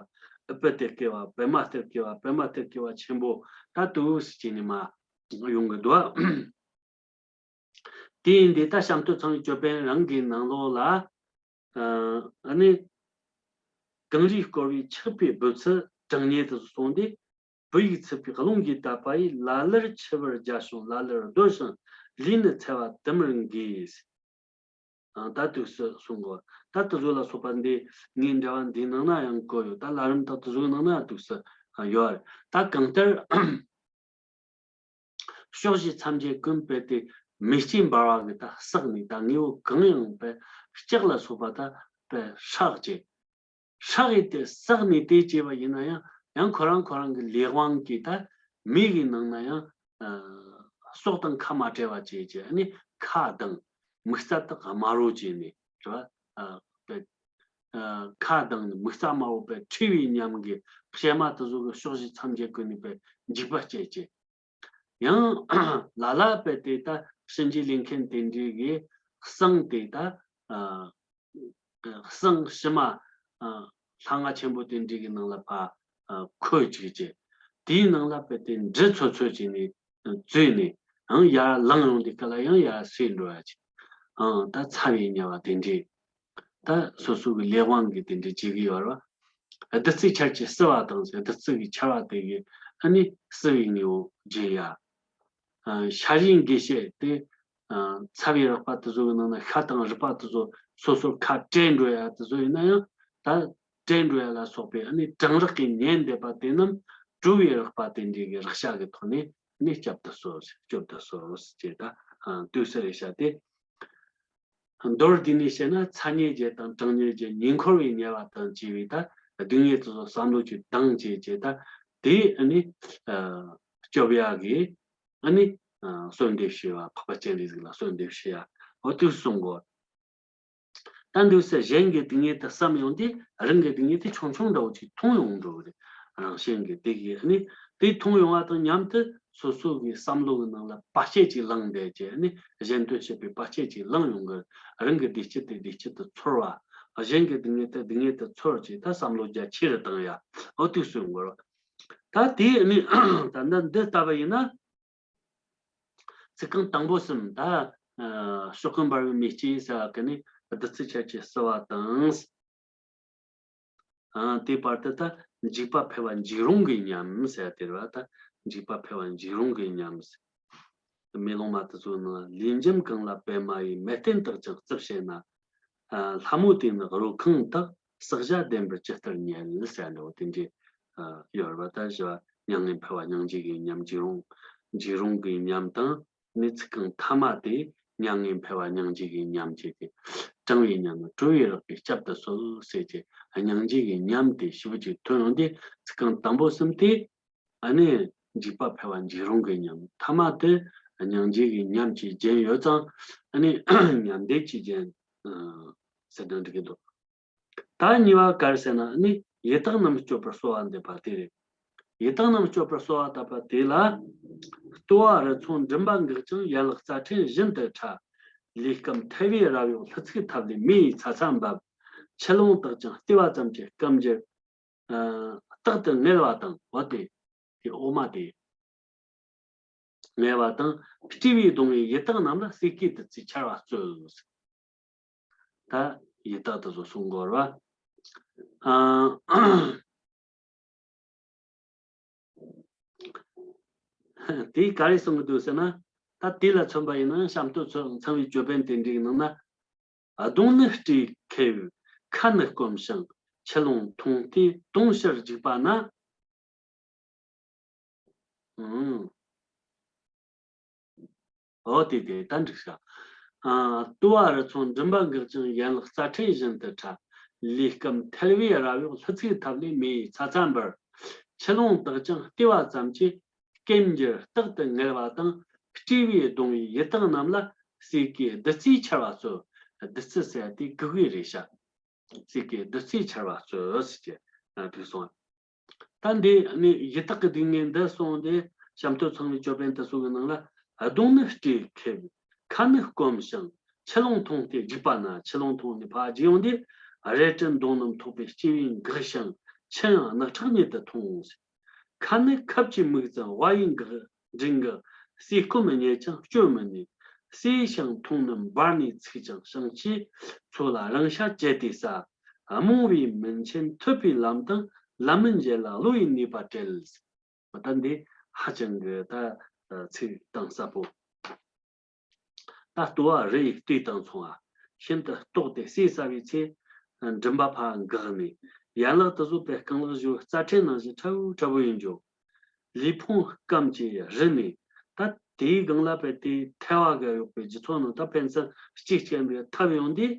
ཨུ་པ་ཏི་སྐྱེ་བ་པད་མ་སྟེར་སྐྱེ་བ་པད་མ་སྟེར་སྐྱེ་བ་ཆེན་པོ་ད་དུས་སུ་བྱས་ནས་མ་ཡོང་གི་འདུག་དེ་ཡིན་དུས་ད་བྱམས་སྟོབས་ཚང་བའི་ཅོད་པན་རང་གི་ནང་ལོགས་ལ། ཨ་ནི། གངས་རིས་བསྐོར་བའི་ཆགས་པའི་སྦུབས་ཚུ་གྲངས་སྙེད་དུ་སོང་སྟེ། བོད་ཡིག་ཚིག་པའི་རླུང་གིས་བཏབ་པ་ཡིས། ལ་ལར་འཆི་བར་རྒྱ་བྱུང་། ལ་ལར་སྡོད་ཞིང་ལུས་ནི་འཚེ་བ་དུ་མར་འགོས། ཨང་། ད་དུས་སུ་གསུང་གོ། ད་དུ་བཟོ་ལ་སོགས་པ་འདི་ངའི་འགྲེལ་བ་འདིའི་ནང་ན་ཡང་བཀོད་ཡོད། ད་ལ་རིམ་ད་དུ་བཟོའི་ནང་ན་དུས་སུ་ཡོད་རེད། ད་གང་ལྟར། ཕྱོགས་བཞི་མཚམས་བརྒྱད་ཀུན་སྤེལ་ཏེ་མེ་ལྕེ་འབར་བ་གི་ད་བསགས་ནས་ད་དངོས་པོ་གང་ཡང་པའི་ལྕགས་ལ་སོགས་པ་ད་པའི་ཧྲག་ཅེས། ཧྲག་ཡིན་ཏེ་བསགས་ནས་དེ་བྱས་པ་ཡིན་ན་ཡང་ཡང་ཁོ་རང་ཁོ་རང་གི་ལས་དབང་གིས་ད་མེ་གི་ནང་ན་ཡང་ཨ་སྲོག་དང་ཁ་མ་བྲལ་བ་བྱས་བྱས་ཨ་ནི་ཁ་གདངས། མིག་རྩ་དག་དམར་རོ་བྱས་ནས་རེད་བ། ཨ་པའི་ཨ་ཁ་གདངས་ནས་མིག་རྩ་དམར་བོ་པའི་འཁྲུལ་བའི་ཉམས་ཀྱི་གཤེད་མ་དེ་ཚོ་གི་ཕྱོགས་བཞི་མཚམས་བརྒྱད་ཀུན་ནས་པའི་འཇིགས་པ་སྐྱེད་ཅེས། ཡང་ལ་ལ་པའི་དེ་ད་གཤིན་རྗེ་ལས་མཁན་དེ་འདྲའི་གི་གསང་དེ་ད་ཨ་གསང་ཕྱི་མ་ཨ་ལྷ་ང་ཆེན་པོ་དེ་འདྲའི་གི་ནང་ལ་ཕ་ཨ་ཁོད་ཅིག་ཅེས། དེའི་ནང་ལ་པའི་དེ་འབྲུ་ཚོ་ཚོ་བྱས་ནས་བཙོས་ནས་ཡང་ཡར་ལངས་ཡོང་དུས་སྐབས་ལ་ཡང་ཡར་སོས་འགྲོ་ཡ་ཅིག་ཨང་། ད་ཚ་བའི་དམྱལ་བ་དེ་འདྲའི། ད་སོ་སོ་གི་ལས་དབང་གིས་དེ་འདྲ་བྱེད་ཀྱི་ཡོད་རེད་བ། བདུད་རྩིའི་ཆར་གྱིས་བསིལ་བ་དང་ཟེར། བདུད་རྩི་གི་ཆར་བ་དེ་གིས་ཨ་ནི་བསིལ་བའི་དངོས་པོ་བརྗེ་ཡ། ཨ་ཤ་རིའི་འགོས་ཤེད་དེ། ཨ་ཚ་བའི་རེག་པ་དེ་ཚོ་གི་ནང་ན་ཤ་དང་རུས་པ་དེ་ཚོ་སོ་སོར་ཁ་བྲལ་འགྲོ་ཡ་དེ་ཚོ་ཡིན་ན་ཡང་ད་བྲལ་འགྲོ་ཡ་ལ་སོགས་པའི་ཨ་ནི་གྲང་རེག་གིས་ཉེན་འདེབས་པ་དེ་རྣམས་དྲོ་བའི་རེག་པ་དེ་འདྲའི་གི་རེག་བྱ་གི་ཐོག་ནས་ཨ་ནི་སྐྱབས་སུ་གསོལ་ཟེར། སྐྱོབ་ཏུ་གསོལ་ཟེར་ཅེས་ད་ཨ་དུས་སུ་རེག་བྱ་དེ། མདོར་བསྡུས་ནས་བཤད་ན་ཚ་དམྱལ་བརྒྱད་དང་གྲང་དམྱལ་བརྒྱད་ཉེ་འཁོར་བའི་དམྱལ་བ་དང་བཅས་པའི་ད་སྡུག་བསྔལ་དེ་ཚོ་བསམ་བློ་ཅིག་བཏང་བྱས་བྱས་ད་དེ་ཨ་ནི་ཨ་སྐྱོབ་ཡག་གི་ཨ་ནི་ཨ་གསོལ་འདེབས་ཞུ་བ། འཕགས་པ་སྤྱན་རས་གཟིགས་ལ་གསོལ་འདེབས་ཞུ་ཡ། འོ་དུས་གསུང་གོ། ད་འདུག་སེ་གཞན་གྱི་སྡུག་བསྔལ་དེ་བསམ་ཡོང་དུས་རང་གི་སྡུག་བསྔལ་དེ་ཆུང་ཆུང་འདྲ་བོ་ཅིག་མཐོང་ཡོང་འགྲོ་གི་རེད། རང་གཞན་གྱི་དེ་གི་ཨ་ནི་དེ་མཐོང་ཡོང་བ་དང་མཉམ་དུ་སོ་སོ་གི་བསམ་བློ་གི་ནང་ལ་བར་ཆད་ཅིག་ལངས་བསྡད་ཀྱི་ཨ་ནི་གཞན་དོན་བྱེད་པའི་བར་ཆད་ཅིག་ལངས་ཡོང་གི། རང་གི་བདེ་སྐྱིད་དེ་བདེ་སྐྱིད་དུ་ཚོར་བ། གཞན་གྱི་སྡུག་བསྔལ་དེ་སྡུག་བསྔལ་དུ་ཚོར་ཅིག་ད་བསམ་བློ་རྒྱ་ཆེ་རུ་བཏང་ཡ། འོ་དུས་གསུང་གོ། ད་དེ་ཨ་ནི་ད་ལྟ་འདི་ལྟ་བུ་ཡིན་ན། ཚིག་རྐང་དང་པོ་གསུམ་ད། ཨ་ཕྱོགས་ཀུན་འབར་བའི་མེ་ལྕེ་ཟེར་བ་གི་ནི་བདུད་རྩི་ཆར་གྱིས་བསིལ་བ་དང་། ཨ་དེའི་བར་དུ་ད་འཇིགས་པ་འཕེལ་བ་འཇིགས་རུང་གི་ཉམས་ཟེར་དེ་རེད་བ། ད་འཇིགས་པ་འཕེལ་བ་འཇིགས་རུང་གི་ཉམས། མེ་ལོང་མ་དེ་ཚོའི་ནང་ལས་འཇམ་གང་ལ་པད་མ་ཡིས། མལ་སྟན་དག་ཀྱང་རྩིབས་བྱས་ན། ཨ་ལྷ་མོ་དེ་ནི་རོལ་ཁང་དག། བསྲེག་བྱ་ལྡེམ་པར་ཇི་ལྟར་ཉལ་ཟེར་འདྲ་བོ་དེ་འདྲའི་ཨ་ཡོད་རེད་བ། ད་བཞི་བ་མྱ་ངན་འཕེལ་བ་སྙིང་རྗེ་གི་ཉམས། འཇིགས་རུང་འཇིགས་རུང་གི་ཉམས་དང་། ནི་ཚིག་རྐང་ཐ་མ་དེ་མྱ་ངན་འཕེལ་བ་སྙིང་རྗེ་གི་ཉམས་བྱས་ཏེ། གྲང་བའི་ཉམས་ནི་དྲོ་བས་རེག་པས་སྐྱབས་སུ་གསོལ་ཟེར་གྱི་སྙིང་རྗེ་གི་ཉམས་དེ་ཞེ་པོ་ཅིག་ཐོན་ཡོང་དུས་ཚིག་རྐང་དང་པོ་གསུམ་དེ་ཨ་ནི་འཇིགས་པ་འཕེལ་བ་འཇིགས་རུང་གི་ཉམས། ཐ་མ་དེ་སྙིང་རྗེ་གི་ཉམས་ཀྱིས་བརྒྱན་ཡོད་ཙང་ཨ་ནི་ཉམས་ལྡན་གྱིས་བརྒྱན་ཟེར་ན་འགྲིག་གི་འདུག་ད་གཉིས་པ་ག་རེ་ཟེར་ན་ནི་ཡི་དྭགས་རྣམས་སྐྱོབ་པར་གསོལ་བ་འདེབས་པ་དེ་རེད། ཡི་དྭགས་རྣམས་སྐྱོབ་པར་གསོལ་བ་བཏབ་པ་དེ་ལ། ལྟོ་བ་རི་ཚོང་མགྲིན་པ་འགག་ཅིང་། ཡན་ལག་རྩ་ཕྲན་བཞིན་དུ་ཕྲ། ལུས་སྐམ་ཐལ་བས་རབ་གཡོགས། ལྷུ་ཚིགས་འཐབ་ལས་མེ་ཡི་ཚ་ཚ་འབབ། ཆུ་ཀླུང་དག་ཀྱང་ལྟེ་བ་ཙམ་གྱི་སྐམ་གྱུར། ཨ་རྟག་ཏུ་ངལ་བ་དང་། འོ་དེ། དེ་འོག་མ་དེ། ངལ་བ་དང་། སྤྲེའུས་གདུང་བའི་ཡི་དྭགས་རྣམས་ལ། སྲས་ཀྱི་བདུད་རྩིའི་ཆར་བ་སྩོལ། ད་ཡི་དྭགས་དེ་ཚོ་གསུང་གོ་ར། ཨ་དེ་ག་རེ་གསུང་གི་འདུག་ཟེར་ན། ད་དེ་ལ་མཚོན་པ་ཡིན་ན་བྱམས་སྟོབས་ཚང་བའི་ཅོད་པན་དེ་འདྲའི་ནང་ན། གདོང་ནི་སྤྲེའུས་ཁེབས། ཁ་ནི་སྐོམ་ཞིང་། ཆུ་ཀླུང་འཐུངས་ཏེ་དུང་ཕྱུར་རྒྱུག་པ་ན། ཨང་། འོ་དེ་དེ་ད་འགྲིག་ཤག་ཨ་ལྟོ་བ་རི་ཚོང་མགྲིན་པ་འགག་ཅིང་། ཡན་ལག་རྩ་ཕྲན་བཞིན་དུ་ཕྲ། ལུས་སྐམ་ཐལ་བས་རབ་གཡོགས། ལྷུ་ཚིགས་འཐབ་ནས་མེ་ཡི་ཚ་ཚ་འབར། ཆུ་ཀླུང་དག་ཀྱང་ལྟེ་བ་ཙམ་གྱི་སྐམ་གྱུར། རྟག་ཏུ་ངལ་བ་དང་། སྤྲེའུས་གདུང་བའི་ཡི་དྭགས་རྣམས་ལ། སྲས་ཀྱི་བདུད་རྩིའི་ཆར་བ་སྩོལ། བདུད་རྩི་ཟེར་ཡ་དེ་གུ་གུལ་རེད་ཤག་སྲས་ཀྱི་བདུད་རྩིའི་ཆར་བ་སྩོལ་ཟེར་གྱི་ཨ་ཐུག་སོང་། ད་འདི་ནི་ཡི་དྭགས་ཀྱི་སྡུག་བསྔལ་འདི་གསུངས་ཏེ་བྱམས་སྟོབས་ཚང་བའི་ཅོད་པན་དེ་ཚོ་གི་ནང་ལ། གདོང་ནི་སྤྲེའུས་ཁེབས། ཁ་ནི་སྐོམ་ཞིང་། ཆུ་ཀླུང་འཐུངས་ཏེ་རྒྱུག་པ་ན། ཆུ་ཀླུང་འཐུངས་ནས་ཕར་རྒྱུག་ཡོང་དུས་ རལ་གྲི་མདུང་རྣམས་ཐོགས་པའི་སྐྱེ་བོས་འགགས་ཤིང་། ཆུ་ཡང་ནག་ཁྲག་ཉིད་དུ་འཐུང་ཟེར། ཁ་ནི་ཁབ་ཀྱི་མིག་ཙམ་བ་ཡིས་འགག་འབྲིང་གི། ཟས་སྐོམ་རྙེད་ཀྱང་སྐྱོར་མི་ནུས། ཟས་ཤིང་འཐུང་རྣམས་འབར་ནས་ཚིག་ཀྱང་ཞིང་སྐྱེས། ཚོ་ལ་རང་ཤ་བཅད་དེ་ཟ། རྨོངས་པའི་མིན་ཆེན་ཐུབ་པའི་ལམ་དང་། ལམ་མིན་འབྱེད་ལ་བསླུ་བའི་ནུས་པ་བྲལ། ད་འདི་ཧ་ཅང་གི་ད་ཚིག་དང་ཟབ་པོ། ད་ལྟོ་བ་རི་ཡི་སྟོད་དང་མཚུངས་པ། ཤིན་ཏུ་ལྟོགས་ཏེ་ཟས་ཟ་བའི་ཚེ། མགྲིན་པ་ཕར་འགགས་ནས། ཡན་ལག་དེ་ཚོ་དཔེ་རྐང་ལག་བཞི་རྩ་ཕྲན་ནང་བཞིན་ཕྲ་བོ་ཕྲ་བོ་ཡིན་འགྲོ། ལུས་ཕུང་སྐམ་གྱིས་རུལ་ནས། ད་དེའི་སྒང་ལ་དཔེ་དེ་ཐལ་བ་ག་ཡོད་པའི་རྒྱུ་ཚོགས་ནང་ད་ཕན་ཚུན་གཅིག་བྱས་པའི་ཐབས་ཡོང་དུས།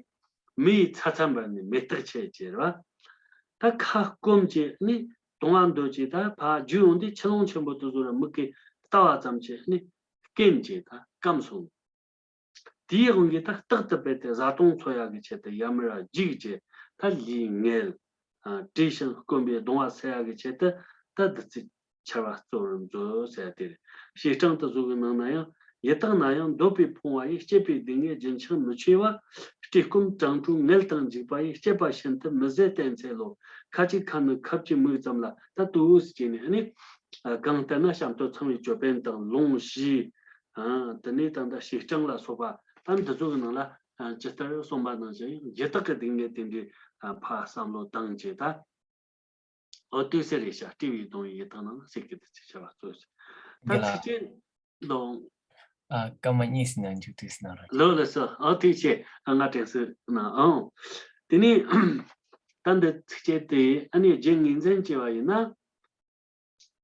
མེ་ཡིས་ཚ་ཚ་འབར་ནས་མེ་སྟག་ཆད་ཅེས་རེད་བ། ད་ཁ་སྐོམ་གྱིས་ནི་གཏོང་བ་འདོད་ཀྱི་ད་ཕར་རྒྱུ་ཡོང་དུས་ཆུ་ཀླུང་ཆེན་པོ་དེ་ཚོ་ར་མིག་གིས་ལྟ་བ་ཙམ་གྱིས་ནི་སྐེམ་གྱིས་ད་སྐམ་སོང་། དེའི་དབང་གིས་ད་རྟག་ཏུ་དཔེ་དེ་བཟའ་བཏུང་འཚོ་ཡག་གི་ཆེད་དུ་ཡ་མར་རྒྱུག་ཅེས་ད་ལུས་ངལ། ཨ། བྲེད་ཞིང་སྐོམ་པའི་གདུང་བ་སེལ་ཡག་གི་ཆེད་དུ་ད་བདུད་རྩི་ཆར་བ་གཙོ་བོར་མཛོད་ཟེར་ཡ་དེ་རེད། བྱེ་སྲང་དེ་ཚོ་གི་ནང་ན་ཡང་། ཡི་དྭགས་ན་ཡང་འདོད་པས་ཕོངས་པ་ཡི། སྐྱེས་པའི་སྡུག་བསྔལ་རྒྱུན་ཆགས་མི་ཆོད་པ། བཀྲེས་སྐོམ་གྲང་དྲོའི་ངལ་དང་འཇིགས་པ་ཡི། སྐྱེས་པ་ཤིན་ཏུ་མི་བཟད་བསྟེན་འཚལ་ལོ། ཁ་ཅིག་ཁ་ནི་ཁབ་ཀྱི་མིག་ཙམ་ལ། ད་ལྟོས་ཅེས་ནས་ནི། ཨ། གང་ལྟར་ན་བྱམས་སྟོབས་ཚངས་པའི་ཅོད་པན་དང་ལོངས་ཤིག་ཨ། དེ་ནས་ད་ལྟ་བྱེ་སྲང་ལ་སོགས་པ་ད་འདི་ཚོ་གི་ནང་ལ། ཨ། ཇི་ལྟར་གསུངས་པ་ནང་བཞིན་ཡི་དྭགས་ཀྱི་སྡུག་བསྔལ་དེ་འདྲའི། ཨ། ཕར་བསམ་བློ་བཏང་བྱས་ད། འོ་དེ་ཟེར་རེད་ཤག་བཀྲེས་པས་གདུང་བའི་ཡི་དྭགས་རྣམས་ལ། ཟས་ཀྱི་བདུད་རྩི་ཆར་བ་གཙོས་ཟེར། ད་རྒན་ལགས། ཚིགས་བཅད་ལོ། ཨ། སྐར་མ་གཉིས་ཟིན་ན་མཇུག་བསྡུས་ཟིན་ན་རེད། ལོ་ལ་སོ། འོ་དེ་བྱས། ཨ། ང་དྲན་སོང་ན། ཨང་། དེ་ནས་ད་འདི་ཚིགས་བཅད་དེ་ཨ་ནི་རྒྱན་ངོས་འཛིན་བྱས་པ་ཡིན་ན།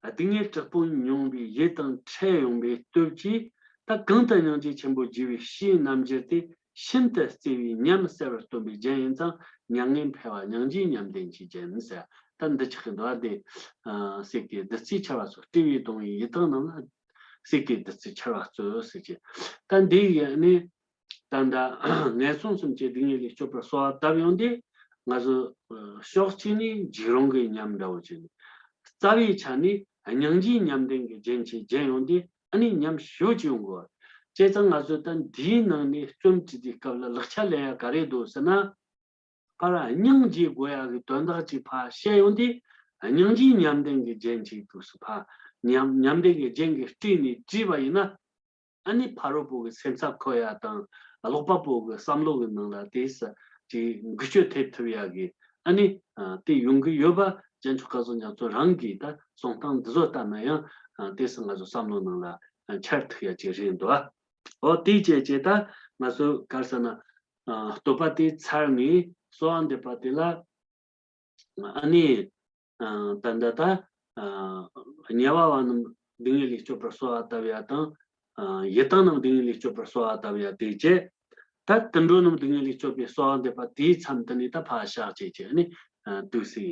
སྡུག་བསྔལ་དྲག་པོ་མྱོང་བའི་ཡུལ་དང་འཕྲད་ཡོང་བའི་སྟོབས་ཀྱིས། ད་གང་དུ་སྙིང་རྗེ་ཆེན་པོ་རྒྱས་པའི་ཕྱིའི་རྣམ་འགྱུར་དེ་ཤིན་ཏུ་བརྩེ་བའི་ཉམས་གསལ་བར་སྟོན་པའི་རྒྱན་ཡིན་ཙང་། མྱ་ངན་འཕེལ་བ་སྙིང་རྗེའི་ཉམས་ལྡན་གྱི་རྒྱན་ཟེར། ད་འདི་ཆགས་ཀྱི་འདུག་ཨ། དེ། ཨ། ཟས་ཀྱི་བདུད་རྩིའི་ཆར་བ་གཙོས། བཀྲེས་པས་གདུང་བའི་ཡི་དྭགས་རྣམས་ལ། ཟས་ཀྱི་བདུད་རྩིའི་ཆར་བ་གཙོས་ཟེར་གྱི། ད་འདི་ཡི་ནི། ད་ལྟ་ངན་སོང་གསུམ་གྱི་སྡུག་བསྔལ་ལས་སྐྱོབ་པར་གསོལ་བ་བཏབ་ཡོང་དུས། ང་ཚོ་ཕྱོགས་གཅིག་ནས་འཇིགས་རུང་གི་ཉམས་འདྲ་བོ་བྱས་ནས། རྩ་བའི་ཆ་ནས་སྙིང་རྗེའི་ཉམས་ལྡན་གྱི་རྒྱན་གྱིས་བརྒྱན་ཡོང་དུས། ཨ་ནི་ཉམས་ཞེ་པོ་ཅིག་ཡོང་གི་ཡོད། བྱས་ཙང་ང་ཚོས་ད་འདིའི་ནང་ནས་རྩོམ་བྲིས་དུས་སྐབས་ལ་ལེགས་ཆ་ལེན་ཡ་ག་རེ་འདུག་ཟེར་ན། ཕར་སྙིང་རྗེ་དགོས་ཡ་གི་དོན་དག་ཅིག་ཕར་བཤད་ཡོང་དུས། སྙིང་རྗེའི་ཉམས་ལྡན་གྱི་རྒྱན་ཅིག་འདུག་ཟེར། ཕར་ཉམས་ཉམས་ལྡན་གྱི་རྒྱན་གྱིས་སྤྲས་ནས་བྲིས་པ་ཡིན་ན། ཨ་ནི་ཕ་རོལ་པོ་གི་སེམས་འཚབ་འཁོར་ཡ་དང་། ཀློག་པ་པོ་གི་བསམ་བློ་གི་ནང་ལ་དེ་ས་ཅིག་འགུལ་སྐྱོད་ཐེབས་ཐུབ་ཡ་གི། ཨ་ནི་དེ་ཡོང་གི་ཡོད་པ་རྒྱན་མཆོག་སྐལ་བཟང་རྒྱ་མཚོ་རང་གིས་ད་གསུང་སྟངས་འདི་ཚོ་ལྟ་ན་ཡང་། དེ་ས་ང་ཚོ་བསམ་བློ་ནང་ལ་འཆར་ཐུབ་ཡ་ཅིག་རེད་འདུག་ཨ། འོ་དེ་བྱས་བྱས་ད་ང་ཚོ་ག་རེ་ཟེར་ན། ཨ། བསྟོད་པ་དེ་ཚར་ནས་གསོལ་བ་འདེབས་པ་དེ་ལ། ཨ་ནི། ཨ། ད་ལྟ་ད། ཨ། དམྱལ་བ་བ་རྣམས་སྡུག་བསྔལ་ལས་སྐྱོབ་པར་གསོལ་བ་བཏབ་ཡ་དང་། ཨ། ཡི་དྭགས་རྣམས་སྡུག་བསྔལ་ལས་སྐྱོབ་པར་གསོལ་བ་བཏབ་ཡ་དེ་བྱས། ད་དུད་འགྲོ་རྣམས་སྡུག་བསྔལ་ལས་སྐྱོབ་པའི་གསོལ་བ་འདེབས་པ་དེའི་མཚམས་དེ་ནས་ད་ཕར་བཞག་བྱས་བྱས་ནི། ཨ། འདུག་སེ་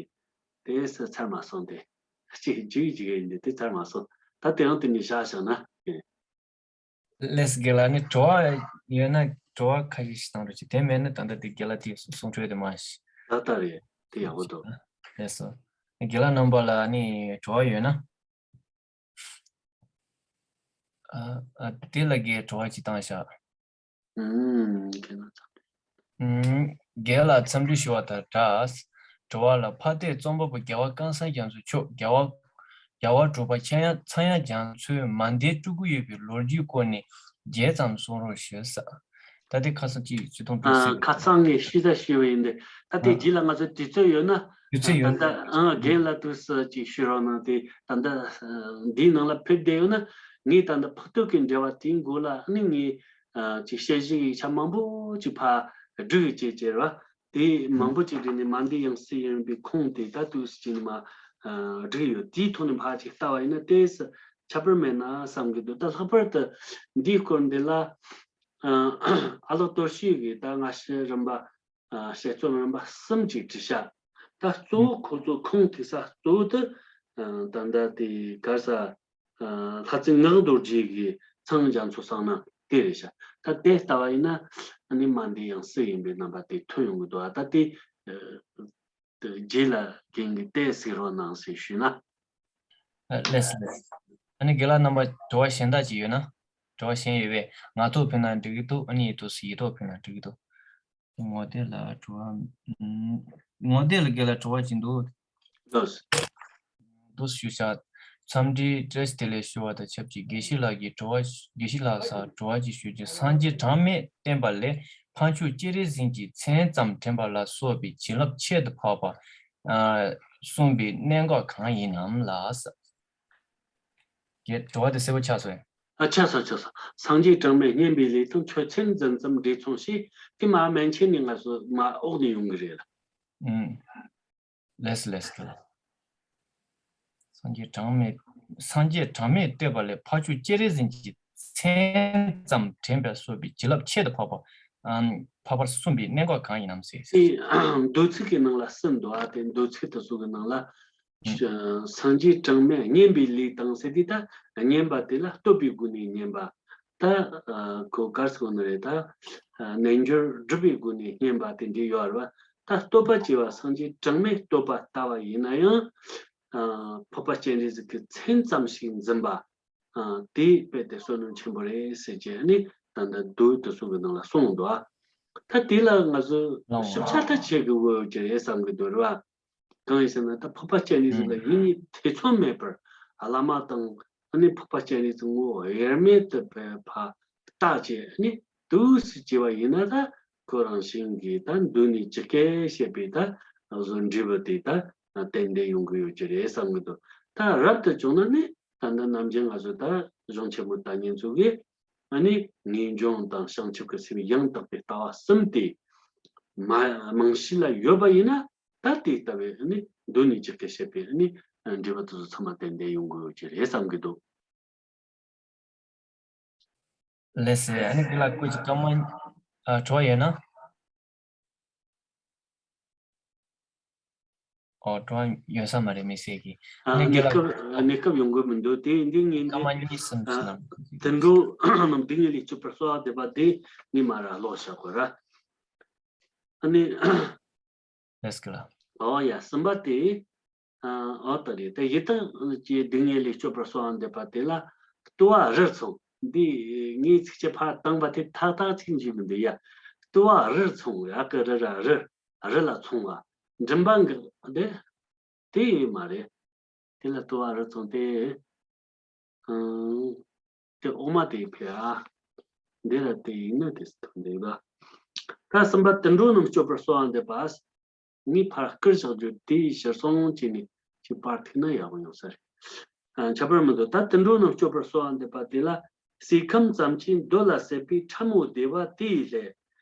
དེ་སུ་ཚར་མ་སོང་སྟེ། གཅིག་མཇུག་མཇུག་ཡིན་དེ་དེ་ཚར་མ་སོང་། ད་དེའང་དེ་ནས་བཞག་བཞག་ན། ལགས་སོ། རྒན་ལགས། ཨ་ནི་དྲི་བ་ཡོད་ན་དྲི་བ་ཁ་ཤས་ཤིག་གནང་རོགས་གྱིས། དེ་མེད་ན་ད་ལྟ་དེ་རྒན་ལགས་དེ་གསུང་ཆོས་དེ་མ་ཤི། ད་ལྟ་རེད། དེ་ཡག་པོ་འདུག་ལགས་སོ། རྒན་ལགས་རྣམ་པ་ལ་ཨ་ནི་དྲི་བ་ཡོད་ན། ཨ། ཨ། དེ་ལ་རྒན་དྲི་བ་ཅིག་བཏང་བཞག་ཨུམ། རྒན་ལགས་འཚམས་འདྲི། ཨུམ། རྒན་ལགས་འཚམས་འདྲི་ཞུ་བ་དང་སྦྲགས། དྲི་བ་ལ། ཕ་དེ་རྩོམ་པ་པོ་རྒྱལ་བ་ཀུན་བཟང་རྒྱ་མཚོ་མཆོག་རྒྱལ་བ། རྒྱལ་བ་དྲུག་པ་ཚངས་དབྱངས་ཚངས་དབྱངས་རྒྱ་མཚོའི་མ་འདས་སྤྲུལ་སྐུ་ཡོད་པའི་ལོ་རྒྱུས་སྐོར་ནས་རྒྱས་ཙམ་གསུང་རོགས་ཞུ་ཟེར། ད་དེ་ཁ་སང་ཅིག་ཅིག་མཐོང་ཐུབ་ཨ། ཟེར། ཁ་སང་ངས་ཞུས་ད་ཞུས་པ་ཡིན་ཏེ། ད་དེ། ཨ། རྗེས་ལ་ང་ཚོ་དུས་ཚོད་ཡོད་ན། དུས་ཚོད་ཡོད་ད་ན། ལྟ། ཨ། རྒན་ལགས་དུས་སུ་ཅིག་ཞུ་རོགས་གནང་སྟེ། ད་ལྟ་འདིའི་ནང་ལ་ཕེབས་བསྡད་ཡོད་ན། ངས་ད་ལྟ་ཕག་ཐོག་གི་འབྲེལ་བ་དེའི་མགོ་ལ་ཨ་ནི་ངས། ཨ། ཅིག་དཔྱད་གཞིའི་ཡིག་ཆ་མང་པོ་ཅིག་ཕར་བསྒྲིགས་བྱས་བྱས་ར། དེ་མང་པོ་ཅིག་བསྒྲིགས་ནས་མ་འདས་ཡང་སྲིད་ཡིན་པའི་ཁུངས་དེ་ད་དུས་སུ་ཅིག་ནས་མར། ཨ། བསྒྲིགས་ཡོད། དེའི་ཐོག་ནས་ཕར་ཅིག་ལྟ་བ་ཡིན་ན་ཏོག་ཙམ་ཁྱད་པར་མེད་ན་བསམ་གྱི་འདུག་ད་ལྷག་པར་དུ་འདིའི་སྐོར་འདི་ལ། ཨ། ཨ་ལགས་དོར་ཞི་གིས་ད་སྔ་ཕྱི་རིམ་པ། ཨ། དཔྱད་རྩོམ་རིམ་པ་གསུམ་ཅིག་བྲིས་ཤག་ད་གཙོ་བོ་ཁོ་ཚོ་ཁུངས་ཐིག་ས་གཙོ་བོ་དེ། ཨ། ད་ལྟ་དེ་ག་རེ་ཟེར། ཨ། ལྷ་རྩེ་ངག་རྡོ་རྗེ་གི་ཚངས་རྒྱ་མཚོ་གསང་སྔགས་དེ་རེད་ཤག་ད་དེ་ལྟ་བ་ཡིན་ན་ཨ་ནི་མ་འདས་ཡང་སྲིད་ཡིན་པའི་རྣམ་པ་དེ་ཐོན་ཡོང་གི་འདུག་ཨ། ད་དེ། ཨ། དེ་རྗེས་ལ་རྒན་གྱིས་དེ་གཟིགས་རོགས་གནང་ཟེར་ཞུས་ན། ཨ། ལགས་སོ། ལགས་སོ། ཨ་ནི་རྒན་ལགས་རྣམ་པ་དྲི་བ་གཞན་དག་ཅིག་ཡོད་ན། དྲི་བ་གཞན་ཡོད་པས་ངག་ཐོག་ཕུལ་ན་འགྲིག་གི་འདུག་ཨ་ནི་ཡིག་ཐོག་ཡིག་ཐོག་ཕུལ་ན་འགྲིག་གི་འདུག་ངོ་དེབ་ལ་དྲི་བ། ཨམ། ངོ་དེབ་ལ་དགེ་ལ་དྲི་བ་ཅིག་འདུག་ལགས། འདུག་ཞུ་བྱ། འཚམས་འདྲི་བཀྲ་ཤིས་བདེ་ལེགས་ཞུ་བ་དང་ཆབས་ཅིག་དགེ་བཤེས་ལགས་ཀྱིས་དྲི་བ། དགེ་བཤེས་ལགས་སར་དྲི་བ་ཅིག་ཞུ་རྒྱུ། སངས་རྒྱས་གྲངས་མེད་བསྟན་པ་ལས་ཕ་མཆོག་སྤྱན་རས་གཟིགས་ཀྱི་མཚན་ཙམ་དྲན་པ་ལ་སོགས་པའི་བྱིན་རླབས་ཁྱད་དུ་འཕགས་པ་ཨ་གསུངས་པའི་གནད་འགག་གང་ཡིན་ནམ་ལགས། དྲི་བ་དེ་གསལ་པོ་ཆགས་སོང་། ཨ། ཆགས་སོང་། ཆགས་སོང་། སངས་རྒྱས་གྲངས་མེད་བསྙེན་པའི་ལས་དང་ཆོས་ཚན་འཛིན་ཙམ་འབྲས་མཚུངས་ཞེས་དེ་མ་མན་ཆད་ནས་ང་ཚོ་མ་འོག་ནས་ཡོང་གི་རེད་ལ། ཨུམ། ལགས་སོ་ལགས་སོ། སངས་རྒྱས་གྲངས་མེད། སངས་རྒྱས་གྲངས་མེད་བསྟོད་པ་ལས་ཕ་མཆོག་སྤྱན་རས་གཟིགས་ཀྱི་མཚན་ཙམ་དྲན་པ་སོགས་པའི་བྱིན་རླབས་ཁྱད་དུ་འཕགས་པ། ཨམ། འཕགས་པར་གསུངས་པའི་གནད་འགག་གང་ཡིན་ནམ་ཟེར། དེ་མདོ་ཚིག་གི་ནང་ལ་གསུམ་འདུག་ཨ། དེ་མདོ་ཚིག་དེ་ཚོ་གི་ནང་ལ། ཨུམ། སངས་རྒྱས་གྲངས་མེད་བསྙེན་པའི་ལས་དང་ཟེར་དུས་ད་བསྙེན་པ་དེ་ལ་བསྟོད་པའི་སྒོ་ནས་བསྙེན་པ། ད་ཨ་ཁོ་ག་རེ་ཟེར་ནི་རེད། ད་ཨ་རྣལ་འབྱོར་སྒྲུབ་པའི་སྒོ་ནས་བསྙེན་པ་དེ་འདྲ་ཡོད་རེད་བ། ད་བསྟོད་པ་ཅེས་པ་སངས་རྒྱས་གྲངས་མེད་བསྟོད་པ་ལྟ་བུ་ཡིན་ན་ཡང་། ཨ་འཕགས་པ་སྤྱན་རས་གཟིགས་ཀྱི་མཚན་ཙམ་ཞིག་འཛིན་པ། ཨ་དེ་དཔེ་དེ་བསོད་ནམས་ཆེན་པོ་རེད་ཟེར་གྱི་ནི་ད་ལྟ་མདོ་དེ་ཚོ་གི་ནང་ལ་གསུངས་འདུག་ཨ། ད་དེ་ལ་ང་ཚོས་ལའང་ཞིབ་ཆ་ད་བྱེད་དགོས་ཀྱི་རེད་བསམ་གྱི་འདུག་རེད་བ། གང་ཡིན་ཟེར་ན་ད་འཕགས་པ་སྤྱན་རས་གཟིགས་ལ་ཡིད་གཉིས་ཐེ་ཚོམ་མེད་པར་བླ་མ་དང་ཨ་ནི་འཕགས་པ་སྤྱན་རས་གཟིགས་ངོ་བོ་དབྱེར་མེད་དུ་ཕར་བལྟས་བྱས་ཨ་ནི་འདུག་སེ་བྱས་པ་ཡིན་ན། ད་ཁོ་རང་བཞིན་གྱིས་ད་མདོ་ནས་ཇི་སྐད་བཤད་པའི་ད་བཟོ་འབྲས་བུ་དེ་ད་ཏན་ཏན་ཡོང་གི་ཡོད་ཀྱི་རེད་བསམ་གྱི་འདུག་ད་རབ་ཏུ་བྱུང་ན་ནི་ད་ལྟ་ནམ་རྒྱུན་ང་ཚོ་ད་གཞུང་ཆེན་མོ་ད་ཉན་ཚོ་གིས་ཨ་ནི་ངེས་འབྱུང་དང་བྱང་ཆུབ་ཀྱི་སེམས་ཡང་དག་པའི་ལྟ་བ་གསུམ་དེ་མ་རྨང་གཞི་ལ་ཡོད་པ་ཡིན་ན། ད་དེ་ལྟ་བུའི་ཨ་ནི་མདོ་ནས་ཇི་སྐད་བཤད་པའི་ཨ་ནི་འབྲས་བུ་དེ་ཚོ་ཚང་མ་ཏན་ཏན་ཡོང་གི་ཡོད་ཀྱི་རེད་བསམ་གྱི་འདུག་ལགས་སོ། ཨ་ནི་འདི་ལ་སྐུ་མཁྱེན་སྐར་མ། ཨ། དྲི་བ་ཡོད་ན། ཨོ། དྲི་བ་ཡོད་ས་མ་རེད་དམིགས་བསལ་གྱི། ཨ། ཨ་ནི་འདི་གནས་ལ་སྐབས་གནས་སྐབས་ཡོང་གི་མི་འདུག་དེ་འདི་ངས་འདི། སྐར་མ་གཉིས་གསུམ་ཨ། ཙམ་ལ། དུད་འགྲོ་རྣམས་སྡུག་བསྔལ་ལས་སྐྱོབ་པར་གསོལ་བ་འདེབས་པ་དེ་ངས་མར་ཀློག་བཞག་གོ་ར། ཨ་ནི། ལགས་སོ་ལགས། ཨོ་ཡ། གསུམ་པ་དེ། ཨ། ཨོ་ད་རེད། ད་ཡི་དྭགས་ཀྱི་སྡུག་བསྔལ་ལས་སྐྱོབ་པར་གསོལ་བ་འདེབས་པ་དེ་ལ་བསྟོད་པ་རི་མཚུངས། འདི་ངས་ཚིགས་བཅད་ཕར་བཏང་པ་དེ་ཏག་ཏག་ཅིག་འཇུག་མི་འདུག་ཡ། བསྟོད་པ་རི་མཚུངས། རི་གི་རི་ར་རི། རི་ལ་མཚུངས་པ། མགྲིན་པ་འགག་དེ། དེ་མ་རེད། དེ་ལ་བསྟོད་པ་རི་མཚུངས་ཏེ། ཨང་། དེ་འོག་མ་དེ་ཕེ་ཨ། འདི་ལ་དེ་ཡིན་ན་དེ་སུ་ཐུག་འདུག་ལ། ད་གསུམ་པ་དུད་འགྲོ་རྣམས་སྐྱོབ་པར་གསོལ་བ་འདེབས་པ། ངས་ཕར་བསྐུར་བཞག་རྒྱུ་དེའི་ཕྱིར་སོང་བྱས་ནས་ཅིག་པར་ཐིག་ན་ཡག་པོ་ཡོང་ས་རེད། ཨ། ཁྱད་པར་མི་འདུག་ད་དུད་འགྲོ་རྣམས་སྐྱོབ་པར་གསོལ་བ་འདེབས་པ་དེ་ལ། སྲས་ཁམས་ཙམ་གྱིས་འདོད་ལ་སྲེད་པའི་ཕྲ་མོ་བདེ་བ་དེའི་སླད།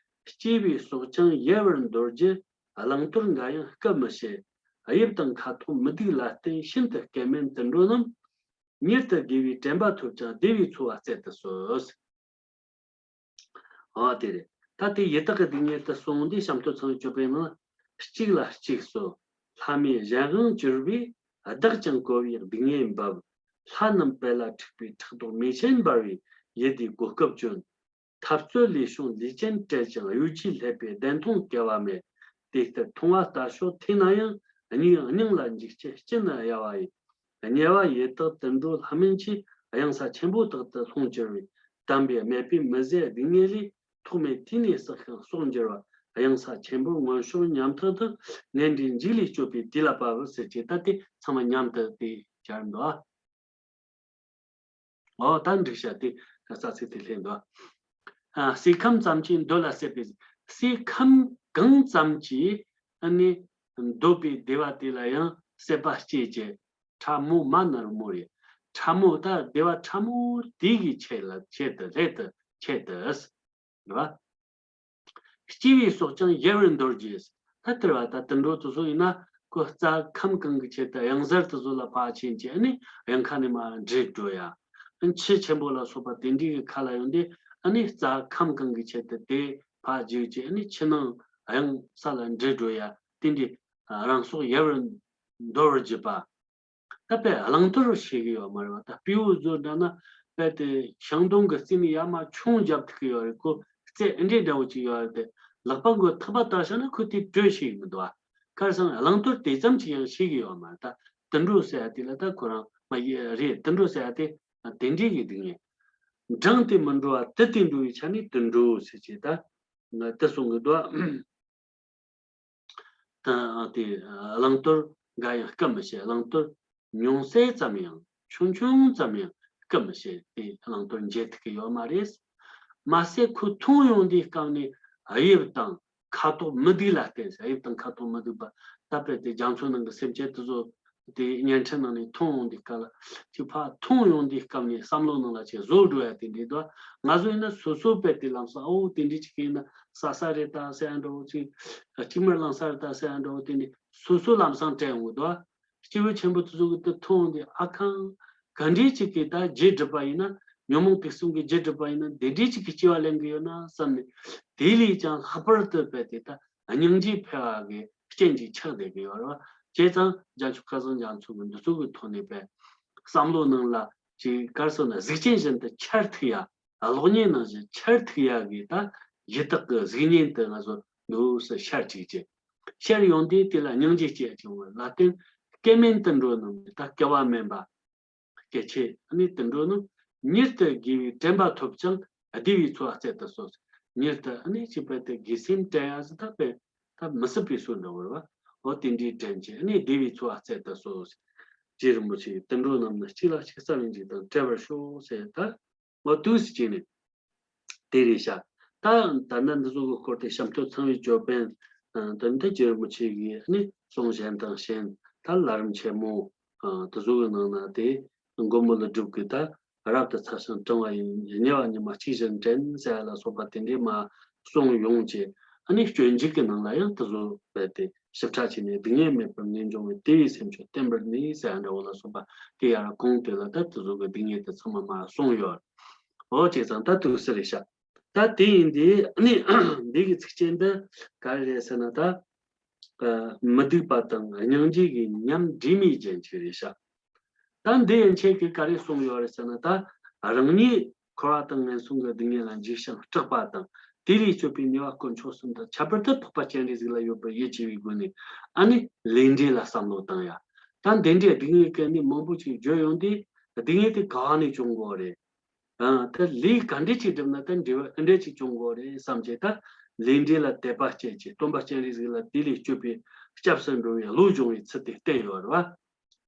སྐྱེ་བོའི་སྲོག་ཀྱང་ཡལ་བར་འདོར་རྒྱུ། བླང་དོར་འགའ་ཡང་སྐབས་མི་ཤེས། དབྱིབས་དང་ཁ་དོག་མི་སྡུག་ལ་བརྟེན་ཤིན་ཏུ་སྐལ་དམན་དུད་འགྲོ་རྣམས། མྱུར་དུ་དགེ་བའི་དྲན་པ་ཐོབ་ཀྱང་བདེ་བའི་འཚོ་བ་སྩལ་དུ་གསོལ། འོ་དེ་རེད། ད་དེ་ཡི་དྭགས་ཀྱི་སྡུག་བསྔལ་དུ་སོང་སྟེ་གཤམ་དུ་ཚང་བའི་སྤྱོད་པའི་ནང་གཅིག་ལ་གཅིག་གསོད། ལྷ་མིའི་གཞན་དབང་གྱུར་པས་བདག་ཀྱང་གོ་བའི་སྡུག་བསྔལ་འབབ། ལྷ་རྣམས་དཔལ་ལ་འཁྲིགས་པའི་ཕྲག་དོག་མེ་ཆེན་འབར་བའི་ཡུལ་དེའི་གོ་སྐབས་བཅོལ། འཐབ་རྩོད་ལས་བྱུང་ལུས་ཅན་བྲལ་ཅིང་གཡོ་ཇུས་སླེབས་པས་བདེན་མཐོང་སྐྱེ་བ་མེད། དེ་ལྟར་མཐོང་བ་ལྟ་ཕྱོགས་ཐོས་ན་ཡང་། སྙིང་སྙིང་ལ་འཇིགས་ཆེ་སྐྱི་ནི་གཡའ་བ་ཡིན། དམྱལ་བ་ཡི་དྭགས་དུད་འགྲོ་ལྷ་མིན་གྱི་གཡང་ས་ཆེན་པོ་དག་ཏུ་ལྷུང་གྱུར་བས། དམ་པའི་སྨད་པས་མི་བཟད་སྡུག་བསྔལ་ལས། ཐོག་མེད་དུས་ནས་བསགས་ཤིང་གསོག་འགྱུར་བ། གཡང་ས་ཆེན་པོར་མངོན་ཕྱོགས་ཉམས་ཐག་ཏུ། ངན་འགྲོའི་འཇིགས་ལས་སྐྱོབ་པའི་དུས་ལ་བབ་ཟེར་གྱི། ད་དེ་ཚང་མ་མཉམ་དུ་དེ་སྦྱར་འདུག་ཨ། འོ་ད་འགྲིག་ཤག་དེ་རྩ་ཚིག་དེ་ལྷན་འདུག་ཨ། སྲས་ཁམས་ཙམ་གྱིས་འདོད་ལ་སྲེད་པའི། སྲས་ཁམས་གང་ཙམ་གྱིས་ཨ་ནི་འདོད་པའི་བདེ་བ་དེ་ལ་ཡང་སྲེད་པ་སྐྱེས་ཀྱི། ཕྲ་མོ་མ་ནོར་མོ་རེད། ཕྲ་མོ་ད་བདེ་བ་ཕྲ་མོ་དེ་གི་ཆེད་ལ་ཆེད་དུ་སླད་དུ་ཆེད་དུ། རེད་བ། སྐྱེ་བོའི་སྲོག་ཀྱང་ཡལ་བར་འདོར་རྒྱུ། ད་དེར་བ་ད་དུད་འགྲོ་དེ་ཚོ་ཡིན་ན་ཁོ་རྩྭ་ཁམ་གང་གི་ཆེད་དུ་གཡང་གཟར་དེ་ཚོ་ལ་ཕར་ཕྱིན་གྱི་ཨ་ནི་གཡང་ཁ་ནས་མར་འདྲེད་འགྲོ་ཡ། ཆུ་ཆེན་པོ་ལ་སོགས་པ་དེ་འདྲའི་གི་ཁ་ལ་ཡོང་དུས་ཨ་ནི་རྩྭ་ཁམ་གང་གི་ཆེད་དུ་དེ་ཕར་རྒྱུག་གྱི་ཨ་ནི་ཆུ་ནང་གཡང་ས་ལ་འདྲེད་འགྲོ་ཡ་དེ་འདྲའི་རང་སྲོག་ཡལ་བར་འདོར་བར་བགྱིད་པ། ད་དཔེ་བླང་དོར་བྱེད་ཀྱི་ཡོད་མ་རེད་བ། ད་སྤྲེའུ་བཟོ་འདྲ་ན་དཔེ་དེ་ཤིང་སྡོང་གི་རྩེ་ནས་ཡར་མར་མཆོང་རྒྱབ་ཐུབ་ཀྱི་ཡོད་རེད། ཁོ་རྩེ་འདྲེ་འདྲ་བོ་ཅིག་ཡོད་རེད་དེ། ལག་པ་མགོ་ཐག་པ་བཏགས་བཞག་ན་ཁོ་དེ་བྲོས་ཤེས་ཀྱི་མི་འདུག་བ། ཁར་སང་བླང་དོར་དེ་ཙམ་ཅིག་ཡང་ཤེས་ཀྱི་ཡོད་མ་རེད། ད་དུད་འགྲོ་ཟེར་ཡ་དེ་ལ་ད་ཁོ་རང་མ་ཡི་རེད། དུད་འགྲོ་ཟེར་ཡ་དེ་དེ་འདྲའི་གི་སྡུག་བསྔལ། འགྲངས་ཏེ་མི་འགྲོ་བ་དུད་དེ་འགྲོ་བའི་ཆ་ནས་དུད་འགྲོ་ཟེར་གྱི་ད། ང་དེ་གསུང་གི་འདུག་ད་དེ་བླང་དོར་འགའ་ཡང་སྐུལ་མི་བྱེད། བླང་དོར་ཉུང་ཟད་ཙམ་ཡང་ཆུང་ཆུང་ཙམ་ཡང་སྐུལ་མི་བྱེད། དེ་བླང་དོར་འབྱེད་ཐུབ་ཀྱི་ཡོད་མ་རེད། མ་ཟད་ཁོས་མཐོང་ཡོང་དུས་སྐབས་ནས་དབྱིབས་དང་ཁ་དོག་མི་སྡུག་ལ་བརྟེན། དབྱིབས་དང་ཁ་དོག་མི་སྡུག་པ། ད་དཔེ་དེ་རྒྱ་མཚོ་ནང་གི་སེམས་ཅན་དེ་ཚོ་དེ་བརྙན་འཕྲིན་ནང་ནས་མཐོང་ཡོང་དུས་སྐབས་ལ་ཅིག་ཕར་མཐོང་ཡོང་དུས་སྐབས་ནས་བསམ་བློ་ནང་ལ་ཅིག་བཟོ་འགྲོ་ཡ་དེ་འདྲའི་འདུག་ང་ཚོ་ཡིན་ན་སོ་སོ་དཔེ་དེ་ལམ་སང་ཨོ་དེ་འདྲའི་ཅིག་ཡིན་ན་ས་ས་རེད་ད་ཟེར་ཡ་འདྲ་བོ། ཅིག་ཅིག་མར་ལངས་ས་རེད་ད་ཟེར་ཡ་འདྲ་བོ། དེ་འདྲའི་སོ་སོ་ལམ་སང་དྲན་འོང་གི་འདུག་སྐྱེས་བུ་ཆེན་པོ་དེ་ཚོ་གི་དེ་མཐོང་དུས་ཨ་ཁང་ག་འདྲའི་ཅིག་གིས་ད་རྗེས་སྒྲུབ་པ་ཡིན་ན། ཉོན་མོངས་པའི་གསུམ་གྱི་རྗེས་སྒྲུབ་པ་ཡིན་ན་དེ་འདྲའི་ཅིག་གི་སྐྱེ་བ་ལེན་གི་ཡོད་ན་བསམ་ནས། དེ་ལས་ཀྱང་ལྷག་པར་དུ་དཔེ་དེ་ད་སྙིང་རྗེ་འཕེལ་བ་གི་རྐྱེན་ཅིག་ཆགས་བསྡད་གི་ཡོད་རེད་བ། བྱས་ཙང་རྒྱལ་མཆོག་སྐལ་བཟང་རྒྱ་མཚོ་གི་འདི་ཚོ་གི་ཐོག་ནས་དཔེ་བསམ་བློ་ནང་ལ་ཅིག་ག་རེ་ཟེར་ན་གཟུགས་ཅན་བཞིན་དུ་འཆར་ཐུབ་ཡ། གློག་བརྙན་ནང་བཞིན་འཆར་ཐུབ་ཡ་གི་ད་ཡི་དྭགས་ཀྱི་གཟུགས་བརྙན་དུ་ང་ཚོ་འདུག་སེ་ཤར་ཅིག་ཅེས། ཤར་ཡོང་དུས་དེ་ལ་སྙིང་རྗེ་སྐྱེ་བྱུང་བ་ལ་བརྟེན། སྐྱེ་དམན་དུད་འགྲོ་རྣམས་ད་སྐྱེ་བ་དམན་པ། སྐྱེ་མཆེད་ཨ་ནི་དུད་འགྲོ་རྣམས་མྱུར་དུ་དགེ་བའི་དྲན་པ་ཐོབ་ཅིང་བདེ་བའི་འཚོ་བ་སྩལ་དུ་གསོལ། མྱུར་དུ་ཨ་ནི་ཅིག་དཔེ་དེ་དགེ་སེམས་དྲན་ཡ་ཟེར་ད་དཔེ་ད་མི་སྲིད་པའི་བཟོ་འདྲ་བོ་རེད་བ། འོ་དེ་འདྲའི་དྲན་ཅིང་ཨ་ནི་བདེ་བའི་འཚོ་བ་སྩལ་དུ་གསོལ། རྗེ་རིན་པོ་ཆེས་དུད་འགྲོ་རྣམས་ནི་གཅིག་ལ་གཅིག་རྩ་བའི་འཇིག་དང་བྲལ་བར་ཤོག་ཟེར་ད། འོ་དུས་སུ་བྱས་ནས་དེ་རེད་ཤག་ད་ད་ནི་འདི་ཚོ་གི་སྐོར་དེ་བྱམས་སྟོན་ཚངས་པའི་ཅོད་པན། ཨ་དོན་དུ་རྗེ་རིན་པོ་ཆེ་གིས་ནི་གསུང་གཞན་དང་གཞན་ད་ལམ་རིམ་ཆེན་མོ། ཨ་དེ་ཚོ་གི་ནང་ན་དེ་མགོན་པོ་ཀླུ་སྒྲུབ་ཀྱི་ད་རབ་ཏུ་ཚ་ཞིང་གྲང་བ་ཡི། ཉེ་བར་ཉི་མ་གཅིག་བཞིན་དྲན་ཟེར་ཡ་ལ་སོགས་པ་དེ་འདྲས་མར་གསུངས་ཡོང་བྱས། ཨ་ནི་སྤྱོད་འཇུག་གི་ནང་ལ་ཡང་དེ་ཚོ་རྦད་དེ་ཞིབ་ཕྲ་བྱས་ནས། སྡུག་བསྔལ་མེད་པར་ངེས་འབྱུང་བའི། བདེ་བའི་སེམས་མཆོག་བརྟན་པར་ནུས་ཟེར་ཡ་འདྲ་བོ་ལ་སོགས་པ་དེ་ཡར་གོང་དེ་ལ་ད་དེ་ཚོ་གི་སྡུག་བསྔལ་དེ་ཚང་མ་མར་གསུངས་ཡོད། འོ་བྱས་ཙང་ད་དུས་སུ་རེད་ཤག་ད་དེ་ཡིན་དུས་ཨ་ནི་འདི་གི་ཚིགས་བཅད་འདི་ག་རེ་རེད་ཟེར་ན་ད། ཨ་མི་སྡུག་པ་དང་སྙིང་རྗེ་གི་ཉམས་འདྲེས་མའི་རྒྱན་ཅིག་རེད་ཤག་ད་འདི་ཡན་ཆད་ཀྱིས་ག་རེ་གསུངས་ཡོད་རེད་ཟེར་ན། ད་རང་ཉིད་འཁོར་བ་དང་ངན་སོང་གི་སྡུག་བསྔལ་ལ་འཇིགས་ཤིང་སྐྲག་པ་དང་། དེ་ལས་སྐྱོབ་པའི་ནུས་པ་དཀོན་མཆོག་གསུམ་དང་། ཁྱད་པར་དུ་འཕགས་པ་སྤྱན་རས་གཟིགས་ལ་ཡོད་པར་ཡིད་ཆེས་པའི་སྒོ་ནས་ཨ་ནི་ལས་འབྲས་ལ་བསམ་བློ་བཏང་ཡ། ད་འདི་འདྲའི་སྡུག་བསྔལ་གྱི་གནས་མང་པོ་ཅིག་བརྗོད་ཡོང་དུས། སྡུག་བསྔལ་དེ་ག་བ་ནས་བྱུང་དགོས་རེད། ཨ་ད་ལས་ག་འདྲས་ཅིག་བསྒྲུབས་ན་ད་འབྲས་བུ་འདྲས་ཅིག་བྱུང་དགོས་རེད་བསམ་བྱས། ད་ལས་འབྲས་ལ་དད་པ་སྐྱེད་ཅིང་སྟོན་པ་སྤྱན་རས་གཟིགས་ལ་དེ་ལས་སྐྱོབ་པའི་སྐྱབས་སུ་འགྲོ་བའི་བློ་སྦྱོང་བའི་ཚུལ་དེ་བསྟན་ཡོད་རེད་བ།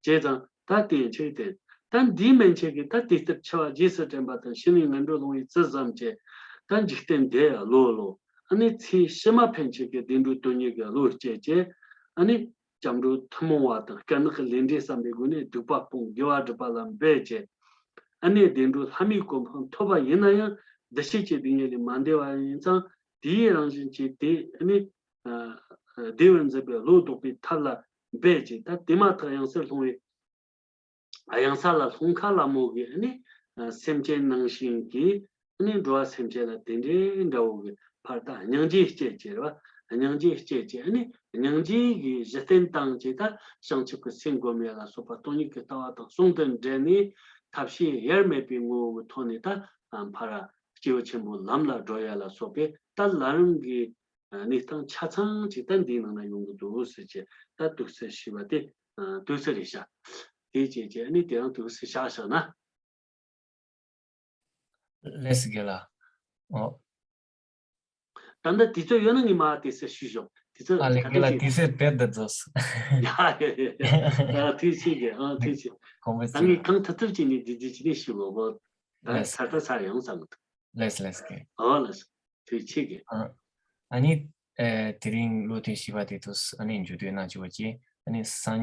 བྱས་ཙང་ད་དེ་ཡན་ཆད་དེ། ད་འདིའི་མན་ཆད་ཀྱིས་ད་དེ་ལྟར་འཆི་བ་རྗེས་སུ་དྲན་པ་དང་། ཕྱི་ནས་ངན་འགྲོར་ལྷུང་བའི་ཚུལ་བསམ་བྱས། ད་འཇིག་རྟེན་འདས་ལོག་ལོ། ཨ་ནི་ཚེ་ཕྱི་མ་ཕན་ཆད་ཀྱི་བདེ་འགྲོའི་དོན་གཉེར་གྱི་བློ་སྐྱེད་བྱས། ཨ་ནི་སྐྱབས་འགྲོ་ཐུན་མོང་བ་དང་དཀར་ནག་གི་ལས་འབྲས་བསམ་པའི་སྒོ་ནས་སྡིག་པ་སྤོང་། དགེ་བ་སྒྲུབ་པ་ལ་འབད་བྱས། ཨ་ནི་བདེ་འགྲོ་ལྷ་མིའི་གོ་འཕང་ཐོབ་པ་ཡིན་ན་ཡང་། འདུ་བྱེད་ཀྱི་སྡུག་བསྔལ་ལས་མ་འདས་པ་ཡིན་ཙང་། དེའི་རང་བཞིན་གྱིས་དེ་ནི་ཨ་བདེ་བར་འཛིན་པའི་བློ་ལྡོག་པའི་ཐབས་ལ་འབད་ཅིང་། ད་དེ་མ་ཐག་གཡང་སར་ལྷུང་བའི། གཡང་ས་ལ་ལྷུང་ཁ་ལ་མོ་གི་ཨ་ནི་སེམས་ཅན་ནང་བཞིན་གྱི་ཨ་ནི་འགྲོ་བ་སེམས་ཅན་ལ་དེ་འདྲའི་འདྲ་བོ་གི་ཕར་ད་སྙིང་རྗེ་སྐྱེད་ཅེས་རེད་བ། སྙིང་རྗེ་སྐྱེད་ཅེས། ཨ་ནི་སྙིང་རྗེ་གི་གཞི་རྟེན་བཏང་ཅེས། ད་བྱང་ཆུབ་ཀྱི་སེམས་སྒོམ་ཡ་ལ་སོགས་པ་སྟོང་ཉིད་ཀྱི་ལྟ་བ་དང་ཟུང་དུ་འབྲེལ་ནས་ཐབས་ཤེས་དབྱེར་མེད་པའི་ངོ་བོ་གི་ཐོག་ནས་ད་ཕར་སྐྱེས་བུ་ཆེན་པོའི་ལམ་ལ་བགྲོད་ཡ་ལ་སོགས་པའི་ད་ལམ་རིམ་གྱི་གནས་སྟངས་ཆ་ཚང་ཅིག་ད་འདིའི་ནང་ན་ཡོང་གི་འདུག་ཟེར་བྱས། ད་དུས་ཚོད་ཞུས་པ་དེ་དུས་ཚོད་རེད་ཤག་དེ་བྱས་བྱས་ཨ་ནི་དེ་རིང་དུས་ཚོད་བཞག་བཞག་ན། ལགས་སོ་རྒན་ལགས། ཨོ། ད་ལྟ་དུས་ཚོད་ཡོད་ན་ངས་མར་དེ་ཚོ་ཞུས་ཤོག་དུས་ཚོད་ཨ་ལས་ག་རྒན་ལགས་འདྲ་ཞིག་དུས་ཚོད་དེ་ད་རྫོགས་སོང་། ཡ་ཡ་ཡ་ཡ། ཐུགས་རྗེ་ཆེ་རྒན། ཨ་ཐུགས་རྗེ་ཆེ། དགོངས་པ་ད་ངས་གང་ཐུབ་ཐུབ་བྱས་ནས་བསྡུས་བསྡུས་བྱས་ནས་ཞུ་གོ་གོ། ད་ལགས་སོ། ཚར་ད་ཚར་ཡོང་བསམ་གི་འདུག་ལགས་སོ་ལགས་སོ་རྒན། ཨོ་ལགས་སོ། ཐུགས་རྗེ་ཆེ་རྒན། ཨ་ཨ་ནི་ཨེ་དེ་རིང་བློ་མཐུན་བཞི་པ་དེ་ཚོས་ཨ་ནི་མཇུག་བསྡུ་གནང་བྱས་པ་བྱས། ཨ་ནི་སང་ཉིན།